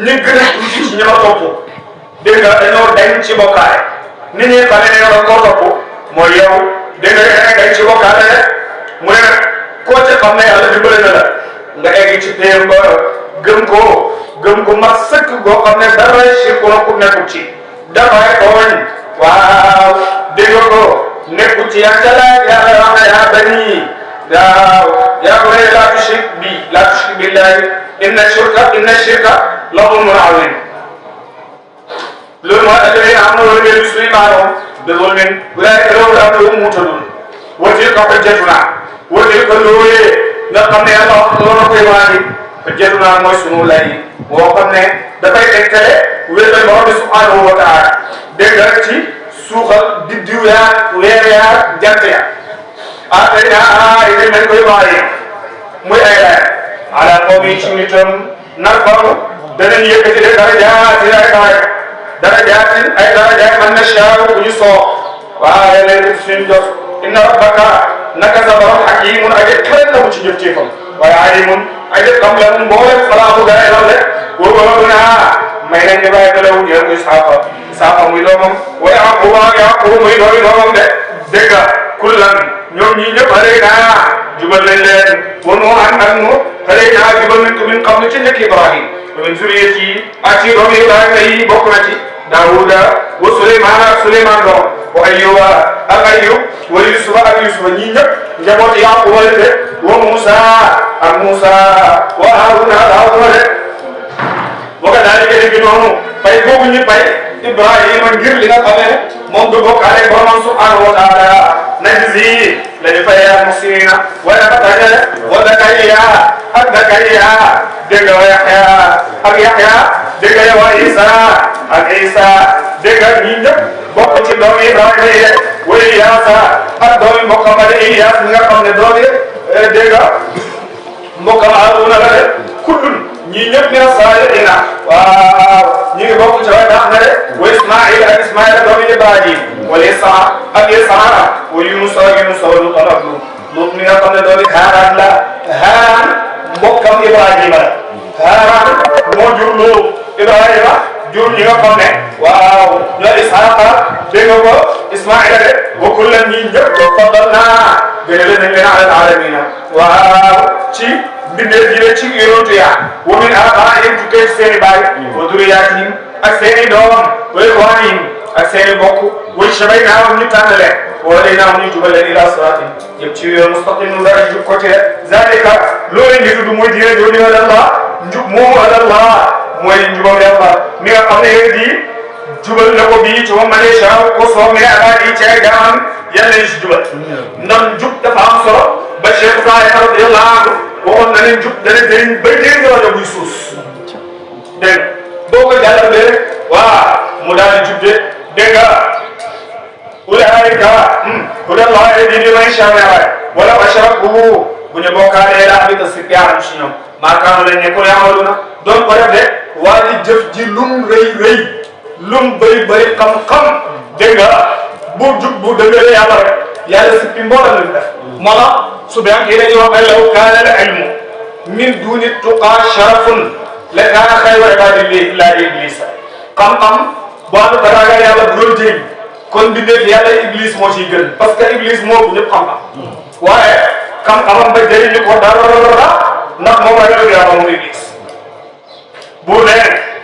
ñi gën a tuuti ci ñi ma topp dégg nga dañoo dañ ci bokkaale nit ñi xam ne dañoo koo topp mooy yow dégg nga dañ ci bokkaale rek mu ne nag koo ca xam ne yàlla dimbale na la nga egg ci péem ba gëm ko mat sëkk goo xam ne dara shirk wala ku nekkul ci dafay tooñ waaw dégg nga ko nekkul ci yaa ca laaj yàlla wax na yaa bani waaw yaa ko ne laa tushrik billahi inna shirka la zulmun azim loolu mooy alladina amanu wa lam yalbisu iimaanahum bi zulmin ulaa'ika lahum al-amnu wa hum muhtadun wa tilka hujjatunaa wa tilka loolee nga xam ne yàlla wax loolu koy waani hujjatunaa mooy sunu lay boo xam ne dafay tegtale wéetal borom bi subhanahu wa taala dégg nga ci suuxal biddiw yaa weer yaa jant ya tey yéen nañ koy waxee muy ay laaj ala qawmi ci nitam narfa'u danañ yëkkati de darajaatin ay darajaat man nashaa'u bu ñu soob waaw yàlla yëkkati suñu jos inna rabbaka naka sa borom hakiimun aje xereñ la mu ci jëf ci fam waaye alimun aje xam la mu mboolem falaa bu gën a yàlla rek boobu may nañ ne bàyyi ko lawul yéen muy Isaaqa muy doomam wa Yaquba muy doomam de dégg nga kullan ñoom ñii ñëpp xale naa jubal nañ leen wa Nuuhan ak Nuux xale naa jubal nañ ko min qablu ci njëkk Ibrahim wa min zurriyyati ak ci doomi Ibrahima yi bokk na ci Daawuda wa Suleymaan ak Suleymaan doom wa Ayyuba ak Ayyub wa Yusufa ak Yusufa ñii ñëpp njaboot Yaquba la de wa Musa ak Musa wa Haaruna ak Haaruna de wa kadaalika dégg noonu pay boobu ñu pay Ibrahima ngir li nga xamee ne moom du bokkaale boromam subhanahu wa taala najzi la ñu fay al-muhsinina wala Zakariya ak Zakariya dégg nga Yaxya ak Yaxya dégg nga wa Isa ak Isa dégg nga ñi ñëpp bokk ci doomu Ibrahima yi de wa Iyaasa ak doomu mbokkam ba de Iyaas mi nga xam ne doomu dégg nga mbokkam Haaruna la de kullun ñi ñëpp mina saalihiina waaw ñi ngi bokk ci way tax na de wa Ismaïl ak Ismaïl doomu Ibrahim wala Isxaaq ak Isxaaq wa Yunus ak Yunus wa Luut ak Luut mi nga xam ne doomu Haaraan la Haaraan mbokkam Ibrahima la Haaraan moo jur Luut Ibrahima jur ñi nga xam ne waaw ñoo Isxaaqa dégg nga ko Ismaïla de wa kullan ñi ñëpp faddalnaa gënale nañ leen alal aalamiina waaw ci mbindeef yi ci yonent ya wa min aabaa'ihim tukkee ci seen i baay wa durriyaatihim ak seen i doom wa ixwaanihim ak seen i mbokk wa ijtabaynahum ñu tànn leen wa hadaynahum ñu jubal leen ilaa siraatin jëm ci yoon mustaqim nu dara jub côté zaalika loolu ngi tudd mooy diine jooju Allah njub moomu Allah mooy njubam Yàlla mi nga xam ne yéen di jubal na ko bii ci moom ma ne saa ko soo mee abaat yi ci ay jaamam yàlla nañu si jubal ndax njub dafa am solo ba Cheikh Ibrahima radiyallahu anhu waxoon na leen njub dana jëriñ ba jëriñ rajo buy suus dégg boo ko jàllalee waaw mu daal di jub de dégg nga ulaa'ika hudallahi yahdi man yashaa' wala ashraku bu ñu bokkaalee la habita sirruhum si ñoom maa kaanu lañ ne ko ya'maluna doon ko def de waa di jëf ji lum rëy lum bëri xam-xam dégg nga bu jub bu dëggalee yàlla rek yàlla si fi mboolem lañ def moo tax su beex yi dañuy wax law kaana al-ilmu min duuni tuqaa sharafun la kaana xayra ibaadillahi illaa iblisa xam-xam bu ànd ak ragal yàlla bu doon jëriñ kon bindeef yàlla iblis moo ciy gën parce que iblis moo bu ñëpp xam-xam waaye xam-xamam ba jëriñu ko dara ndax moom ragal yàlla moom iblis buur ne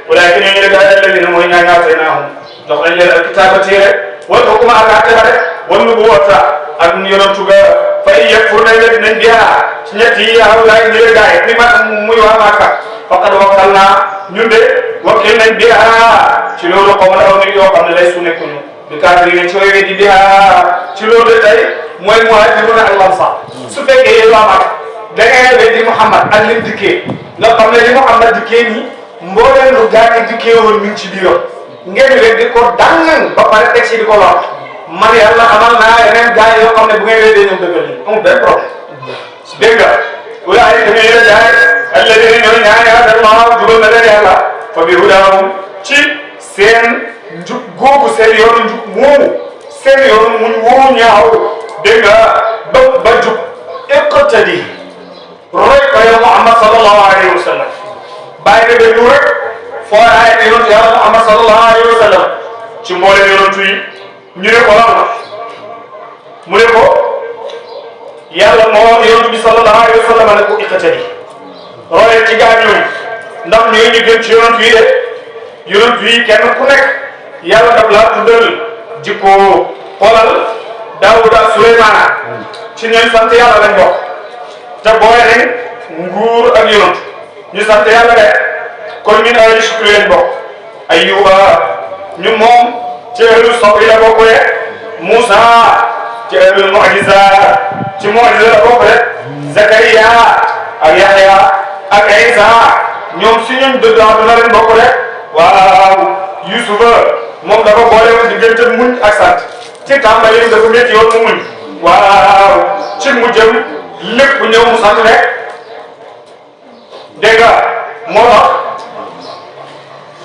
walakin ñooñu rek daal la leen mooy ñaan aataynaahum jox nañ leen alkitaaba téere wal hukma ak àtte ba de wan nubuwwata ak yonantu ga fa in yakfur nañ bihaa ci ñett yi haa'ulaa'i ñi gaay ni ma muy waa Makka faqad wakkalnaa ñun de wakkil nañ bihaa ci loolu xaw ma aw nit yoo xam ne lay su nekkuñu bi kaafiriin ci way di bihaa ci loolu de tey mooy muhaajiruuna ak ansaar su fekkee yéen waa Makka da ngay weddi Muhammad ak lim dikkee nga xam ne li Muhammad dikkee nii mbooleem lu gaa ngi dikkee woon mi ngi ci biiram ngeen weddi ko dang ba pare teg si di ko lor man yàlla amal naa yeneen gaa yoo xam ne bu ngeen weddee ñoom dëggal nii amul benn problème dégg nga ulaa'ika dañuy la jaay alladiina ñooy ñaari hadallahu jubal na leen yàlla fa bi hudaahum ci seen njub googu seen yoonu njub moomu seen yoonu muñ woo ñaaw dégg nga ba jub iqtadi roy ko yow Muhammad sallallahu alayhi wa sallam bàyyi nga déglu rek foo ay yonent yàlla Muhammad sallallahu alayhi wa sallam ci mboolem yonent yi ñu ne ko lan la mu ne ko yàlla moo yonent bi sallallahu alayhi wa sallam ne ko iqtadi roy ci gaa ñooñu ndax ñooy ñu gën ci yonent yi de yonent yi kenn ku nekk yàlla daf laa tuddal jikko xoolal Daawuda Suleymaan ci ñooy sant yàlla lañ bokk te boole nañ nguur ak yonent ñu sant yàlla de kon ñun ay shukri lañ bokk Ayyuba ñu moom ci ahlu sabri la bokk de Musa ci ahlu mu'jiza ci mu'jiza la bokk de Zakariya ak Yaxya ak Isa ñoom si ñun dëgg àdduna lañ bokk de waaw Yusufa moom dafa boole woon diggante muñ ak sant ci tàmbali dafa métti yoon mu muñ waaw ci mujjam lépp ñëw mu sant rek dégg nga moo tax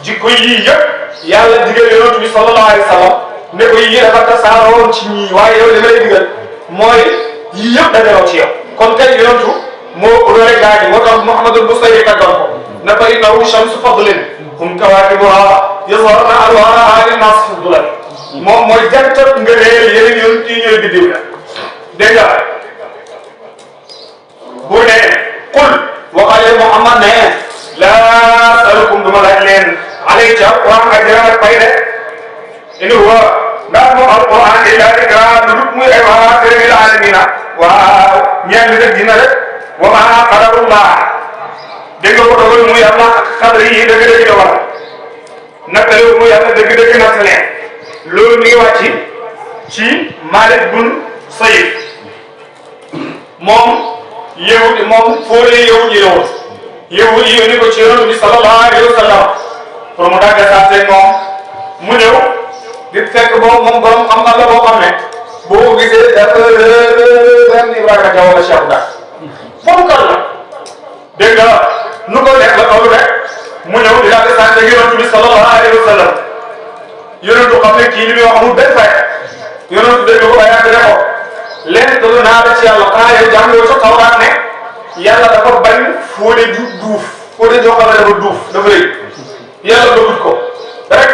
jikko yii yëpp yàlla digal yonent bi sallallahu alayhi wa sallam ne ko yii dafa tasaaroon ci ñii waaye yow li ma lay digal mooy yii yëpp dajaloo ci yow kon kay yonentu moo roore gaa yi moo tax Muhammadul Busayri tàggal ko na fa innahu shamsu fadlin hum kawaakibuhaa yazharna anwaarahaa linnaasi fi dulalin moom mooy jantat ngëneel yeneen yonent yi ñooy biddiw la dégg nga bu ne qul waxale Muhammad ne laa asalukum duma laaj leen alay ca Alquran ajran ak pay de in huwa ndax moom alquran illa dikra lu dut muy ay waa lil alamina waaw ñeen li dëgg dina rek wa ma qadarullah dégg nga ko dogal muy yàlla xadri yi dëgg-dëgg la war naka la muy yàlla dëgg-dëgg natt leen loolu mi ngi wàcc ci Malik bun Sayid moom fóore yahud yi la woon yahud yi yónni ko ci yonent bi sallallahu alayhi wa sallam pour mu dagga saate moom mu ñëw di fekk boobu moom borom xam-xam la boo xam ne boo gisee dafa benn Ibrahima Diaw la Cheikh Dak foofu kal la dégg nga nu ko nekk la toll rek mu ñëw di dagga saate yonent bi sallallahu alayhi wa sallam yonentu xam ne kii li muy wax amul benn fay yonentu dégg ko bayaat ne ko leen tëdd naa la ci yàlla xanaa yow jàngoo ca Tawraat ne yàlla dafa bañ fóode duuf fóode joo xam ne dafa duuf dafa rëy yàlla bëggut ko rek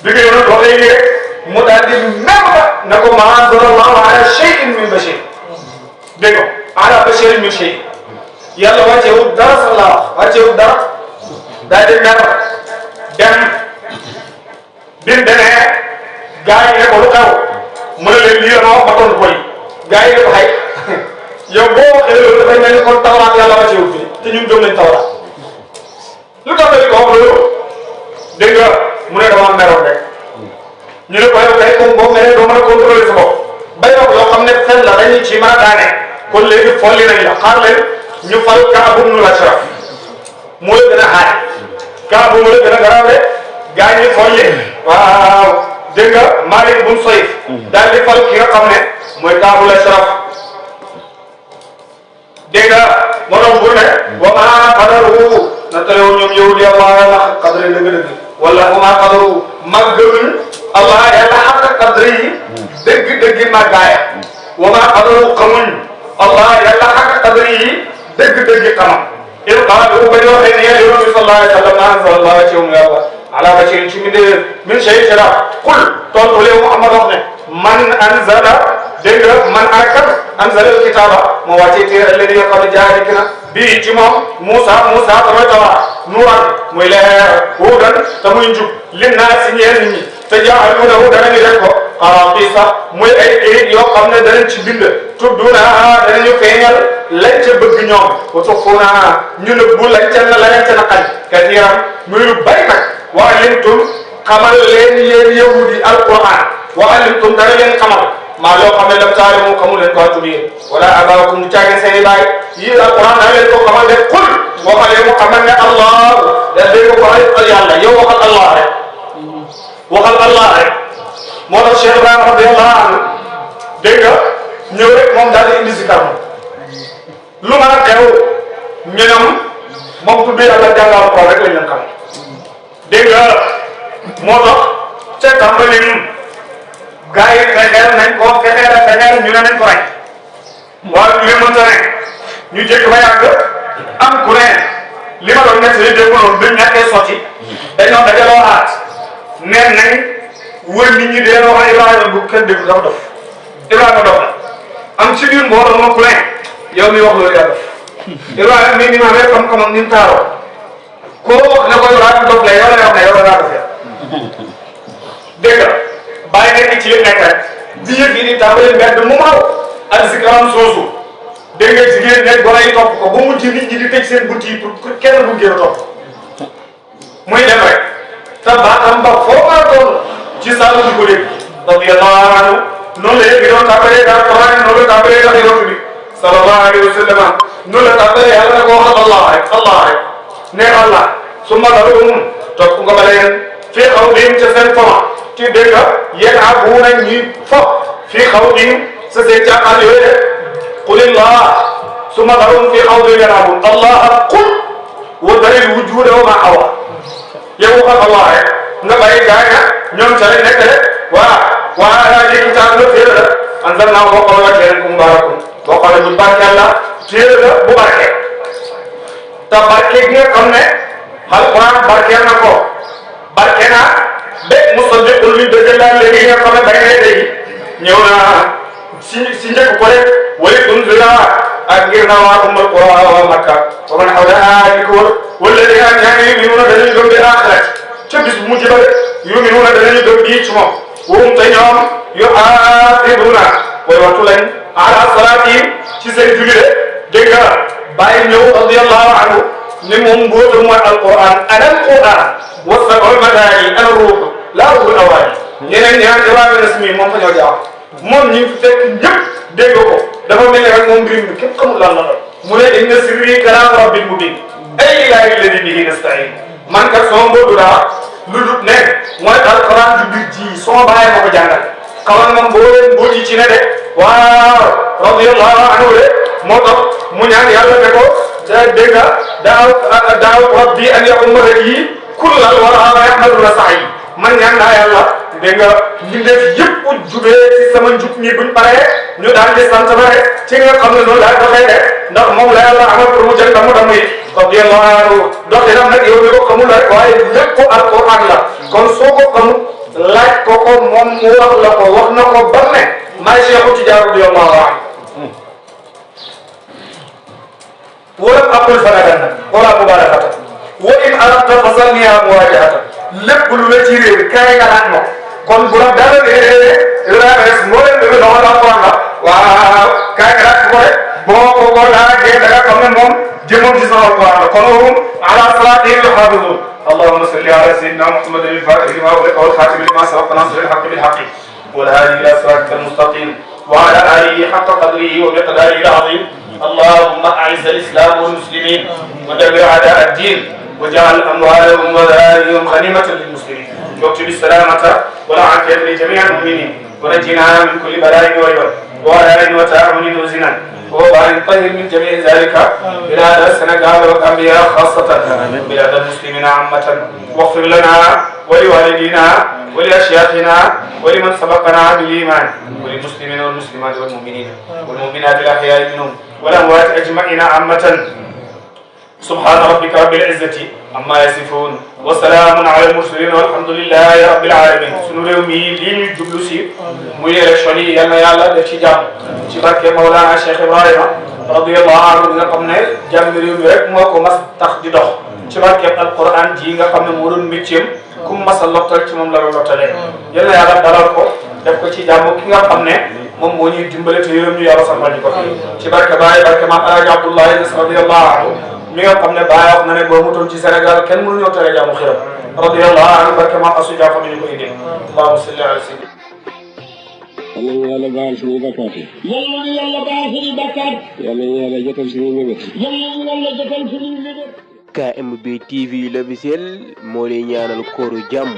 bi nga yonentu waxee nii rek mu daal di même ba ne ko ma anzalallahu ala shay'in min bashar dégg nga ala basharin min shay yàlla wàcceewul dara sax laa wax wàcceewul dara daal di mer dem bi mu demee gars yi ne ko lu xew mu ne leen lii la ma wax ba tontu ko yi gars yi ne ko xay yow boo waxee loolu dafay mel ni kon Tawraat yàlla wàcceewul fii te ñun gëm nañ Tawraat lu tax dañu ko wax loolu dégg nga mu ne dama meroon rek ñu ne ko yow kay comme boo meree doo mën a contrôler sa bopp bay wax yoo xam ne fen la dañuy ci mën a daane kon léegi folli nañ la xaar leen ñu fal Kaab ibn al-Ashraf moo la gën a xaaj Kaab moo la gën a garaaw de gaa ñi folli waaw dégg nga Malik bun Sayf daal di fal ki nga xam ne mooy Kaab al-Ashraf dégg nga moo doon bu ne wa maa qadaruhu na talewoon ñoom yow di Allah yàlla xaq qadri dëgg-dëgg wala wa maa qadaruhu màggaluñ Allah yàlla xaq qadri yi dëgg-dëgg màggaaya wa maa qadaruhu xamuñ Allah yàlla xaq qadri yi dëgg-dëgg xamam il qaalu ba ñu waxee ne yonent bi sallallahu alayhi wa sallam ma anzala Allah ci yow yàlla ala basharin ci min shay shara qul tontu leen Muhammad wax ne man anzala dégg nga man akat anzala alkitaba moo wàccee téere alladi yoo xam ne jaa dikk na bii ci moom Moussa damay Tawraat nuuran muy leer huudan te muy njub linnaasi ñeel nit ñi te jaaluunahu danañu def ko qaraatiisa muy ay këyit yoo xam ne danañ ci bind tubduunahaa danañu feeñal lañ ca bëgg ñoom wa tuxfuunahaa ñu nëbbu lañ ca naqari kasiiran muy lu bari nag wa alimtum xamal leen yéen yahudi alquran wa alimtum dana leen xamal maa loo xam ne lam taalimu xamul leen ko antum yéen wala abaakum du caagin seen i baay yii alquran dana leen ko xamal de qul waxalee mu xamal ne allah da dégg ko waxal yàlla yow waxal allah rek waxal allah rek moo tax Cheikh Ibrahima radiyallahu anhu dégg nga ñëw rek moom daal di indi si kàddu lu mën a xew ñenam moom tudd yàlla jàngal ko rek lañ leen xam dégg nga moo tax ca tàmbali gaa yi fexeel nañ ko fexeel ñu ne nañ ko rey waaye li mënta ne ñu jékki ba yàgg am ku ne li ma doon nekk li dégg noonu bi ñàkkee sotti dañoo dajaloo aat neen nañ wër nit ñi dee wax Ibrahima bu kenn dégg dafa dof Ibrahima dof na am ci biir mbooloo moom ku ne yow mi wax loolu yaa dof Ibrahima mii ni ma amee xam-xamam ni mu taaroo koo wax ne ko Ibrahima dof la yow la wax ne yow la daa dofee dégg nga bàyyi nekk ci li nekk rek bi yëf yi di tàmbali mbedd mu maaw ak zikram soosu dégg nga jigéen nekk gone yi topp ko ba mujj nit ñi di tëj seen bunt yi pour kenn bu génn topp muy dem rek te baatam ba foo maa toll ci sàll di ko dégg radiyallahu anhu noonu la yëf yi doon tàmbalee daal Qur'an noonu la tàmbalee daal yonent bi sallallahu alayhi wa sallam noonu la tàmbalee yàlla ne ko waxal Allah rek ne Allah summa daruhum topp nga ba leen fii xaw dim ca seen foma ci dégg nga yéen a bu nañ ñi fo fii xaw dim sa seen caaxaan yooyu de qulillah summa daruhum fii xaw dim yal'abun Allah qul wa daril wujuda wa ma awa yow waxal Allah rek nga bàyyi gaay na ñoom ca lañ nekk rek waa laa jéggi taan la téere la anzalnaahu boo xoolee wàccee ren ko mubaarakun boo xoolee bu barkeel la téere la bu barkeel te barke gi nga xam ne alquran barkeel na ko barke na ba musaddiqun li dëggal léegi nga xam ne bay na léegi ñëw na si njëkk ko rek wali tunzira ak ngir na waa ummul qura wa makka wa man hawlaha di ko wër wala di nga ñaan yi ñu na dañuy gëm bi aaxirat ca bis bu mujj ba yuminuuna danañu gëm bii ci moom wum te ñoom yu aafiduuna way wattu lañ ala salaatihim ci seen julli de dégg nga bàyyi ñëw radiyallahu anhu ni moom mbóotam mooy alquran ana alquran wasabul madaani ana ruux laa ruuxul awaani ñeneen ñaan jawaami nasmi moom fa ñoo jaaw moom ñi fi fekk ñëpp dégg ko dafa mel ni rek moom mbir mi képp xamul lan la doon mu ne inna sirri kalaam rabbil mubin ay ilaahi alladi bihi nastain man kat sama mboodu daa lu dut ne mooy alquran ju bir ji sama bàyyi ma ko jàngal xamal moom boo ci ne de waaw radiyallahu anhu de moo tax mu ñaan yàlla ne ko dégg nga daaw rabbi an ya'umma yi kullal wara yahmaduna sa'i man ñaan naa yàlla dégg nga mbindeef yëpp jubee ci sama njub ñi buñ paree ñu daal di sant ba rek ci nga xam ne noonu laay doxee de ndax moom la yàlla amal pour mu jël damu yi radiyallahu anhu doxinam nag yow mi ko xamul rek waaye lépp alquran la kon soo ko xamul laaj ko moom mu wax la ko wax na ko ba ne maay Cheikhu Tijaan radiyallahu anhu ولم أقل فندا ولا مبالغة وإن أردت فصلنيها مواجهة lépp lu la ci réew kaay nga laaj ma kon bu la dara res moo leen dëgg doxal alquran la waaw kaay nga laaj ko rek boo ko laajee da nga xam ne moom jëmam ci sama alquran la kon hum ala salatihim yuhafizun allahumma salli ala sayyidina muhammadin al-fatih lima ughliqa wal khatim lima sabaqa nasir al-haqqi bil haqqi wal hadi ila siratika al-mustaqim wa ala alihi haqqa qadrihi wa miqdarihi al-azim اللهم أعز الإسلام والمسلمين ودمر أعداء الدين وجعل أموالهم وذراريهم غنيمة للمسلمين واكتب السلامة والعافية لجميع المؤمنين ونجنا من كل بلاء وربا وعلى وتعاون وزنا وبارك طهر من جميع ذلك بلاد السنغال والأنبياء خاصة بلاد المسلمين عامة واغفر لنا ولوالدينا ولأشياخنا ولمن سبقنا بالإيمان وللمسلمين والمسلمات والمؤمنين والمؤمنات الأحياء منهم والأموات أجمعين عامة سبحان ربك رب العزة عما يصفون وسلام على المرسلين والحمد لله رب العالمين sunu réew mi lii ñuy jublu si muy élection yi yal na yàlla def ci jàmm ci barke Mawlana Cheikh Ibrahima radiyallahu anhu nga xam ne jàmm réew mi rek moo ko mas tax di dox ci barke alquran ji nga xam ne moo doon métier ku mas a lottal ci moom la la lottalee yal na yàlla dalal ko def ko ci jàmm ki nga xam ne moom moo ñuy dimbale te yërëm ñu yàlla saxal ñu ko ci barke Baye barke maam Alaaji Abdoulaye Niass radiyallahu anhu mi nga xam ne Baye wax na ne boo mutoon ci Sénégal kenn mënu ñoo tere jaamu xiram radiyallahu anhu barke maam Assou Dia fa ñu ko indi allahumma salli ala sayyidina yal na yàlla baal suñuy bakkaat yi. yal na yàlla baal suñuy bakkaat. yal na yàlla jotal suñuy mébét. yal na yàlla jotal suñuy mébét. KMB TV l'officiel moo lay ñaanal kooru jàmm